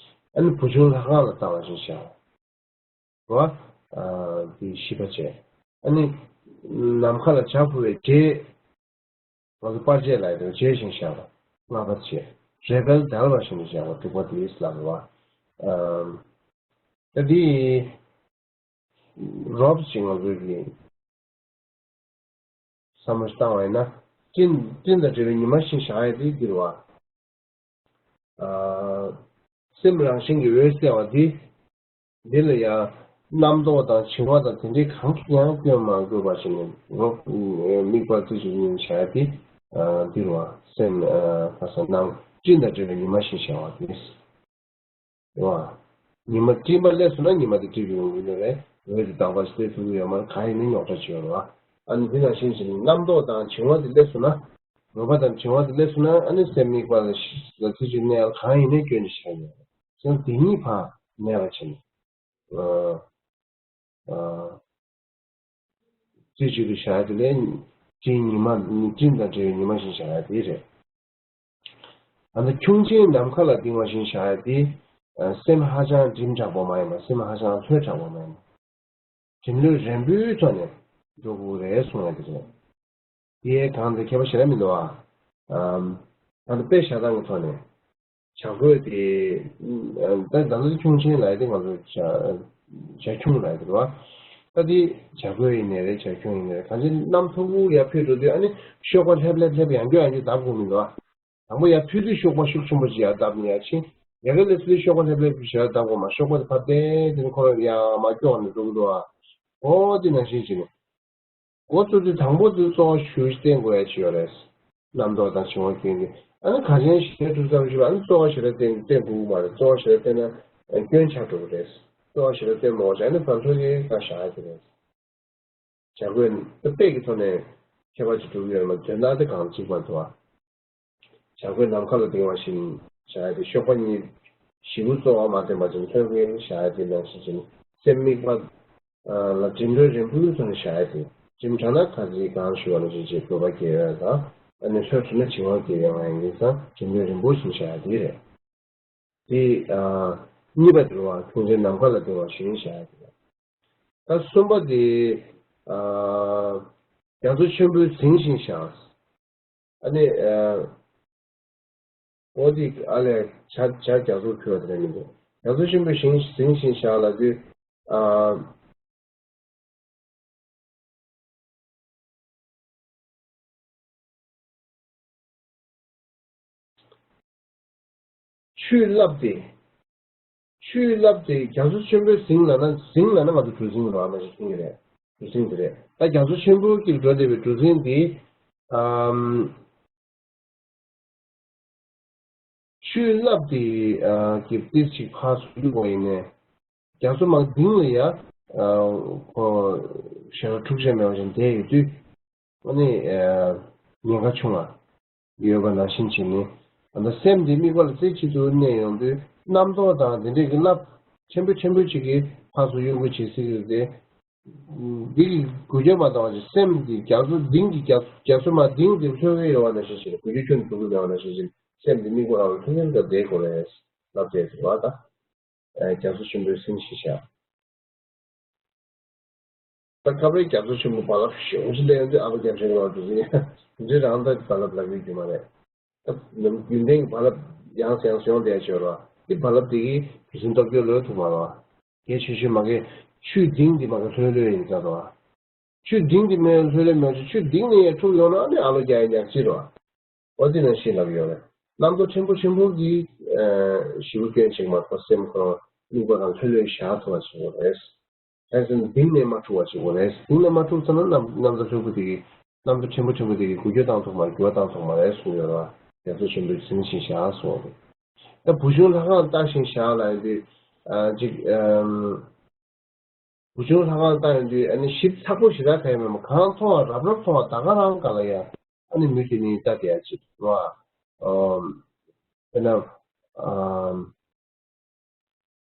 ཨ་ནི་བུ་ཆུང་ལྷ་ཁང་ལ་ལྟ་བ་བཞིན་བཞག་རོ། ཨ་དེ་བཞི་པ་བྱས། ཨ་ནི་ནམ་མཁའ་ལ་བྱ་འཕུར་བའི་རྗེས། ང་ཚོ་པར་ཆས་ལ་ཡོད་རྗེས་བཞིན་བཞག་པ་ལྔ་པ་བྱས། རེ་བལ་བརྡལ་བ་བཞིན་བཞག་པ་དྲུག་པ་དེ་ལ་རེད་བ། ཨ་ད་དེ་རོབ་ཅིག་ང་ཚོ་གི་བསམ་བློ་བཏང་བ་ཡིན་ན། སྤྲིན་སྤྲིན་དང་བྲལ་བའི་ཉི་མ་བཞིན་བཞག་ཡ་དེ་འདི་རེད་བ། ཨ་སེམས་རང་བཞིན་གྱིས་འོད་གསལ་བ་འདི། འདི་ལ་ཡང་རྣམ་རྟོག་དང་བྱིང་བ་དང་དེ་འདྲའི་གང་གིས་ཀྱང་སྐྱོན་མ་དགོས་པ་ཞིག་ནས་རོབ་དམིགས་པ་རྩེ་གཅིག་ཏུ་གནས་བྱ་ཡ་དེ། ཨ་འདི་རེད་བ། སེམས་ཨ་ཁ་སང་སྣང་སྤྲིན་དང་བྲལ་བའི་ཉི་མ་བཞིན་བཞག་པ་དེ། རེད་བ། ཉི་མ་སྤྲིན་པ་སླེབས་སོང་ན་ཉི་མ་དེ་བཀྲུས་ཡོང་གི་ཡོད་རེད། འོད་དེ་དག་པ་ཞིག་སླེབས་ཐུབ་ཀྱི་ཡོད་མ་རེད། གང་ཡིན་ནའི་རྙོག་དྲ་ཅིག་ཡོད་རེད་བ། ཨ་ནི་འདི་ནང་བཞིན་བྱས་ནས་རྣམ་རྟོག་དང་བྱིང་བ་དེ་སླེབས་སོང་ན། འདོད་པ་དང་འབྱུང་བ་དེ་སླེབས་སོང་ན་ཨ་ནི་སེམས་དམིགས་པ་ལ་ལ་ཚིག་གཅིག་གནས་ཡག་གང་ཡིན་ནའི་སྐྱོན་ཅིག་ཆགས་ཡོད། སེམས་དེ་ཉིད་ཕར་མེད་པ་བྱས་ནས། ཨ་ཨ་རྩེ་གཅིག་ཏུ་བཞག་ཡ་དེ་ལས་སྤྲིན་ཉི་མ་སྤྲིན་དང་འདྲ་བའི་ཉི་མ་བཞིན་བཞག་ཡ་དེ་རེད། ཨ་ནི་ཁྱུང་ཆེན་ནམ་མཁའ་ལ་ལྡིང་བ་བཞིན་བཞག་ཡ་དེ། ཨ་སེམས་ཧ་ཅང་འགྲིམ་དྲག་པོ་མ་ཡིན་པ། སེམས་ཧ་ཅང་ལྷོད་དྲག་པོ་མ་ཡིན་པ། འགྲིམ་ལྷོད་རན་པོའི་ཐོག་ནས་འགྲོ་དགོས་རེད་གསུང་ཡ་དེ་རེད། དེའི་སྒང་དེ་ཁྱད་པར་ཞེ་དྲག་མི་འདུག་ཨ། ཨམ། ད་ལྟ་དཔེ་བཞག་སྟངས་ཀྱི་ཐོག་ནས་བྱ་རྒོད་དེ། ཨམ། ད་ད་ལྟ་ཁྱུང་ཆེན་ལབ་ཡ་དེ་ང་ཚོ་བྱ་བྱ་ཁྱུང་ལབ་ཡ་དེ་རེད་བ། ད་དེ་བྱ་རྒོད་ཡིན་ནའི་རེད། བྱ་ཁྱུང་ཡིན་ནའི་རེད། གང་ཅི་གནམ་མཐོ་པོ་ཡར་འཕུར་འགྲོ་དུས་ཨ་ནི་གཤོག་པ་ལྷེབ་ལྷེབ་ལྷེབ་ཡང་བསྐྱར་ཡང་བསྐྱར་བརྡབ་དགོས་མི་འདུག་ཨ། དང་པོ་ཡར་འཕུར་དུས་གཤོག་པ་ཤུགས་ཆེན་པོ་ཅིག་ཡར་བརྡབ་ནས་ཡར་ཕྱིན། ཡ་གི་ལས་སུ་གཤོག་པ་ལྷེབ་ལྷེབ་ཞེ་དྲག་བརྡབ་དགོས་མ། གཤོག་པ་དེ་ཕར་བསྟན་དེ་ནི་ཁོ་རང་ཡར་མར་སྐྱོག་ནས་འགྲོ་གི་འདུག་ཨ། འོ་དེ་ནང་བཞིན་བྱས་ནས། འགོ་བཙུགས་དུས་དང་པོ་དེ་གཙོ་བོ་ཞེ་པོ་ཅིག་བསྟན་དགོས་ཡ་ཅིག་ཡོད་རེད། རྣམ་རྟོག་དང་བྱུང་བ་སྐྱོན་གྱི། ཨ་ནི་ག་ཅན་ཞེ་དྲག་ཐུགས་བསམ་ཞིག་ཨ་ནི་གཙོ་བོ་ཞེ་དྲག་བསྟན་བསྟན་དགོས་ཀྱི་མ་རེད། གཙོ་བོ་ཞེ་དྲག་བསྟན་ན་སྐྱོན་ཆགས་འགྲོ་གི་རེད། གཙོ་བོ་ཞེ་དྲག་བསྟན་མ་དགོས་ཅིག་ཨ་ནི་ཕར་ལྷོད་ཀྱི་ཀ་བཞག་ཡ་དེ་རེད། བྱ་རྒོད་དཔེ་གི་ཐོག་ནས་ཁྱད་པར་ཅིག་གྲུབ་ཡོད་མ། དོན་དག་དེ་གང་གཅིག་པ་འདུག་ཨ། བྱ་རྒོད་ནམ་མཁའ་ལ་ལྡིང་བ་བཞིན་བྱ་ཡ་དེ་གཤོག་པ་གཉིས་བཞི་པོ་གཙོ་བོ་མ་བསྟན་པ་ཅིག་ལྷོད་ཀྱི་བཞག་ཡ་དེ་ནང་བཞིན་བྱས་ནས་སེམས་དམིགས་པ་ལ་འགྲིམ་ལྷོད་རན་པོའི་ཐོག་ནས་བཞག་ཡ་དེ། འགྲིམ་དྲགས་ན་ག་ཚོད་གང་ཞུ་བ་ནང་བཞིན་བྱས་འདོད་པ་སྐྱེ་ཡ་དང་ཨ་ནི་ལྷོད་དྲགས་ན་འཆིང་བ་སྐྱེ་ཡ་ཡིན་ཙང་འགྲིམ་ལྷོད་རན་པོ་བཞིན་བཞག་ཡ་དེ་རེད། དེ་ཨ་གཉིས་པ་དེ་རེད་བ། ཁྱུང་ཆེན་ནམ་མཁའ་ལ་ལྡིང་བ་བཞིན་བཞག་ཡ་དེ་རེད། ད་གསུམ་པ་དེ། ཨ་རྒྱ་མཚོ་ཆེན་པོའི་གཟིངས་བཞིན་བཞག་ཨ་ནི། ཨ་འོ་དེ་ཨ་ལས་བྱ་བྱ་རྒྱ་མཚོ་ཕུལ་བ་དེ་འདྲ་མི་འདུག་རྒྱ་མཚོ་ཆེན་པོའི་གཟིངས་གཟིངས་བཞིན་བཞག་ལབ་དུས། ཨ། ཆུའི་རླབས་དེ། ཆུའི་རླབས་དེ་རྒྱ་མཚོ་ཆེན་པོའི་གཟིངས་ལབ་ན། གཟིངས་ལབ་ན་ང་ཚོ་གྲུ་གཟིངས་རེད་བ། མ་གཞི་གཟིངས་རེད། གྲུ་གཟིངས་དེ་རེད། ད་རྒྱ་མཚོ་ཆེན་པོ་གི་འགྲོ་བསྡད་པའི་གྲུ་གཟིངས་དེ། ཨམ། ཆུའི་རླབས་དེ་ཨ་གི་ཏིར་གཅིག་ཕར་ཚུར་གཡུག་པ་ཡིན་ནའི། རྒྱ་མཚོ་མར་ལྡིང་ལ་ཡ། ཨ་ཁོ་ཞེ་དྲག་འཁྲུག་ཆ་མེད་པ་བཞིན་བསྡད་ཡོད་དུས། ཨ་ནི་ཨ་ཉེན་ཁ་ཆུང་བ་ཡོད་པ་ནང་བཞིན་བྱས་ནས། ཨ་ད་སེམས་འདི་དམིགས་པ་ལ་རྩེ་གཅིག་ཏུ་གནས་ཡོང་དུས་རྣམ་རྟོག་དང་དེ་འདྲས་ཀྱི་རླབས་ཆེན་པོ་ཆེན་པོ་ཅིག་གིས་ཕར་ཚུར་གཡོ་འགུལ་བྱེད་སྲིད་ཀྱི་རེད། འདི་གི་འགུལ་སྐྱོད་མ་བཏང་བ་ཞིག་སེམས་འདི་རྒྱ་མཚོ་ལྡིང་གི་རྒྱ་རྒྱ་མཚོ་མར་ལྡིང་སྟེ་ལྷོད་ཀྱི་ཡོད་པ་ནང་བཞིན་བྱས་ནས། འགུལ་སྐྱོད་ཁྱོན་ནས་འགྲོ་གི་ཡོད་པ་ནང་བཞིན་བྱས་ནས་སེམས་འདི་དམིགས་པ་ལ་ལྷོད་ལྷོད་ལ་བསྡད་དགོས་རེད་ལབ་བསྡད་འདུག་བ། ད་རྒྱ་མཚོ་ཆེན་པོའི་གཟིངས་ཤིག་བཞག་ད་སྐབས་རེ་རྒྱ་མཚོ་ཆེན་པོ་རྦ་རླབས་ཞེ་པོ་ཅིག་སླེབས་ཡོང་དུས་ཨ་ཕ་རྒྱ་འཕྲིན་ལོག་འགྲོ་ཟིན། དེ་འདྲའི་རང་ད་རྦ་རླབས་ལབ་ཀྱི་ཡོད་མ་རེད། ད་ནམ་རྒྱུན་ལྡན་གྱི་རྦ་རླབས་ཡང་སེ་ཡང་སེ་ཡོང་བསྡད་ཡ་ཅིག་ཡོད་རེད་བ། དེ་རྦ་རླབས་དེ་གིས་གྲུ་གཟིངས་སྟོབས་སྐྱོ་ལོས་ཐུབ་མ་རེད་བ། གལ་ཆེ་ཤོས་མ་གི་ཆུའི་ལྡིང་དེ་མ་གི་ལྷོད་ལྷོད་ཡིན་ཙང་རེད་བ། ཆུའི་ལྡིང་དེ་མེད་ལྷོད་ལྷོད་མེད་ཅིག་ཆུའི་ལྡིང་ནས་ཡར་འཁྲུག་ཡོང་ན་ཨ་ནི་ཨ་ལོ་རྒྱག་ཡ་ཉག་གཅིག་རེད་བ། འོ་དེ་ནང་བཞིན་ལབ་ཡོད་རེད། རྣམ་རྟོག་ཕྲན་བུ་ཕྲན་བུ་གིས་ཨ་ཞེ་པོ་སྐྱོན་བྱེད་མ་ཐུབ་པ། སེམས་ཁོ་རང་དམིགས་པ་རང་ལྷོད་ལྷོད་བཞག་ཐུབ་པ་བྱེད་དགོས་རེད། ཧན་སེམས་ལྡིང་ནས་མ་འཁྲུག་པ་བྱེད་དགོས་རེད། ལྡིང་ནས་མ་འཁྲུག་ཚར་ན་རྣམ་རྣམ་རྟོག་ཕྲན་བུ་དེ་གིས་རྣམ་རྟོག་ཕྲན་བུ་ཕྲན་བུ་དེ་གིས་འགུལ་སྐྱོད་བཏང་ཐུབ་མ་རེད། འགྱུར་བ་བཏང་ཐུབ་མ་རེད་གསུངས་ཡོད་རེད་བ། རྒྱ་མཚོ་ཆེན་པོའི་གཟིངས་བཞིན་བཞག་གསུངས་རེད། ད་བུ་ཆུང་ལྷ་ཁང་བཏགས་བཞིན་བཞག་ལབ་ཡོང་དུས་ཨ་ཅིག་ཨམ། བུ་ཆུང་ལྷ་ཁང་བཏགས་ཡོང་དུས་ཨ་ནི་ཞིབ་ཚགས་པོ་ཞེ་དྲག་གང་ཡང་མེད་པ། གང་མཐོང་བ་རབ་རབ་མཐོང་བ་ད་ག་རང་སྒང་ལ་ཡ་ཨ་ནི་མི་དེ་ནི་ལྟ་བསྡད་ཡ་ཅིག་རེད་བ། ཨམ། དཔེར་ན། ཨམ།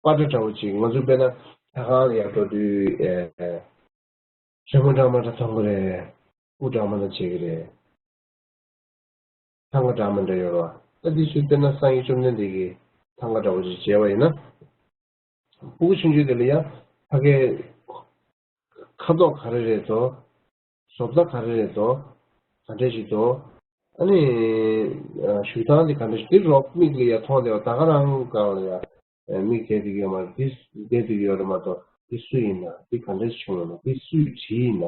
པ་ཏྲ་འདྲ་བོ་ཅིག་ང་ཚོ་དཔེར་ན་ལྷ་ཁང་ལ་ཡར་འགྲོ་དུས་ཨེ། རི་མོ་འདྲ་མ་འདྲ་མཐོང་གི་རེད། སྤུ་འདྲ་མ་འདྲ་བྱེད་ཀྱི་རེད། ཐང་ག་འདྲ་མ་འདྲ་ཡོད་རེད་བ། ད་འདི་ཚོ་དཔེར་ན་སངས་རྒྱས་བཅོམ་ལྡན་འདས་ཀྱིས་ཐང་ག་འདྲ་བོ་ཅིག་མཇལ་བ་ཡིན་ན། སྤུ་གུ་ཆུང་ཆུང་དེ་ལ་ཡང་ཕ་གའི་ཁ་དོག་ག་རེ་རེད་དོ། བཟོ་ལྟ་ག་རེ་རེད་དོ། ག་འདྲ་ཞིག་དོ། ཨ་ནི། བཞུགས་སྟངས་དེ་ག་འདྲ་ཞིག་དེ་རོགས་མིག་ལ་ཡང་མཐོང་བསྡད་པ་ད་ག་རང་སྒང་ལ་ཡང་མིག་བསྡད་བསྡད་ཀྱི་ཡོད་མ་རེད། དེ་བསྡད་བསྡད་ཀྱི་ཡོད་རེད་མ་གཏོགས་དེ་སུ་ཡིན་ན། དེ་ག་འདྲ་ཞིག་བྱུང་ཡོད་ན། དེ་སུས་བྲིས་ཡིན་ན།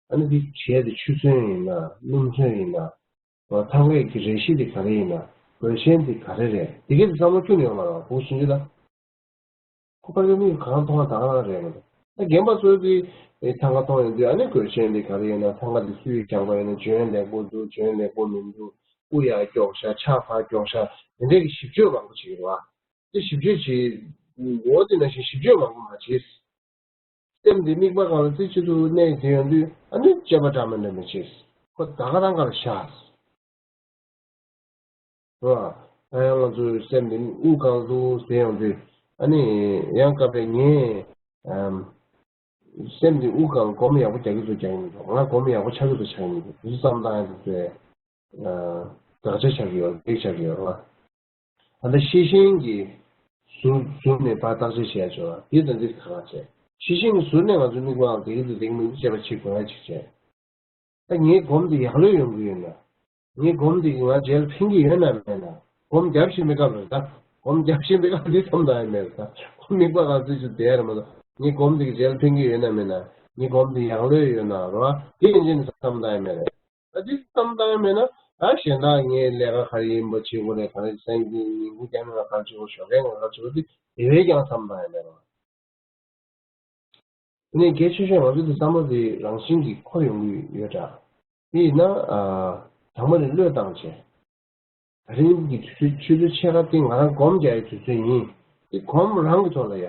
ཨ་ནི་དེ་བྲིས་ཡ་དེ་ཆུ་ཚན་ཡིན་ན། སྣུམ་ཚན་ཡིན་ན། ཐང་གའི་གི་རས་གཞི་དེ་ག་རེ་ཡིན་ན། གོས་ཆེན་དེ་ག་རེ་རེད། དེ་གའི་དེ་བསམ་བློ་ཁྱོན་ནས་ཡོང་མ་རེད་བ། བུ་ཆུང་ཆུང་ལ། ཁོ་ཕ་གི་མིག་གང་མཐོང་བ་ད་ག་རང་རེད་མ་གཏོགས། ད་རྒན་པ་ཚོས་དེ་ཨེ་ཐང་ག་མཐོང་ཡོང་དུས་ཨ་ནི་གོས་ཆེན་དེ་ག་རེ་ཡིན་ན། ཐང་ག་དེ་སུས་བརྐྱངས་པ་ཡིན་ན། འཇོན་ལེགས་པོ་འདུག་འཇོན་ལེགས་པོ་མི་འདུག་སྤུ་ཡར་ཀྱོག་ཤག་ཕྱག་ཕར་ཀྱོག་ཤག་དེ་འདྲས་ཀྱི་ཞིབ་དཔྱོད་མང་པོ་བྱེད་ཀྱི་རེད་བ། དེ་ཞིབ་དཔྱོད་བྱེད། འོ་དེ་ནང་བཞིན་ཞིབ་དཔྱོད་མང་པོ་མ་བྱེད། སེམས་འདི་དམིགས་པ་སྒང་ལ་རྩེ་གཅིག་ཏུ་གནས་བསྡད་ཡོང་དུས་ཨ་ནི་དཔྱད་པ་འདྲ་མི་འདྲ་མི་བྱེད། ཁོ་ད་ག་རང་སྒང་ལ་བཞག་རེད་བ། ད་ཡང་ང་ཚོའི་སེམས་འདི་དབུགས་གང་འདུག་ཟེར་ཡོང་དུས། ཨ་ནི་ཡང་སྐབས་རེ་ངས་ཨམ། སེམས་འདི་དབུགས་གང་སྒོམ་ཡག་པོ་རྒྱག་གི་འདུག་རྒྱག་གི་མི་འདུག་ང་སྒོམ་ཡག་པོ་ཆགས་ཀྱི་འདུག་ཆགས་ཀྱི་མི་འདུག་དེ་ཚོ་བསམ་བཏང་ཡག་དེ་ཚོས་དགག་བྱ་ཆགས་ཀྱི་ཡོད། འགྲིག་ཆགས་ཀྱི་ཡོད་རེད་བ། ད་ལྟ་ཤེས་བཞིན་གྱི་ཟུར་ཟུར་ནས་ཕར་བརྟག་དཔྱད་བྱས་ཆོག་ལ། འདི་དང་འདི་ག་རེ་བྱས། ཤེས་བཞིན་གྱི་ཟུར་ནས་ང་ཚོའི་དམིགས་པའང་དེ་གི་འདི་འདི་མི་འདི་བྱས་པ་བྱེད་དགོས་ཡ་ཅིག་བྱས། ད་ངའི་སྒོམ་འདི་ཡག་ལོས་ཡོང་གི་ཡོད་ན། ངའི་སྒོམ་འདི་གིས་ང་རྗེས་ལ་ཕན་གྱི་ཡོད་ན་མེད་ན། སྒོམ་རྒྱབ་བཞིན་པའི་སྐབས་རེད་ད། སྒོམ་རྒྱབ་བཞིན་པའི་སྐབས་འདི་བསམ་བཏང་ཡ་མེད་རེད་ད། དམིགས་པ་གང་ཚུལ་ཞིག་བསྡད་ར་མ་གཏོགས་ངའི་སྒོམ་འདི་གིས་རྗེས་ལ་ཕན་གྱི་ཡོད་ན་མེད་ན། ངའི་སྒོམ་འདི་ཡག་ལོས་ཡོད་ན་རེད་བ། དེ་ཡིན་ཕྱིན་བསམ་བཏང་ཡ་མེད་རེད། ད་འདི་བསམ་བཏང་ཡ་མེད་ན། ད་གཞན་དག་ངས་ལས་ཀ་ག་རེ་ཡིན་པ་བྱེད་དགོས་རེད། ག་རེ་སེམས་ཀྱི་ཉིན་གུང་རྒྱབ་ནས་ང་ག་རེ་བྱེད་དགོས། ཞོགས་ཀས་ང་ག་རེ་བྱེད་དགོས། འདི་དེ་བས་ཀྱང་བསམ་བཏང་ཡ་མེད་རེད་བ། དེ་ནས་གལ་ཆེ་ཤོས་ང་ཚོ་འདི་བསམ་བློ་འདི་རང་བཞིན་གྱིས་འཁོར་ཡོང་གི་ཡོད་འདྲ། དེ་ཡིན་ན། ཨ། དང་པོ་ནས་བློས་བཏང་བྱས། ད་རིང་གི་དུས་ཚོད་ཆུ་ཚོད་ཕྱེད་ཀ་སྟེང་ང་རང་སྒོམ་རྒྱག་ཡའི་དུས་ཚོད་ཡིན། དེ་སྒོམ་རང་གི་ཐོག་ལ་ཡ་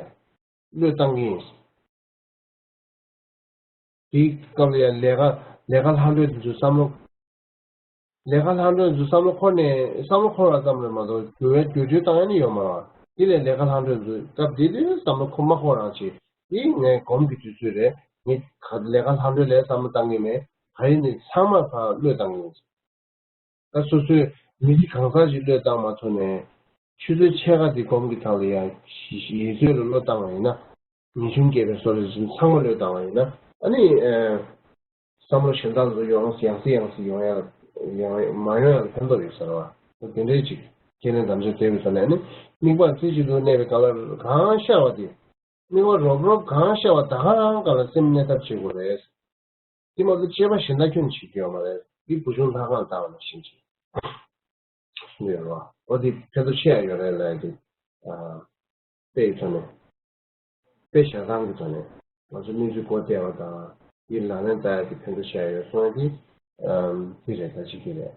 བློས་བཏང་གི་ཡིན། དེའི་སྐབས་ལ་ཡ་ལས་ཀ་ལས་ཀ་ལྷག་འཕྲོས་དེ་ཚོའི་བསམ་བློ། ལས་ཀ་ལྷག་འཕྲོས་ཚོའི་བསམ་བློ་འཁོར་ནས་བསམ་བློ་འཁོར་བ་ཙམ་རེད་མ་གཏོགས་འགྱུར་བའི་འགྱུར་བཅོས་བཏང་ཡ་ནི་ཡོད་མ་རེད། དེ་ལས་ལས་ཀ་ལྷག་འཕྲོས་ཚོའི་སྐབས་དེ་དུས་བསམ་བློ་འཁོར་མ་འཁོར་རང་བྱེད། དེ་ངས་སྒོམ་གྱི་དུས་ཚོད་རེད། ངས་ག་ལས་ཀ་ལྷག་འཕྲོས་ལ་བསམ་བློ་བཏང་གི་མེད། ག་ཡིན་ནི་ཚང་མ་ཕར་བློས་བཏང་གི་ཡིན། ད་སོ་སོའི་མི་ཚེ་གང་ཟག་ཅིག་བློས་བཏང་མ་ཐུབ་ནས། ཆུ་ཚོད་ཕྱེད་ཀ་དེ་སྒོམ་གྱི་ཐོག་ལ་ཡང་ཡིད་ཚོད་ལ་བློས་བཏང་བ་ཡིན་ན། ཉིན་གཞུང་སྐྱེས་པའི་སོ་སོ་ཚང་མ་བློས་བཏང་བ་ཡིན་ན། ཨ་ནི། ཨ། བསམ་བློ་གཞན་དག་ཚོ་ཡོང་ཡང་སེ་ཡང་སེ་ཡོང་ཡ། ཡོང་མ་ཡོང་ཡང་ཕན་ཐོགས་ཡོད་ཟེར་བ། དེ་འདྲའི་ཅིག་ཁས་ལེན་དམ་བཅའ་བསྡད་པའི་ཐོག་ནས་ཨ་ནི། དམིགས་པ་རྩེ་གཅིག་ཏུ་གནས་པའི་སྐབས་ལ་གང་ཤར་བ་དེ། དམིགས་པ་རོབ་རོབ་གང་ཤར་བ་ད་ག་རང་སྒང་ལ་སེམས་གནས་ཐབས་བྱེད་དགོས་རེད། དེ་མ་གཏོགས་དཔྱད་པ་གཞན་དག་ཁྱོན་ནས་བྱེད་རྒྱུ་ཡོད་མ་རེད། འདི་བུ་ཆུང་ལྷ་ཁང་ལྟ་བ་ནང་བཞིན་བྱེད། གསུངས་ཡོད་རེད་བ། འོ་དེ་ཕན་ཐོགས་ཆེ་ཡ་ཡོད་རེད་ལབ་ཡ་དེ། ཨ། དཔེ་ཡི་ཐོག་ནས། དཔེ་བཞག་སྟངས་ཀྱི་ཐོག་ནས། ང་ཚོ་གནས་ཚུལ་སྐོར་བལྟས་པ་དང་། འདི་ལག་ལེན་བསྟར་ཡ་དེ་ཕན་ཐོགས་ཆེ་ཡ་ཡོད་གསུངས་ཡ་དེ། ཨམ། དེ་རེད། ད་གཅིག་དེ་རེད།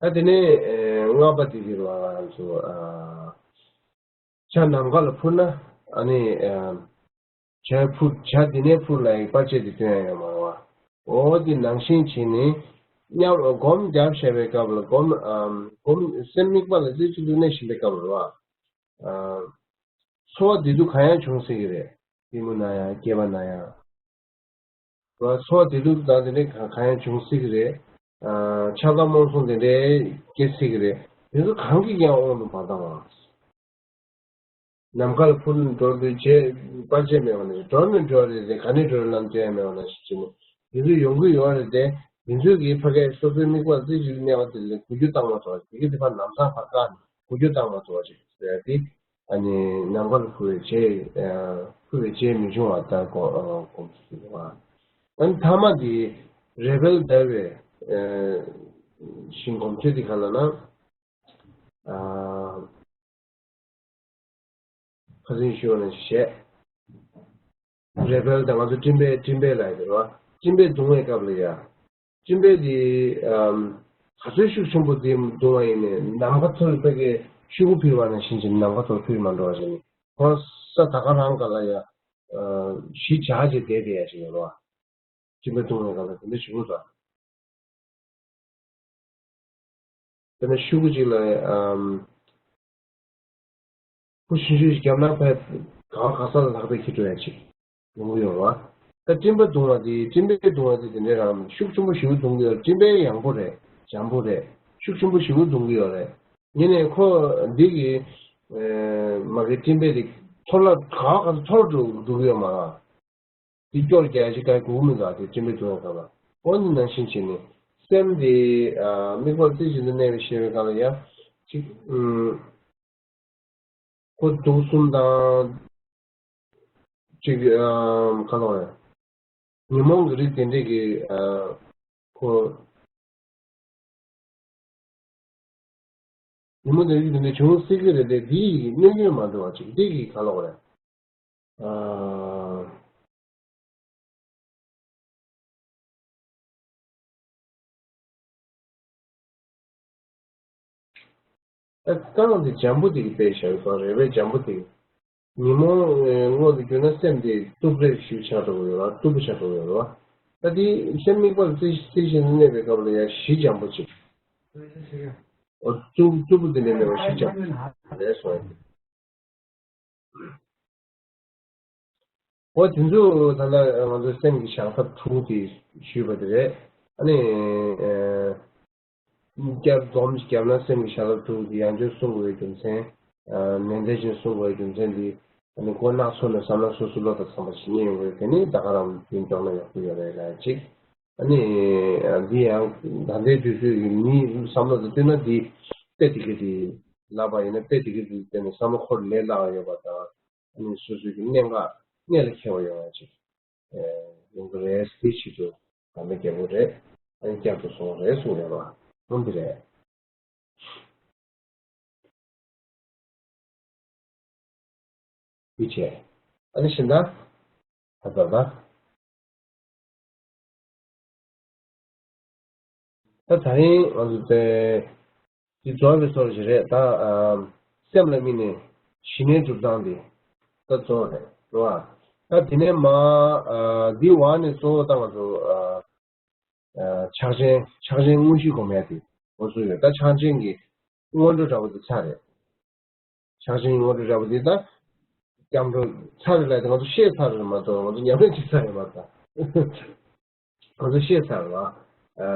ད་དེ་ནས། ཨེ། ལྔ་པ་དེ་དེ་རེད་བ། ང་ཚོ། ཨ། ཇ་ནམ་མཁའ་ལ་འཕུར་ན། ཨ་ནི། ཨམ། ཇ་འཕུར། ཇ་འདི་ནས་འཕུར་ལ་ཡི་པར་ཆས་འདི་སྟོན་ཡ་ཡོད་མ་རེད་བ། འོ་འདི་ནང་བཞིན་བྱས་ནས་མཉམ་སྒོམ་རྒྱབ་བྱས་པའི་སྐབས་ལ་སྒོམ། ཨམ། སྒོམ། སེམས་དམིགས་པ་ལ་རྩེ་གཅིག་ཏུ་གནས་བཞིན་པའི་སྐབས་ལ་རེད་བ། ཨམ། ཚོར་བ་བདེ་སྡུག་གང་ཡང་བྱུང་སྲིད་ཀྱི་རེད། གཏི་མུག་ན་ཡང་སྐྱེས་པ་ན་ཡང་། ཚོར་བ་བདེ་སྡུག་དང་དེ་འདྲའི་གང་གང་ཡང་བྱུང་སྲིད་ཀྱི་རེད། ཨ། ཆགས་སྡང་རྨོངས་གསུམ་དེ་འདྲའི་སྐྱེ་སྲིད་ཀྱི་རེད། དེ་ཚོ་གང་གིས་ཀྱང་དབང་དུ་མ་བཏང་བ། ནམ་མཁའ་ལ་འཕུར་འགྲོ་དུས་རྗེས་པར་ཆད་མེད་པ་ནས་འགྲོ་ནི་འགྲོ་རེད་དེ། ག་ནས་འགྲོ་རེད་ལམ་སྟོན་ཡ་མེད་པ་ནང་བཞིན་བྱས་ནས་དེ་ཚོ་ཡོང་གི་ཡོད་རེད་དེ། དེ་ཚོ་གིས་ཕ་གིའི་སོ་སོའི་དམིགས་པ་རྩེ་གཅིག་ཏུ་གནས་པ་དེ་ལ་འགུལ་སྐྱོད་བཏང་མ་ཐུབ་པ། དེ་གིས་དེ་ཕར་ལམ་སང་ཕར་བཀག་ནས་འགུལ་སྐྱོད་བཏང་མ་ཐུབ་པ་ཅིག་ཟེར་ཏེ། ཨ་ནི་ནམ་མཁའ་ལ་འཕུར་བའི་རྗེས། ཨ། འཕུར་བའི་རྗེས་མི་འབྱུང་བ་ལྟར་སྒོམ། ཨ། སྒོམ་ཚུལ་ཞིག་རེད་བ། ཨ་ནི་ཐ་མ་དེ་རེ་བལ་ཟླ་བའི། ཨ། ཞིང་སྒོམ་ཚུལ་དེ་ག་ལ་ན། ཨ། ཁ་སང་ཞུས་པ་ནང་བཞིན་བྱས། རེ་བལ་དང་ང་ཚོ་སྤྲིན་པས། སྤྲིན་པས་ལབ་ཡོད་རེད་བ། སྤྲིན་པས་བརྡུངས་པའི་སྐབས་ལ་ཡ། སྤྲིན་པས་དེ། ཨམ། ག་ཚོད་ཤུགས་ཆེན་པོ་དེ་བརྡུངས་པ་ཡིན་ནའི་ནམ་མཁའ་མཐོ་རུ་ཕ་གིའི་ཤུག་གུ་འཕུར་བ་ནང་བཞིན་གྱི་ནམ་མཁའ་མཐོ་རུ་འཕུར་མ་འགྲོ་བ་བྱས་ནས་ཁོ་ས་ད་ག་རང་སྒང་ལ་ཡ། ཨ། གཞི་འཇགས་བྱས་བསྡད་བསྡད་ཡ་ཞིག་ཡོད་རེད་བ། སྤྲིན་པས་བརྡུངས་པའི་སྐབས་ལ་དེ་འདྲ་བྱེད་དགོས་ད། དཔེར་ན་ཤུག་གུ་གཅིག་ལ། ཨམ། ཁུ་ཆུང་ཆུང་ཞིག་བརྒྱབ་ན་ཕར་ག་བ་ག་ས་ལ་ལྷག་པའི་འཁྱེར་འགྲོ་ཡ་ཅིག་ཡོང་གི་ཡོད་རེད་བ། ད་སྤྲིན་པ་བརྡུངས་པ་དེ། སྤྲིན་པས་བརྡུངས་པ་དེ་དེ་འདྲའི་རང་ཤུགས་ཆེན་པོ་ཞེ་པོ་བརྡུངས་ཀྱི་ཡོད་རེད། སྤྲིན་པས་ཡངས་པོ་རེད། འཇམ་པོ་རེད། ཤུགས་ཆེན་པོ་ཞེ་པོ་བརྡུངས་ཀྱི་ཡོད་རེད། ཡིན་ནའི་ཁོ་འདི་གི། ཨེ། མ་གི་སྤྲིན་པས་དེ་མཐོ་ལ་ག་བ་ག་ས་མཐོ་རུ་འགྲོ་འགྲོ་གི་ཡོད་མ་རེད། དེ་སྐྱོར་རྒྱག་ཅིག་ག་གོ་མི་འདུག་དེ་སྤྲིན་པས་བརྡུངས་པའི་སྐབས་ལ། འོ་འདི་ནང་བཞིན་བྱས་ནས་སེམས་དེ། ཨ། དམིགས་པ་རྩེ་གཅིག་ཏུ་གནས་པའི་ཤེས་པའི་སྐབས་ལ་ཡ། ཅིག་ཨུམ། ཁོ་དུག་གསུམ་དང་། ཅིག་ཨམ། ག་ལབ་དགོས་རེད། ཉོན་མོངས་ཀྱི་རིགས་དེ་འདྲས་ཀྱི། ཨ། ཁོ། ཉོན་མོངས་ཀྱི་རིགས་དེ་འདྲས་བྱུང་སྲིད་ཀྱི་རེད་དེ། འདི་ཡི་གནོད་སྐྱོན་མ་འགྲོ་བ་ཅིག་འདི་གི་ག་ལབ་དགོས་རེད། ཨ། ཨ། རྐང་དེ་འཇམ་པོ་དེ་གི་དཔེ་བཞག་སོང་། རེ་བའི་འཇམ་པོ་དེ། ཉོན་མོངས་ངོས་ནས་བརྒྱུད་ན་སེམས་དེ་རྟུབ་རེ་ཞིག་ཆགས་འགྲོ་གི་ཡོད་རེད། རྟུབ་པོ་ཆགས་འགྲོ་གི་ཡོད་རེད་བ། ད་དེ་སེམས་དམིགས་པ་རྩེ་རྩེ་བཞིན་དུ་གནས་པའི་སྐབས་ལ་ཡང་གཞི་འཇམ་པོ་ཅིག་འོ་རྩུབ་རྩུབ་པོ་དེ་འདྲ་མེད་པ་ཞིག་ཆགས་རེད་གསུངས་ཡོད། འོ་དེ་ཚོ་ད་ལྟ་ང་ཚོ་སེམས་ཀྱི་བཞག་ཐབས་དྲུག་དེ་ཞུས་པ་དེ་རེད། ཨ་ནི། བསྐྱར་སྡོམ་ཞིག་བརྒྱབ་ན་སེམས་ཀྱི་བྱ་ཐབས་དྲུག་དེ་ཡང་བསྐྱར་སྲུང་དགོས་པའི་རྒྱུ་མཚན། ནན་ཏན་ཞིག་སྲུང་དགོས་པའི་རྒྱུ་མཚན་དེ། ཨ་ནི་མགོ་ནག་ཚོ་ནས་བསམ་ན་སོ་སོ་བློ་དང་འཚམ་པ་ཞིག་རྙེད་ཡོང་གི་རེད། དེ་ནི་ད་ག་རང་མདུན་ཅོག་ན་ཡག་པོ་ཡོད་རེད་ལ་གཅིག་ཨ་ནི། འདི་ཡང་ད་ལྟའི་དུས་ཚོད་ཀྱི་མིའི་བསམ་བློ་དང་བསྟུན་ན་འདི་དཔེ་དེ་ག་དེ་ལབ་པ་ཡིན་ན་དཔེ་དེ་ག་དེ་བལྟས་ནས་བསམ་བློ་འཁོར་ལས་སླ་བ་ཡོད་པ་དང་། ཨ་ནི་སོ་སོའི་གི་གནད་འགག་གནད་ལ་འཁེལ་བ་ཡོང་བ་ཅིག་ཡོང་གི་རེད། དེ་ཆེད་དུ་དམ་པའི་རྒྱལ་པོ་རེད། ཨ་ནི་བསྐྱར་དུ་གསུངས་རེད་གསུངས་ཡོད་རེད་བ། འོ་འདི་རེད། འདི་བྱས། ཨ་ནི་གཞན་དག་ད་ལྟ་ད། ད་ད་རིང་ང་ཚོ་དེ་འདི་རྫོགས་པའི་སོར་ཞིག་རེད་ད། ཨ་སེམས་ལ་དམིགས་ནས་ཞི་གནས་སྒྲུབ་སྟངས་འདི་ད་རྫོགས་རེད་རེད་བ། ད་དེ་ནས་མ་ཨ་འདི་བ་ནས་གཙོ་བོ་ད་ང་ཚོ་ཨ་ཨ་ཕྱག་ཆེན་ཕྱག་ཆེན་དངོས་གཞི་སྒོམ་ཡ་དེ་འོ་ཚོ་ཡོད། ད་ཕྱག་ཆེན་གྱི་སྔོན་འགྲོ་འདྲ་པོ་དེ་ཚར་རེད། ཕྱག་ཆེན་གྱི་སྔོན་འགྲོ་འདྲ་པོ་དེ་ད་སྐྱབས་འགྲོ་ཚར་རེད་ལ། དེ་ང་ཚོ་ཤེས་ཚར་རེད་མ་གཏོགས་ང་ཚོ་ཉམས་ལེན་བྱེད་ཚར་རེད་མ་གཏོགས། ང་ཚོ་ཤེས་ཚར་བ། ཨ་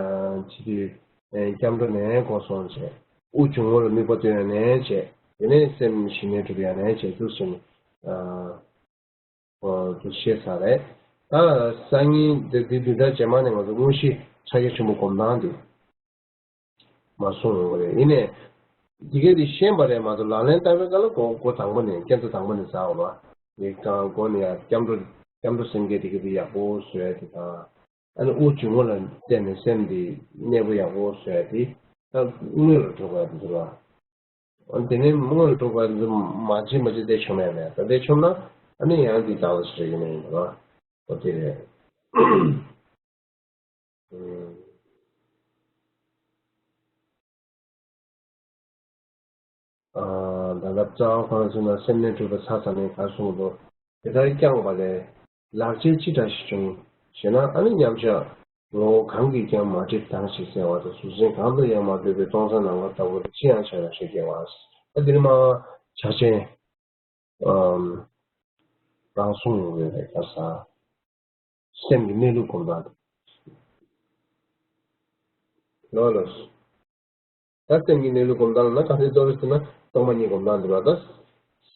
ཕྱི་དུས་ཨ་སྐྱབས་འགྲོ་ནས་སྒོ་སྲུང་བྱས། དབུགས་འབྱུང་བ་ལ་དམིགས་པ་གཏོད་ཡ་ནས་བྱས། དེ་ནས་སེམས་ཞི་གནས་སྒྲུབ་ཡ་ནས་བྱས་འདུག་ཟེར་ནས་ཨ་འོ་འདུག་ཤེས་ཚར་རེད། ད་སང་ཉིན་འདི་འདི་འདི་ལྟར་རྗེས་མ་ནས་ང་ཚོ་དངོས་གཞི་ཕྱག་རྒྱ་ཆེན་པོ་སྒོམ་སྟངས་འདི་མར་གསུངས་ཡོང་གི་རེད། ཡིན་ནའི་འདི་གས་འདི་ཤེས་པ་རེད་མ་གཏོགས་ལག་ལེན་བསྟར་བའི་སྐབས་ལ་འགོ་འགོ་དང་པོ་ནས་སྐྱེ་འཚོ་དང་པོ་ནས་ཟ་བ་རེད། འདི་གང་འགོ་ནས་ཡང་སྐྱབས་འགྲོ་སྐྱབས་འགྲོ་སེམས་བསྐྱེད་འདི་གས་འདི་ཡག་པོ་བཟོ་ཡ་དེ་དང་། ཨ་ནི་དབུགས་འབྱུང་བ་ལ་བརྟེན་ནས་སེམས་འདི་གནས་པོ་ཡག་པོ་བཟོ་ཡ་དེ་ད་དངོས་ལ་འགྲོ་དགོས་ཡ་དེ་ཚོ་རེད། འོ་དེ་ནས་དངོས་ལ་འགྲོ་དགོས་ཡ་དེ་ཚོ་མ་བྱེད་མ་བྱེད་དེ་ཆོ་མེད་མེད་ད་དེ་ཆོམ་ན་ཨ་ནི་ཡང་འདི་ཙག་ལ་ཞིག་རེད་ཡིན་ན་ཡིན་པ་རེད། འོ་དེ་རེད། ཨ་ད་ལྟ་རྩ་བ་ཁོ་རང་ཚོ་ན་སེམས་གནས་གྲུབ་པ་ཚར་ཚར་ནས་གར་སོང་འདུག་དེ་ལྟར་བསྐྱངས་པ་ལས་ལག་རྗེས་ཅི་འདྲ་ཞིག་བྱུང་ཞེ་ན། ཨ་ནི་མཉམ་བཞག་ངོ་བོ་གང་གིས་ཀྱང་མ་བསྒྲིབས་མདངས་ཤིག་གསལ་བ་དང་། གཟུགས་ཅན་གང་དུ་ཡང་མ་གཏོགས་པའི་སྟོང་གསལ་ནམ་མཁའ་ལྟ་བུ་དེ་ཅི་ཡང་བྱ་ཡང་ཞིག་སྐྱེ་བ། ཨ་འདིར་མ་ཕྱག་ཆེན་རང་གསུང་ཡོང་བའི་རེད་ད་ས། སེམས་ཀྱི་གནས་ལུགས་གོམས་སྟངས་དེ། ལོ་ལོ། ད་སེམས་ཀྱི་གནས་ལུགས་གོམས་སྟངས་ལ་ན་ག་ཚོད་གཙོ་བོ་ཟེར་ན་སྟོང་པ་ཉིད་གོམས་སྟངས་འདི་ལ་ད།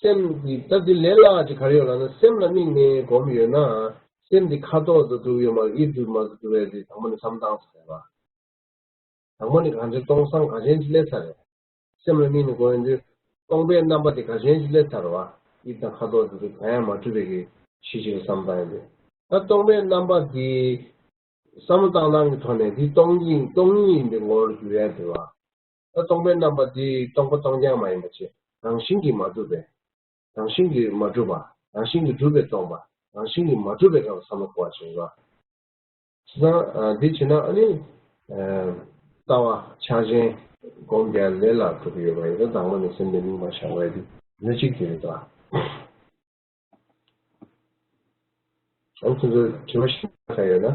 སེམས་ཀྱི་ད་འདི་ལས་སླ་བ་ཅིག་ག་རེ་ཡོད་ལབ་ན། སེམས་ལ་དམིགས་ནས་གོམས་ཡོད་ན། སེམས་འདི་ཁ་དོག་ཏུ་གྲུབ་ཡོད་མ་རེད། དབྱིབས་དུ་མ་གྲུབ་པའི་དེ་དང་པོ་ནས་བསམ་སྟངས་ཟེར་བ། དང་པོ་ནས་གང་ཅི་སྟོང་སང་གང་ཅན་ཅི་ལས་ཚར་རེད། སེམས་ལ་དམིགས་ནས་གོམས་ཡོང་དུས་སྟོང་པའི་རྣམ་པ་དེ་གང་ཅན་ཅི་ལས་ཚར་བ། དབྱིབས་དང་ཁ་དོག་དེ་ཚོ་གང་ཡང་མ་གྲུབ་པའི་གི་ཕྱི་ཕྱིར་བསམ་སྟངས་ཡིན་དུས། ད་སྟོང་པའི་རྣམ་པ་དེ། བསམ་བློ་བཏང་སྟངས་ཀྱི་ཐོག་ནས་འདི་སྟོང་ཉིད་སྟོང་ཉིད་ཡིན་པའི་ངོ་བོར་གྱུར་ཡ་འདི་བ། ད་སྟོང་པའི་རྣམ་པ་འདི་སྟོང་པ་སྟོང་རྐྱང་མ་ཡིན་པ་ཅིག་རང་བཞིན་གྱིས་མ་གྲུབ་པས། རང་བཞིན་གྱིས་མ་གྲུབ་པ། རང་བཞིན་གྱིས་གྲུབ་པས་སྟོང་པ། རང་བཞིན་གྱིས་མ་གྲུབ་པའི་སྐབས་བསམ་བློ་འཁོར་བ་ཅིག་ཡིན་པ། བྱས་ཙང་འདི་བྱས་ན་ཨ་ནི། ལྟ་བ་ཕྱག་ཆེན་སྒོམ་རྒྱག་ལས་ལ་གྲུབ་ཡོད་པ་ཡིན་ན། དང་པོ་ནས་སེམས་ལ་དམིགས་པ་བཞག་པ་ཡིན་དུས་འདི་གཅིག་དེ་རེད་ད། ཨང་ཁྱེད་ཚོ་དྲི་བ་ཞིག་ཡོད་ན།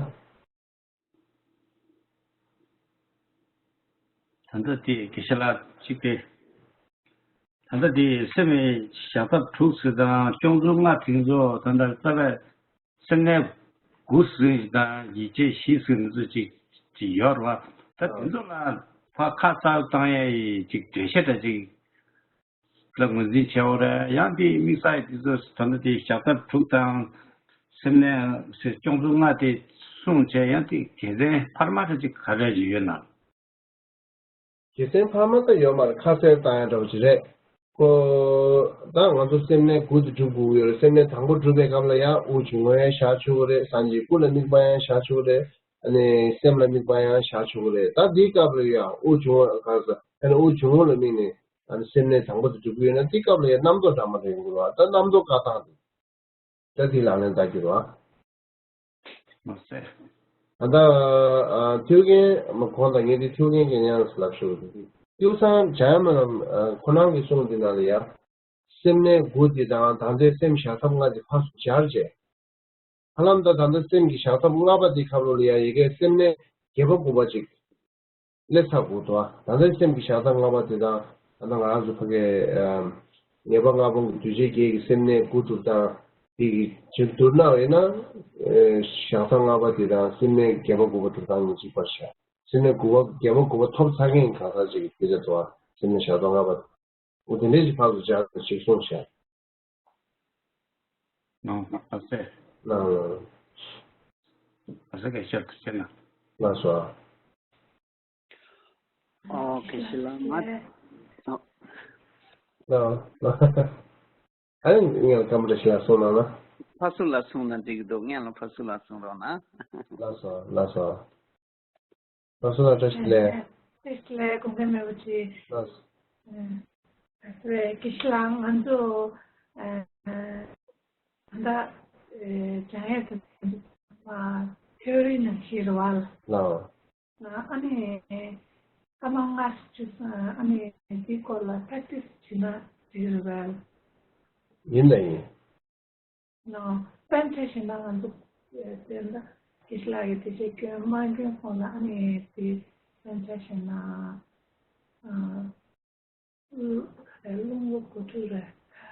ད་ལྟ་དེ་དགེ་བཤེས་ལགས་གཅིག་དེ། ད་ལྟ་དེ་སེམས་བཞག་ཐབས་དྲུག་ཟེར་དང་སྐྱོང་ཚུལ་ལྔ་དེ་ཚོ་ད་ལྟ་རྩ་བའི་སེམས་གནས་དགུ་ཟེར་དང་ཡིད་བྱེད་བཞི་ཟེར་ནས་ཚོ་གཅིག་གཅིག་ཡོད་རེད་བ། ད་དེ་ཚོ་ལ་ཕ་ཁ་གསལ་བཏང་ཡས་ཡི་གཅིག་འགྲེལ་བཤད་འདྲ་གཅིག་ལ་ངོས་འཛིན་བྱས་པ་རེད། ཡང་དེ་དམིགས་བསལ་དེ་ཚོ་ད་ལྟ་དེ་བཞག་ཐབས་དྲུག་དང་སེམས་གནས་སྐྱོང་ཚུལ་ལྔ་དེ་གསུངས་བྱས། ཡང་དེ་དགེ་མཚན་འཕར་མ་འདྲ་གཅིག་ག་རེ་ཡོད་ན། དགེ་མཚན་འཕར་མ་ད་ཡོད་མ་རེད། ཁ་གསལ་བཏང་ཡ་འདྲ་བོ་ཅིག་རེད། ཁོ་ད་ང་ཚོ་སེམས་གནས་དགུ་དེ་སྒྲུབ་དགོས་ཀྱི་ཡོད་རེད། སེམས་གནས་དང་པོ་སྒྲུབ་པའི་སྐབས་ལ་ཡང་དབུགས་འབྱུང་བ་ཡང་བཞག་ཆོག་གི་རེད། སངས་རྒྱས་སྐུ་ལ་དམིགས་པ་ཡང་བཞག་ཆོག་གི་རེད། ཨ་ནི་སེམས་ལ་དམིགས་པ་ཡང་བཞག་ཆོག་གི་རེད། ད་འདིའི་སྐབས་ལ་ཡང་དབུགས་འབྱུང་བ་ག་ས་ཨ་ནི་དབུགས་འབྱུང་བ་ལ་དམིགས་ནས་ཨ་ནི་སེམས་གནས་དང་པོ་དེ་སྒྲུབ་ཀྱི་ཡོད་ན། འདིའི་སྐབས་ལ་ཡང་རྣམ་རྟོག་འདྲ་མི་འདྲ་ཡོང་གི་རེད་བ། ད་རྣམ་རྟོག་བཀག་སྟངས་དེ། ད་དེ་ལག་ལེན་བསྟར་རྒྱུ་རེད་བ། མ་ཟད། ད་ལྟ་ཨ་ཐུའུ་བཀྭན་མ་གོང་དང་ངས་དེ་ཐུའུ་བཀྭན་རྒྱལ་མཚན་ལ་ལབ་ཤོག་དེ་ཀུན་བཟང་འཇམ་དབྱངས་མ་ཁོ་རང་གི་གསུང་འདི་ནང་ལ་ཡ། སེམས་གནས་དགུ་འདི་དང་ད་ལྟའི་སེམས་བཞག་ཐབས་ལྔ་འདི་ཕར་སྦྱར་བྱས། ཧ་ལམ་ད་ད་ལྟ་སེམས་ཀྱི་བཞག་ཐབས་ལྔ་པ་འདི་ཁ་ལོ་ལ་ཡ་ཡི་གེ་སེམས་གནས་བརྒྱད་པ་དགུ་པ་ཅིག་སླེབས་ཚར་དགོས་འདུག་ད་ལྟའི་སེམས་ཀྱི་བཞག་ཐབས་ལྔ་པ་དེ་དང་། ད་ལྟ་ང་རང་ཚོ་ཕ་གི་ཨམ། ངེས་པ་ལྔ་པོ་གི་འདུས་བྱས་བརྒྱད་ཀྱི་སེམས་གནས་དགུ་སྒྲུབ་སྟངས་དེ་གི་བྱེད་བསྡུར་གནང་བས་ན། ཨེ། བཞག་ཐབས་ལྔ་པ་དེ་དང་སེམས་གནས་བརྒྱད་པ་དགུ་པ་སྒྲུབ་སྟངས་གཉིས་གཅིག་པར་བཞག་སེམས་གནས་དགུ་པ་བརྒྱད་པ་དགུ་པ་ཐོབ་ཚར་མཁན་གང་ཟག་ཅིག་གི་སྐད་ཆ་འདུག་ཨ། སེམས་གནས་བཞག་ཐབས་ལྔ་པ། འོ་དེ་འདྲའི་ཞིག་ཕར་ཚུར་སྦྱར་ཞིག་གསུངས་བཞག་ནོ། ཨ་ཙེ། ལགས་སོ། ཨ་ཙེ་ག་ཤར་དུ་ཕྱིན་ན། ལགས་སོ། ཨོ་ཁེ་ཤི་ལ་ང་། ཨོ། ལགས། ཨ་ནི་ངས་སྐར་མ་བཀྲ་ཤིས་ལ་གསུངས་གནང་ན། ཕ་སུ་ལ་གསུངས་ན་འགྲིག་གི་འདུག་ངས་ལ་ཕ་སུ་ལ་གསུངས་རོགས་གནང་། ལགས་སོ། ལགས་སོ། ལགས་སོ་ལགས། བཀྲ་ཤིས་བདེ་ལེགས། བཀྲ་ཤིས་བདེ་ལེགས། དགོངས་འགལ་མེད་པ་ཅིག་ལགས་སོ། ཨ་རེ་དགེ་བཤེས་ལགས། ང་ཚོ་ཨ་ད་ལྟ་སྦྱང་ཡས་དེ་ཐེའོ་རི་ནང་བཞིན་རེད་བ། ལགས། ཨ་ནི་སྐར་མ་ལྔ་བཅུ་ཨ་ནི་འདིའི་སྐོར་ལ་པེ་རེག་ཊི་སི་བྱེད་ན་འགྲིག་རེད་བ། ཡིན་ད་ཡིན། ནོ། དཔེ་ཆ་བཞག་ན་ང་ཚོ་དེ་འདྲ་དགེ་བཤེས་ལགས་ཀྱིས་དེ་བྱས་སྐྱོན་མ་སྐྱོན་ཁོང་ལ་ཨ་ནི་དེ་དཔེ་ཆ་བཞག་ན་ཨ་རླུང་ལོ་གོ་དྲུག་རེད།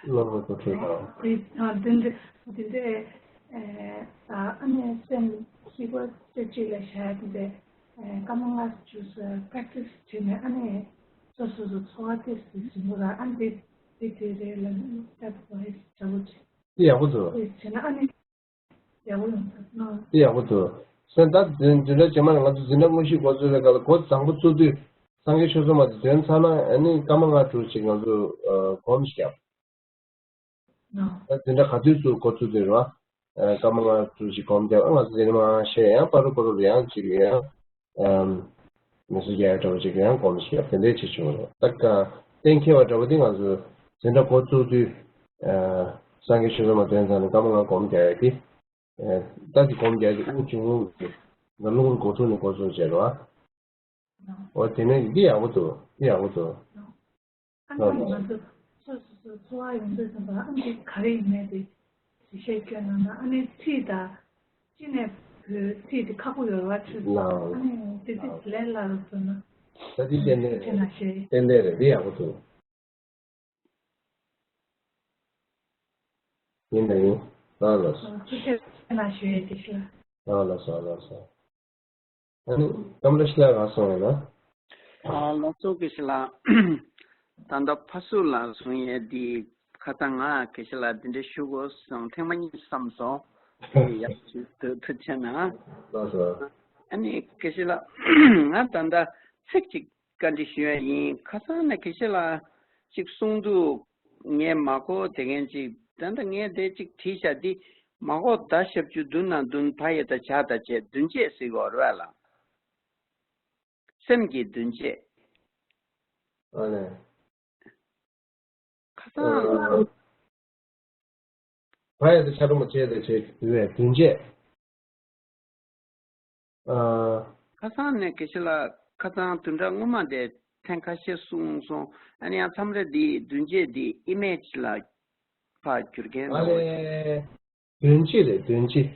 རླུང་ལོ་གོ་དྲུག་དང་། དེ་ཨ་དེ་འདྲ་དེ་འདྲ་ཨ་ཨ་ནི་སེམས་གཅིག་པ་ཚེ་གཅིག་ལ་བཞག་དེ་འདྲ་སྐར་མ་ལྔ་བཅུ་པེ་རེག་ཊི་སི་བྱས་ནས་ཨ་ནི་སོ་སོ་སོ་འཚོ་བ་དེ་སྲིད་ཟིན་པ་ར་ཨ་ནི་དེ་དེ་དེ་རེད་ལ་ནི་སྟབས་བ་ཡི་འདྲ་པོ་བྱས། དེ་ཡག་པོ་འདུག་དེ་བྱས་ན་ཨ་ནི་ཡག་པོ་ཡོང་ཐུབ་ན། དེ་ཡག་པོ་འདུག་སེམས་ད་འཛིན་འཛིན་གྲྭ་རྗེས་མ་ནས་ང་ཚོ་འཛིན་གྲྭ་དངོས་གཞི་འགོ་བཙུགས་པའི་སྐབས་ལ་འགོ་དང་པོ་བཙུགས་དུས་སངས་རྒྱས་ཆོས་ཚོགས་མ་དེ་འདོན་ཚར་ན་ཨ་ནི་སྐར་མ་ལྔ་དྲུག་ཅིག་ང་ཚོ་ཨ་སྒོམ་བརྒྱབ། ད་འཛིན་གྲྭ་ག་དུས་བཙུགས་འགོ་བཙུགས་དུས་རེད་བ། ཨ་སྐར་མ་ལྔ་དྲུག་ཅིག་སྒོམ་བརྒྱབ། ཨ་ང་ཚོ་འཛིན་གྲྭ་མ་ཤེས་ཡང་པ་རུ་པ་རུ་ལ་ཡང་ཅིག་ཡང་ཨམ། མི་སུ་རྒྱག་འདྲ་བོ་ཅིག་ཡང་སྒོམ་ཞིག་དེ་འདྲའི་བྱེད་ཆོག་རེད། ད་ག་གཏན་འཁེལ་བ་འདྲ་བོ་དེ་ང་ཚོ་འཛིན་གྲྭ་འགོ་བཙུགས་དུས་ཨ་སངས་རྒྱས་ཆོས་ཚོགས་མ་འདོན་ཚར་ནས་སྐར་མ་ལྔ་སྒོམ་རྒྱག་ཡ་དེ་ཨ་ད་དེ་སྒོམ་རྒྱག་དེ་དབུགས་ཆུང་ངུ་གི་ང་རླུང་འགོ་དྲུག་ནས་འགོ་བཙུགས་བྱས་རེད་བ། འོ་དེ་ནས་འདི་ཡག་པོ་འདུག་འདི་ཡག་པོ་འདུག་ཨ་ནི་ང་ཚོ་སོ་སོ་སོའི་འཚོ་བ་ཡོང་དུས་ཙམ་པ་ཨ་ནི་ག་རེ་ཡིན་མིན་དེ་ཞིབ་བཤེར་སྐྱོན་གནང་ན་ཨ་ནི་ཚིག་དང་ཅི་ནས་བོད་ཚིག་དེ་ཁག་པོ་ཡོད་རེད་བ། ཆུ་ལའོ། ཨ་ནི་དེ་ཚིག་ལས་སླ་རུ་བཟོ་ན། ད་དེ་ཏན་ཏན་ཆེ་ན་ཞེས། ཏན་ཏན་རེད། འདི་ཡག་པོ་འདུག་ཡིན་ད་ཡིན། ལགས་ལགས་སོ། ཐུགས་རྗེ་གནང་ཞུ་ཡས་དགེ་བཤེས་ལགས། ལགས་ལགས་སོ། ལགས་སོ། ཨ་ནི་སྐར་མ་བཀྲ་ཤིས་ལགས་ག་སོང་ཡོད་ན། ཨ་ལགས་སོ་དགེ་བཤེས་ལགས། ད་ལྟ་ཕ་སུ་ལ་གསུང་ཡས་འདི་ཁ་སང་ང་དགེ་བཤེས་ལགས་འདི་འདྲ་ཞུ་དགོས་སོང་ཐེངས་མ་གཉིས་བསམ་སོང་། དེ་ཡག་ཞུ་ཐུབ་ཐུབ་བྱས་ན། ལགས་སོ། ཨ་ནི་དགེ་བཤེས་ལགས་ང་ད་ལྟ་ཚིག་ཅིག་བཀའ་འདྲི་ཞུ་ཡ་ཡིན། ཁ་སང་ནས་དགེ་བཤེས་ལགས་ཅིག་གསུང་འདུག་ངས་མ་གོ་དེ་མཁན་ཅིག་ད་ལྟ་ངས་དེ་ཅིག་བྲིས་བཞག་འདི་མ་གོ་ཟླ་ཞབས་ཀྱུ་མདུན་ན་འདུན་བ་ཡ་བཏགས་བྱ་བཏགས་བྱས་མདུན་བྱས་ཟེར་གྱི་ཡོད་རེད་བ་ལགས། སེམས་ཀྱི་མདུན་བྱས། ཨ་ལས། ཁ་སང་། ཨ། བ་ཡ་བཏགས་བྱ་འགྲེང་བུ་བྱས་དང་བྱས་ཡོད་པའི་མདུན་བྱས། ཨ། ཁ་སང་ནས་དགེ་བཤེས་ལགས་ཁ་སང་བདུན་ཕྲག་སྔོན་མ་དེ་ཐེངས་ཁ་ཤས་གསུངས་སོང་། ཨ་ནི་ཡང་མཚམས་རེ་འདི་མདུན་བྱས་འདི་ཨི་མེ་ཇི་ལ་ཕར་བསྒྱུར་མཁན་ཨ་འདྲ་བོ་ཅིག་ལས། མདུན་བྱས་རེད་མདུན་བྱས།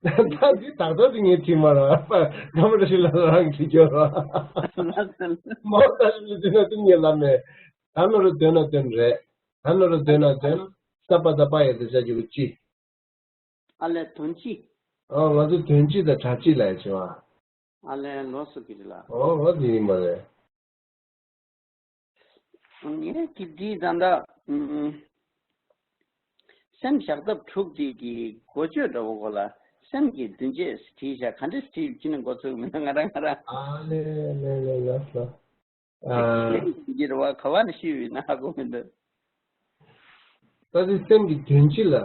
ད་འདི་ཏག་ཏག་འདི་ངས་བྲིས་མ་རེད། སྐར་མ་བཀྲ་ཤིས་ལགས་རང་བྲིས་ཀྱི་ཡོད་རེད། མ་འོ་ད་ཞིག་ལ་བྲིས་ན་འདི་ངས་ལབ་མེད། ད་ནོར་འདོན་ན་འདོན་རེད། ད་ནོར་འདོན་ན་འདོན། ས་པ་བཏགས་སྤ་ཡ་བཏགས་སྤྱ་གི་གུ་སྤྱི། ཨ་ལས་དོན་སྤྱི། ཨ་ང་ཚོ་དོན་སྤྱི་དང་གྲགས་སྤྱི་ལབ་ཡ་བྱེད་བ། ཨ་ལས་ལགས་སོ་དགེ་བཤེས་ལགས། ཨོ་ཨོ་དེ་ཡིན་པ་རེད། ངས་ཀྱི་འདི་ད་ལྟ་ཨུམ། སེམས་བཞག་ཐབས་དྲུག་དེ་གི་འགོ་བརྗོད་འདྲ་བོ་གོ་ལ། སེམས་ཀྱི་མདུན་བྱས་བྲིས་བཞག་ག་འདྲས་བྲིས་ཅི་ནས་འགོ་ཚུགས་མིན་ན་ང་རང་ང་རང་། ཨ་ལས་ལས་ལས་ལགས་སོ། ཨ། འདི་རེད་བ་ག་བ་ནས་ཤེས་ཡོད་ན་ཧ་གོ་མི་འདུག་ད་དེ་སེམས་ཀྱི་དོན་སྤྱི་ལ།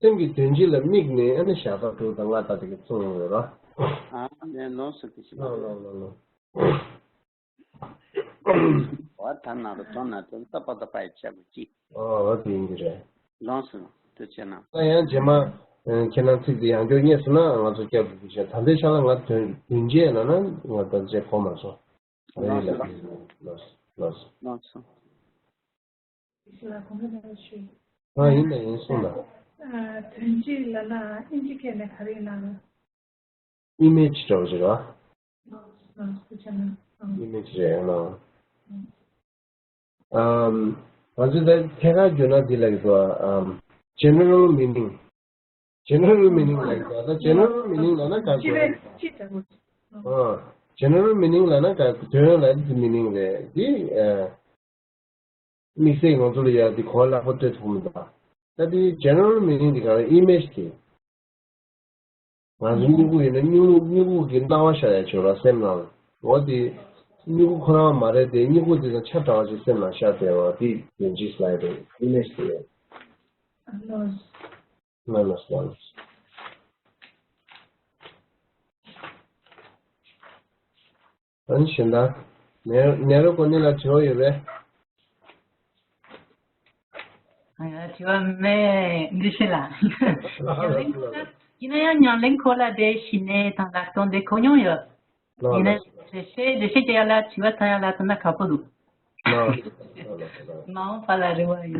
སེམས་ཀྱི་དོན་སྤྱི་ལ་དམིགས་ནས་ཨ་ནི་བཞག་ཐབས་དྲུག་དང་ལྔ་ད་དེ་གི་གསུངས་ཡོད་ར། ཨ་ནས་ལོངས་སུ་གི་ཞིག་ལོ་ལོ་ལོ་ལོ། བ་ད་ན་རོ་དོ་ན་དོན་ད་པ་ད་པ་ཡི་ཆ་གུ་ཅི། ཨོ་ཨོ་དེ་ཡིན་གྱི་རེད། ལོངས་སུ་དུ་བྱས་ན། ད་ཡང་རྗེས་མ་ཁྱེད་རང་ཚིག་དེ་ཡང་བསྐྱར་རྙེད་སོང་ན་ང་ཚོ་བསྐྱར་དུ་དུ་བྱས། ད་ལྟའི་ཆ་ལ་ང་དོན་དོན་སྤྱི་ལ་ན་ང་ད་ཅེས་གོ་མ་སོང་། ལོངས་སུ་ལོངས་སུ་ལོངས་སུ། ལོངས་སུ། ཞེས་ལ་གོང་དུ་འདྲ་བ་ཞུས། ཨ་ཡིན་ད་ཡིན་གསུངས་ད། ཨ་དོན་སྤྱི་ལབ་ན་ཨིན་ཇི་སྐད་ནས་ག་རེ་ཡིན་ན་རོ། ཨི་མེ་ཇི་འདྲ་བོ་ཞིག་རེད་བ། ལགས་སོ་ཆ་ན། ཨིམེཇ་རེད་ཨང་། ཨམ། ང་ཚོས་ད་ཐད་ཀར་བརྗོད་ན་འདི་ལ་གི་ཚོ་ཨམ། ཇེ་ནེ་རལ་མི་ནིང་། ཇེ་ནེ་རལ་མི་ནིང་ལ་གི་ཚོ་ད་ཇེ་ནེ་རལ་མི་ནིང་ལ་ན་ག་ཅི་རེད། ཅི་ལྟ་བུ། ཨ། ཇེ་ནེ་རལ་མི་ནིང་ལ་ན་ག་དོན་ལ་འདི་མི་ནིང་རེད་འདི། ཨ། དམིགས་བསལ་ང་ཚོ་ལ་ཡ་འདི་གོ་ལག་པ་སྟོད་ཐུག་མི་འདུག་ད་འདི་ཇེ་ནེ་རལ་མི་ནིང་འདི་ག་ལ་ཨི་མེཇ་དེ། ང་ཚོ་སྨྱུ་གུ་ཡིན་ན་སྨྱུ་གུ་སྨྱུ་གུ་གི་སྣང་བ་ཤར་ཡ་བྱོས་ར་སེམས་ནང་། འོ་དེ་སྨྱུ་གུ་ཁོ་རང་མ་རེད་དེ་སྨྱུ་གུ་དེ་དང་ཆ་འདྲ་བ་ཞིག་སེམས་ནང་ཤར་བསྡད་པ་དེ་དོན་སྤྱི་སླ་རེད་ཨི་མེཇ་དེ་རེད། ལགས་སོ་ལགས་སོ། ཨ་ནི་གཞན་དག་ནེ་ནེ་རོ་ཀོ་ནི་ལ་དྲི་བ་ཡོད་པས། ཨ་ཡ་དྲི་བ་མེད་འདི་ཤེས་ལ། ཉམས་ལེན་ཁོ་ལ་ཡིན་ན་ཡང་ཉམས་ལེན་ཁོ་ལ་དེ་ཤི་ནས་དང་ལག་སྟོང་དེ་གོ་མྱོང་ཡོད། ལགས་ཡིན་ན་ལགས་སོ། འགྲེལ་བཤད་འགྲེལ་བཤད་རྒྱག་ཡ་ལ་དྲི་བ་ཐོན་ཡ་ལ་ཐོན་ན་ཁག་པོ་འདུག་ལགས་ལགས་སོ། མ་འོངས་པ་ལ་རེ་བ་ཡོད།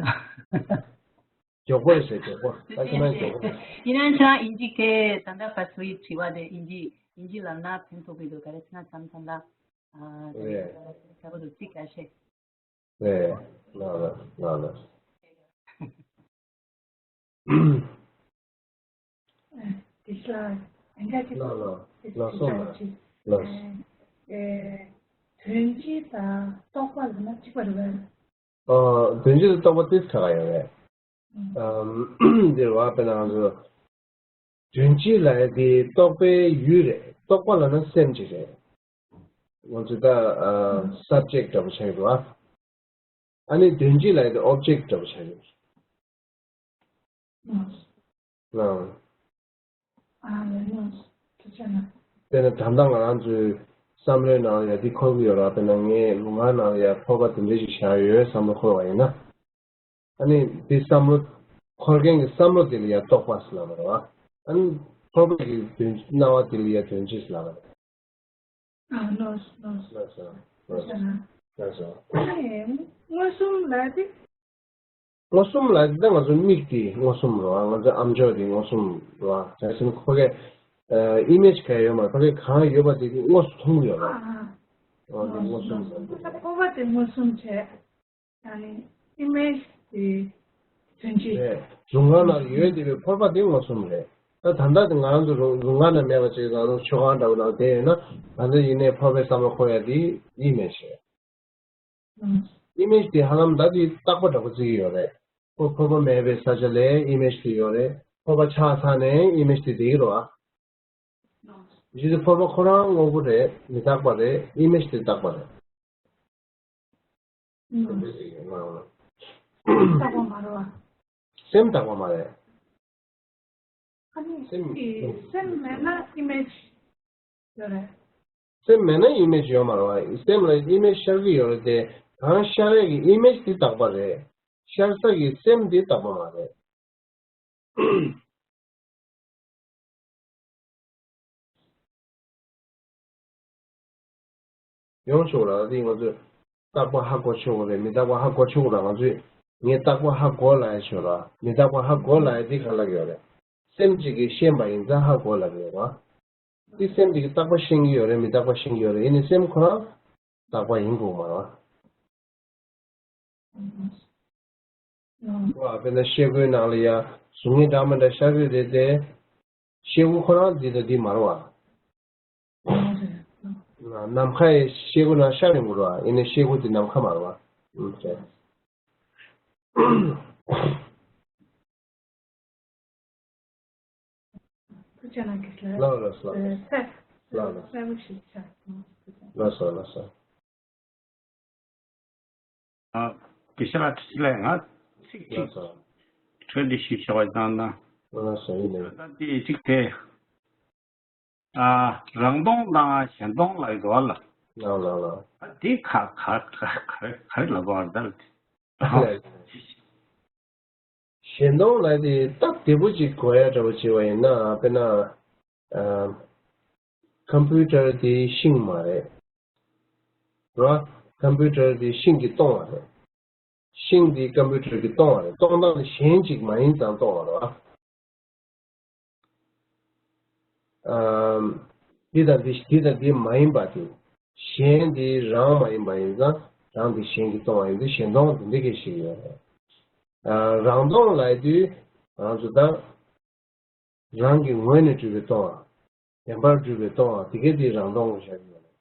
མགྱོགས་པོ་རེད་ཟེར་མགྱོགས་པོ་ད་ཁྱེད་རང་མགྱོགས་པོ་རེད། ཡིན་ན་ཡང་ཁྱེད་རང་ཨིན་ཇི་སྐད་ད་ལྟ་བར་སུ་ཡི་དྲི་བ་དེ་ཨིན་ཇི་ཨིན་ཇི་ལབ་ན་ཕན་ཐོགས་ཀྱི་འདུག་ག་རེ་ཟེར་ན་མཚམས་མཚམས་ལ་ཨ་ད་རེད། ཁག་པོ་འདུག་ཚིག་ཁ་ཤས། རེད། ལགས་ལགས་ལགས་ལགས། དེ་ལ་ཨེ་འདྲ་ཅིག་ལགས་ལགས་ལགས་སོ་ལགས་ལགས། ཨེ་དོན་སྤྱི་དང་རྟོག་པ་ལབ་ན་གཅིག་པ་རེད་པས། ཨ་དོན་སྤྱི་དང་རྟོག་པ་ཏིས་ཁ་ཁ་ཡོད་རེད། ཨམ་འདིར་བ་དཔེར་ན་ང་ཚོ་དོན་སྤྱི་ལབ་ཡ་དེ་རྟོག་པའི་ཡུལ་རེད། རྟོག་པ་ལབ་ན་སེམས་ཅིག་རེད། ང་ཚོ་ད་ཨ་སབ་ཇེག་འདྲ་པོ་ཆགས་ཡོད་རེད་བ། ཨ་ནི་དོན་སྤྱི་ལབ་ཡ་དེ་ཨོབ་ཇེག་འདྲ་པོ་ཆགས་ཡོད་རེད། ཨ་ལས་ནོ། དཔེར་ན་ད་ལྟ་ང་རང་ཚོའི་བསམ་བློའི་ནང་ཡ་འདི་འཁོར་གྱི་ཡོད་ར། དཔེར་ན་ངས་ལུས་ངག་ནང་ལ་ཡ་ཕོར་པ་དེ་འདྲ་ཞིག་བཞག་ཡོད་བསམ་བློ་འཁོར་བ་ཡིན་ན། ཨ་ནི་འདི་བསམ་བློ་འཁོར་མཁན་གྱི་བསམ་བློ་དེ་ལ་ཡ་རྟོག་པ་ཟེར་ལབ་པ་རེད་བ། ཨ་ནི་ཕོར་པ་གི་དོན་སྣང་བ་དེ་ལ་ཡ་དོན་སྤྱི་ཟེར་ལབ་པ་རེད། ཨ་ལོས་ལོས། ལགས་སོ་ལགས་སོ་ལགས་སོ། ཨ་ནི་མངོན་སུམ་ལབ་དེ། མངོན་སུམ་ལབ་དེ་ང་ཚོ་མིག་དེ་མངོན་སུམ་རེད་བ། ང་ཚོ་ཨམ་ཅོག་དེ་མངོན་སུམ་རེད་བ། བྱས་ཙང་ཁོ་གའི་ཨ་ཨི་མེཇ་ག་ཡོད་མ་རེད། ཕ་གི་གང་ཡོད་པ་དེ་དངོས་སུ་མཐོང་གི་ཡོད་རེད། ཨ་ཨ། འོ་དེ་མངོན་སུམ་རེད། ཕོར་པ་དེ་མངོན་སུམ་བྱས། ཨ་ནི་ཨི་མེཇ་དེ་དོན་སྤྱི། རེད། གཟུགས་སྒང་ནང་ཡོད་བསྡད་པའི་ཕོར་པ་དེ་མངོན་སུམ་རེད། ད་ད་ལྟ་དེ་ང་རང་ཚོ་གཟུགས་སྒང་ན་མེད་པ་ཅིག་ང་རང་ཚོ་མཆོད་ཁང་འདྲ་བོ་ནང་བསྡད་ཡོད་ན་ང་ཚོ་ཡིན་ནའི་ཕོར་པའི་བསམ་བློ་འཁོར་ཡ་དེ་ཨི་མེཇ་རེད། ཨི་མེཇ་དེ་ཧ་ལམ་ད་དེ་རྟག་པ་འདྲ་པོ་བརྩི་གི་ཡོད་རེད། ཁོ་ཕོར་པ་མེད་པའི་ས་ཆ་ལ་ཨི་མེཇ་དེ་ཡོད་རེད། ཕོར་པ་ཆགས་ཚར་ནས་ཨི་མེཇ་དེ་བསྡད་ཀྱི་རེད་བ། གཞི་དེ་ཕོར་པ་ཁོ་རང་དངོས་པོ་རེད། མི་རྟག་པ་རེད། ཨི་མེཇ་དེ་རྟག་པ་རེད། རྟག་པ་མ་རེད་བ། སེམས་རྟག་པ་མ་རེད། ཨ་ནི་སེམས། སེམས་མེད་ན་ཨི་མེཇ་ཡོད་རེད། སེམས་མེད་ན་ཨི་མེཇ་ཡོད་མ་རེད་བ། སེམས་ལ་ཨི་མེཇ་ཤར་གྱི་ཡོད་རེད་དེ། གང་ཤར་ཡས་ཀྱི་ཨི་མེཇ་དེ་རྟག་པ་རེད། ཤར་ས་ཀྱི་སེམས་དེ་རྟག་པ་མ་རེད། ཡོང་ཆོག་ར་དེ་ང་ཚོས་རྟག་པ་ཧ་གོ་ཆོག་རེད། མི་རྟག་པ་ཧ་གོ་ཆོག་ར། ང་ཚོས་ངས་རྟག་པ་ཧ་གོ་ལབ་ཡ་ཆོག་ར། མི་རྟག་པ་ཧ་གོ་ལབ་ཡ་དེ་ག་ལ་ཡོད་རེད། སེམས་གཅིག་གིས་ཤེས་པ་ཡིན་ཙང་ཧ་གོ་ལབ་ཡོད་ར། དེ་སེམས་གཅིག་གིས་རྟག་པ་ཤེས་ཀྱི་ཡོད་རེད། མི་རྟག་པ་ཤེས་ཀྱི་ཡོད་རེད། ཡིན་ནའི་སེམས་ཁོ་རང་རྟག་པ་ཡིན་དགོས་མ་རེད་བ། ཨ། དཔེར་ན་ཤེལ་སྒོའི་ནང་ལ་ཡ་གཟུགས་བརྙན་འདྲ་མི་འདྲ་ཤར་གྱི་རེད་དེ། ཤེལ་སྒོ་ཁོ་རང་འདི་དང་འདི་མ་རེད་བ། ནམ་མཁའ་ཡི་ཤེལ་སྒོ་ནང་ཤར་ཡོང་གི་རེད་བ། ཡིན་ནའི་ཤེལ་སྒོ་འདི་ནམ་མཁའ་མ་རེད་བ། ཨུམ། ཐུགས་རྗེ་གནང་། གི་ལ། ལགས་ལགས་སོ། ལགས་ལགས། གསལ་པོ་ཞིག་ཆགས་སོང་། ལགས་སོ་ལགས་སོ། ཨ། དགེ་བཤེས་ལགས་ཁྲི་ལས་ང་ཚིག་ཅིག་ལགས་སོ། གྲོས་འདི་ཞུས་ཆོག་པ་གནང་ན། ལགས་སོ་ཡིན་ནའི། ད་འདི་གཅིག་དེ། ཨ། རང་སྟོང་དང་གཞན་སྟོང་ལ་ཡོད་ལ། ལགས་ལགས་ལགས། ཨ། འདི་ག་ག་ག་ག་ག་རེ་ལབ་པ་རེད་ད། གཞན་སྟོང་ལ་དེ་སྟབས་བདེ་པོ་ཅིག་གོ་ཡ་འདྲ་པོ་བྱས་པ་ཡིན་ན། དཔེར་ན། ཨ། ཀམ་པུ་ཊར་དེ་ཤིང་མ་རེད། ར། ཀམ་པུ་ཊར་དེ་ཤིང་གིས་སྟོང་བ་རེད། ཤིང་དེ་ཀམ་པུ་ཊར་གྱིས་སྟོང་བ་རེད། སྟོང་སྟངས་དེ་གཞན་ཅིག་མ་ཡིན་ཙང་སྟོང་བ་རེད་བ། ཨམ། འདི་དང་འདི་འདི་དང་འདི་མ་ཡིན་པ་དེ། གཞན་དེ་རང་མ་ཡིན་པ་ཡིན་ཙང་རང་དེ་གཞན་གྱིས་སྟོང་བ་ཡིན་དུས་གཞན་སྟོང་དེ་འདྲ་གི་ཞིག་ཡོད་རེད། ཨ། རང་སྟོང་ལབ་དུས་ང་ཚོ་ད་རང་གི་ངོས་ནས་གྲུབ་པའི་སྟོང་བ། བདེན་པར་གྲུབ་པའི་སྟོང་བ་དེ་གས་དེ་རང་སྟོང་གི་བཞག་གི་ཡོད་རེད།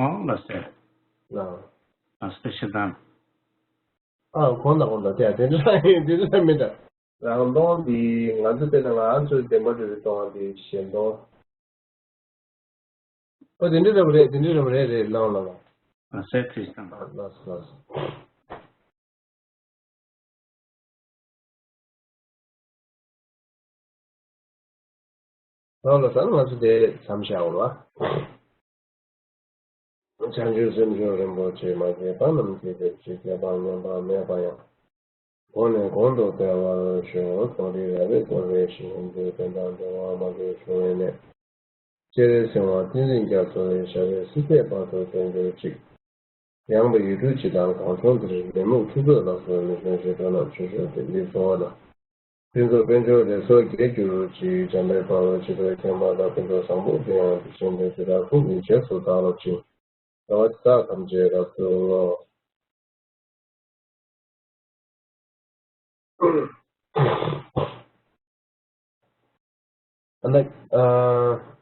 ཨོ་ལགས་སེ། ལགས། ལགས་སེ་ཞེ་དྲག། ཨ། གོང་དང་གོང་དང་དེ་དེ་འདྲ་ཡིན་དེ་འདྲ་མིན་འདྲ། རང་སྟོང་འདི་ང་ཚོ་དཔེར་ན་ང་ཚོའི་བདེན་པར་གྲུབ་པའི་སྟོང་བ་འདི་གཞན་སྟོང་། ཨོ་དེ་འདྲ་རེད་རེད། དེ་འདྲ་རེད་རེད་རེད། ལགས་ལགས་ལགས། ལགས་སེ་ཁྲིས་དང་། ལགས་ལགས། ལགས་ལགས། ད་ང་ཚོ་དེ་མཚམས་བཞག་འོང་ལ། བྱང་ཆུབ་སེམས་མཆོག་རིན་པོ་ཆེ། མ་སྐྱེས་པ་རྣམས་སྐྱེ་གྱུར་ཅིག་སྐྱེས་པ་ཉམས་པ་མེད་པ་ཡང་། གོང་ནས་གོང་དུ་འཕེལ་བར་ཤོག་མཐོ་རིས་རབ་དབྱེ་རྩོད་པའི་ཞིང་། འདིར་དོན་དང་འབྲེལ་བ་མ་གྱུར་བྱུང་བའི་གནས། སྤྱན་རས་གཟིགས་དབང་བསྟན་འཛིན་རྒྱ་མཚོ་ལས། ཞབས་པད་སྲིད་མཐའི་བར་དུ་བརྟན་གྱུར་ཅིག་ཡངས་པའི་ཡུལ་གྲུ་སྤྱི་དང་གངས་ལྗོངས་འདིར། ནད་མུག་འཁྲུག་རྩོད་ལ་སོགས་མི་མཐུན་ཞི་ཁྲོ་རྣམས་ཆོས་སྐྱོང་དེ་ཉིད་སྲུང་བ་དང་། ཕུན་ཚོགས་དཔལ་འབྱོར་ལེགས་སོགས་རྒྱས་གྱུར་ཅིག་འཇམ་དཔལ་དཔའ་བོས་སྤྱི་གཙུག་ཁྱད་པར་དང་། ཕུན་ཚོགས་བཟང་པོ་འདི་ཡང་དེ་བཞིན་ཏེ། དེ་དག་ཀུན་གྱི་རྗེས་སུ་བདག་སློབ་ཅིང་། དགེ་བ་འདི་དག་ཐམས་ཅད་རབ་ཏུ་བསྔོ། ཨ་ན། ཨ།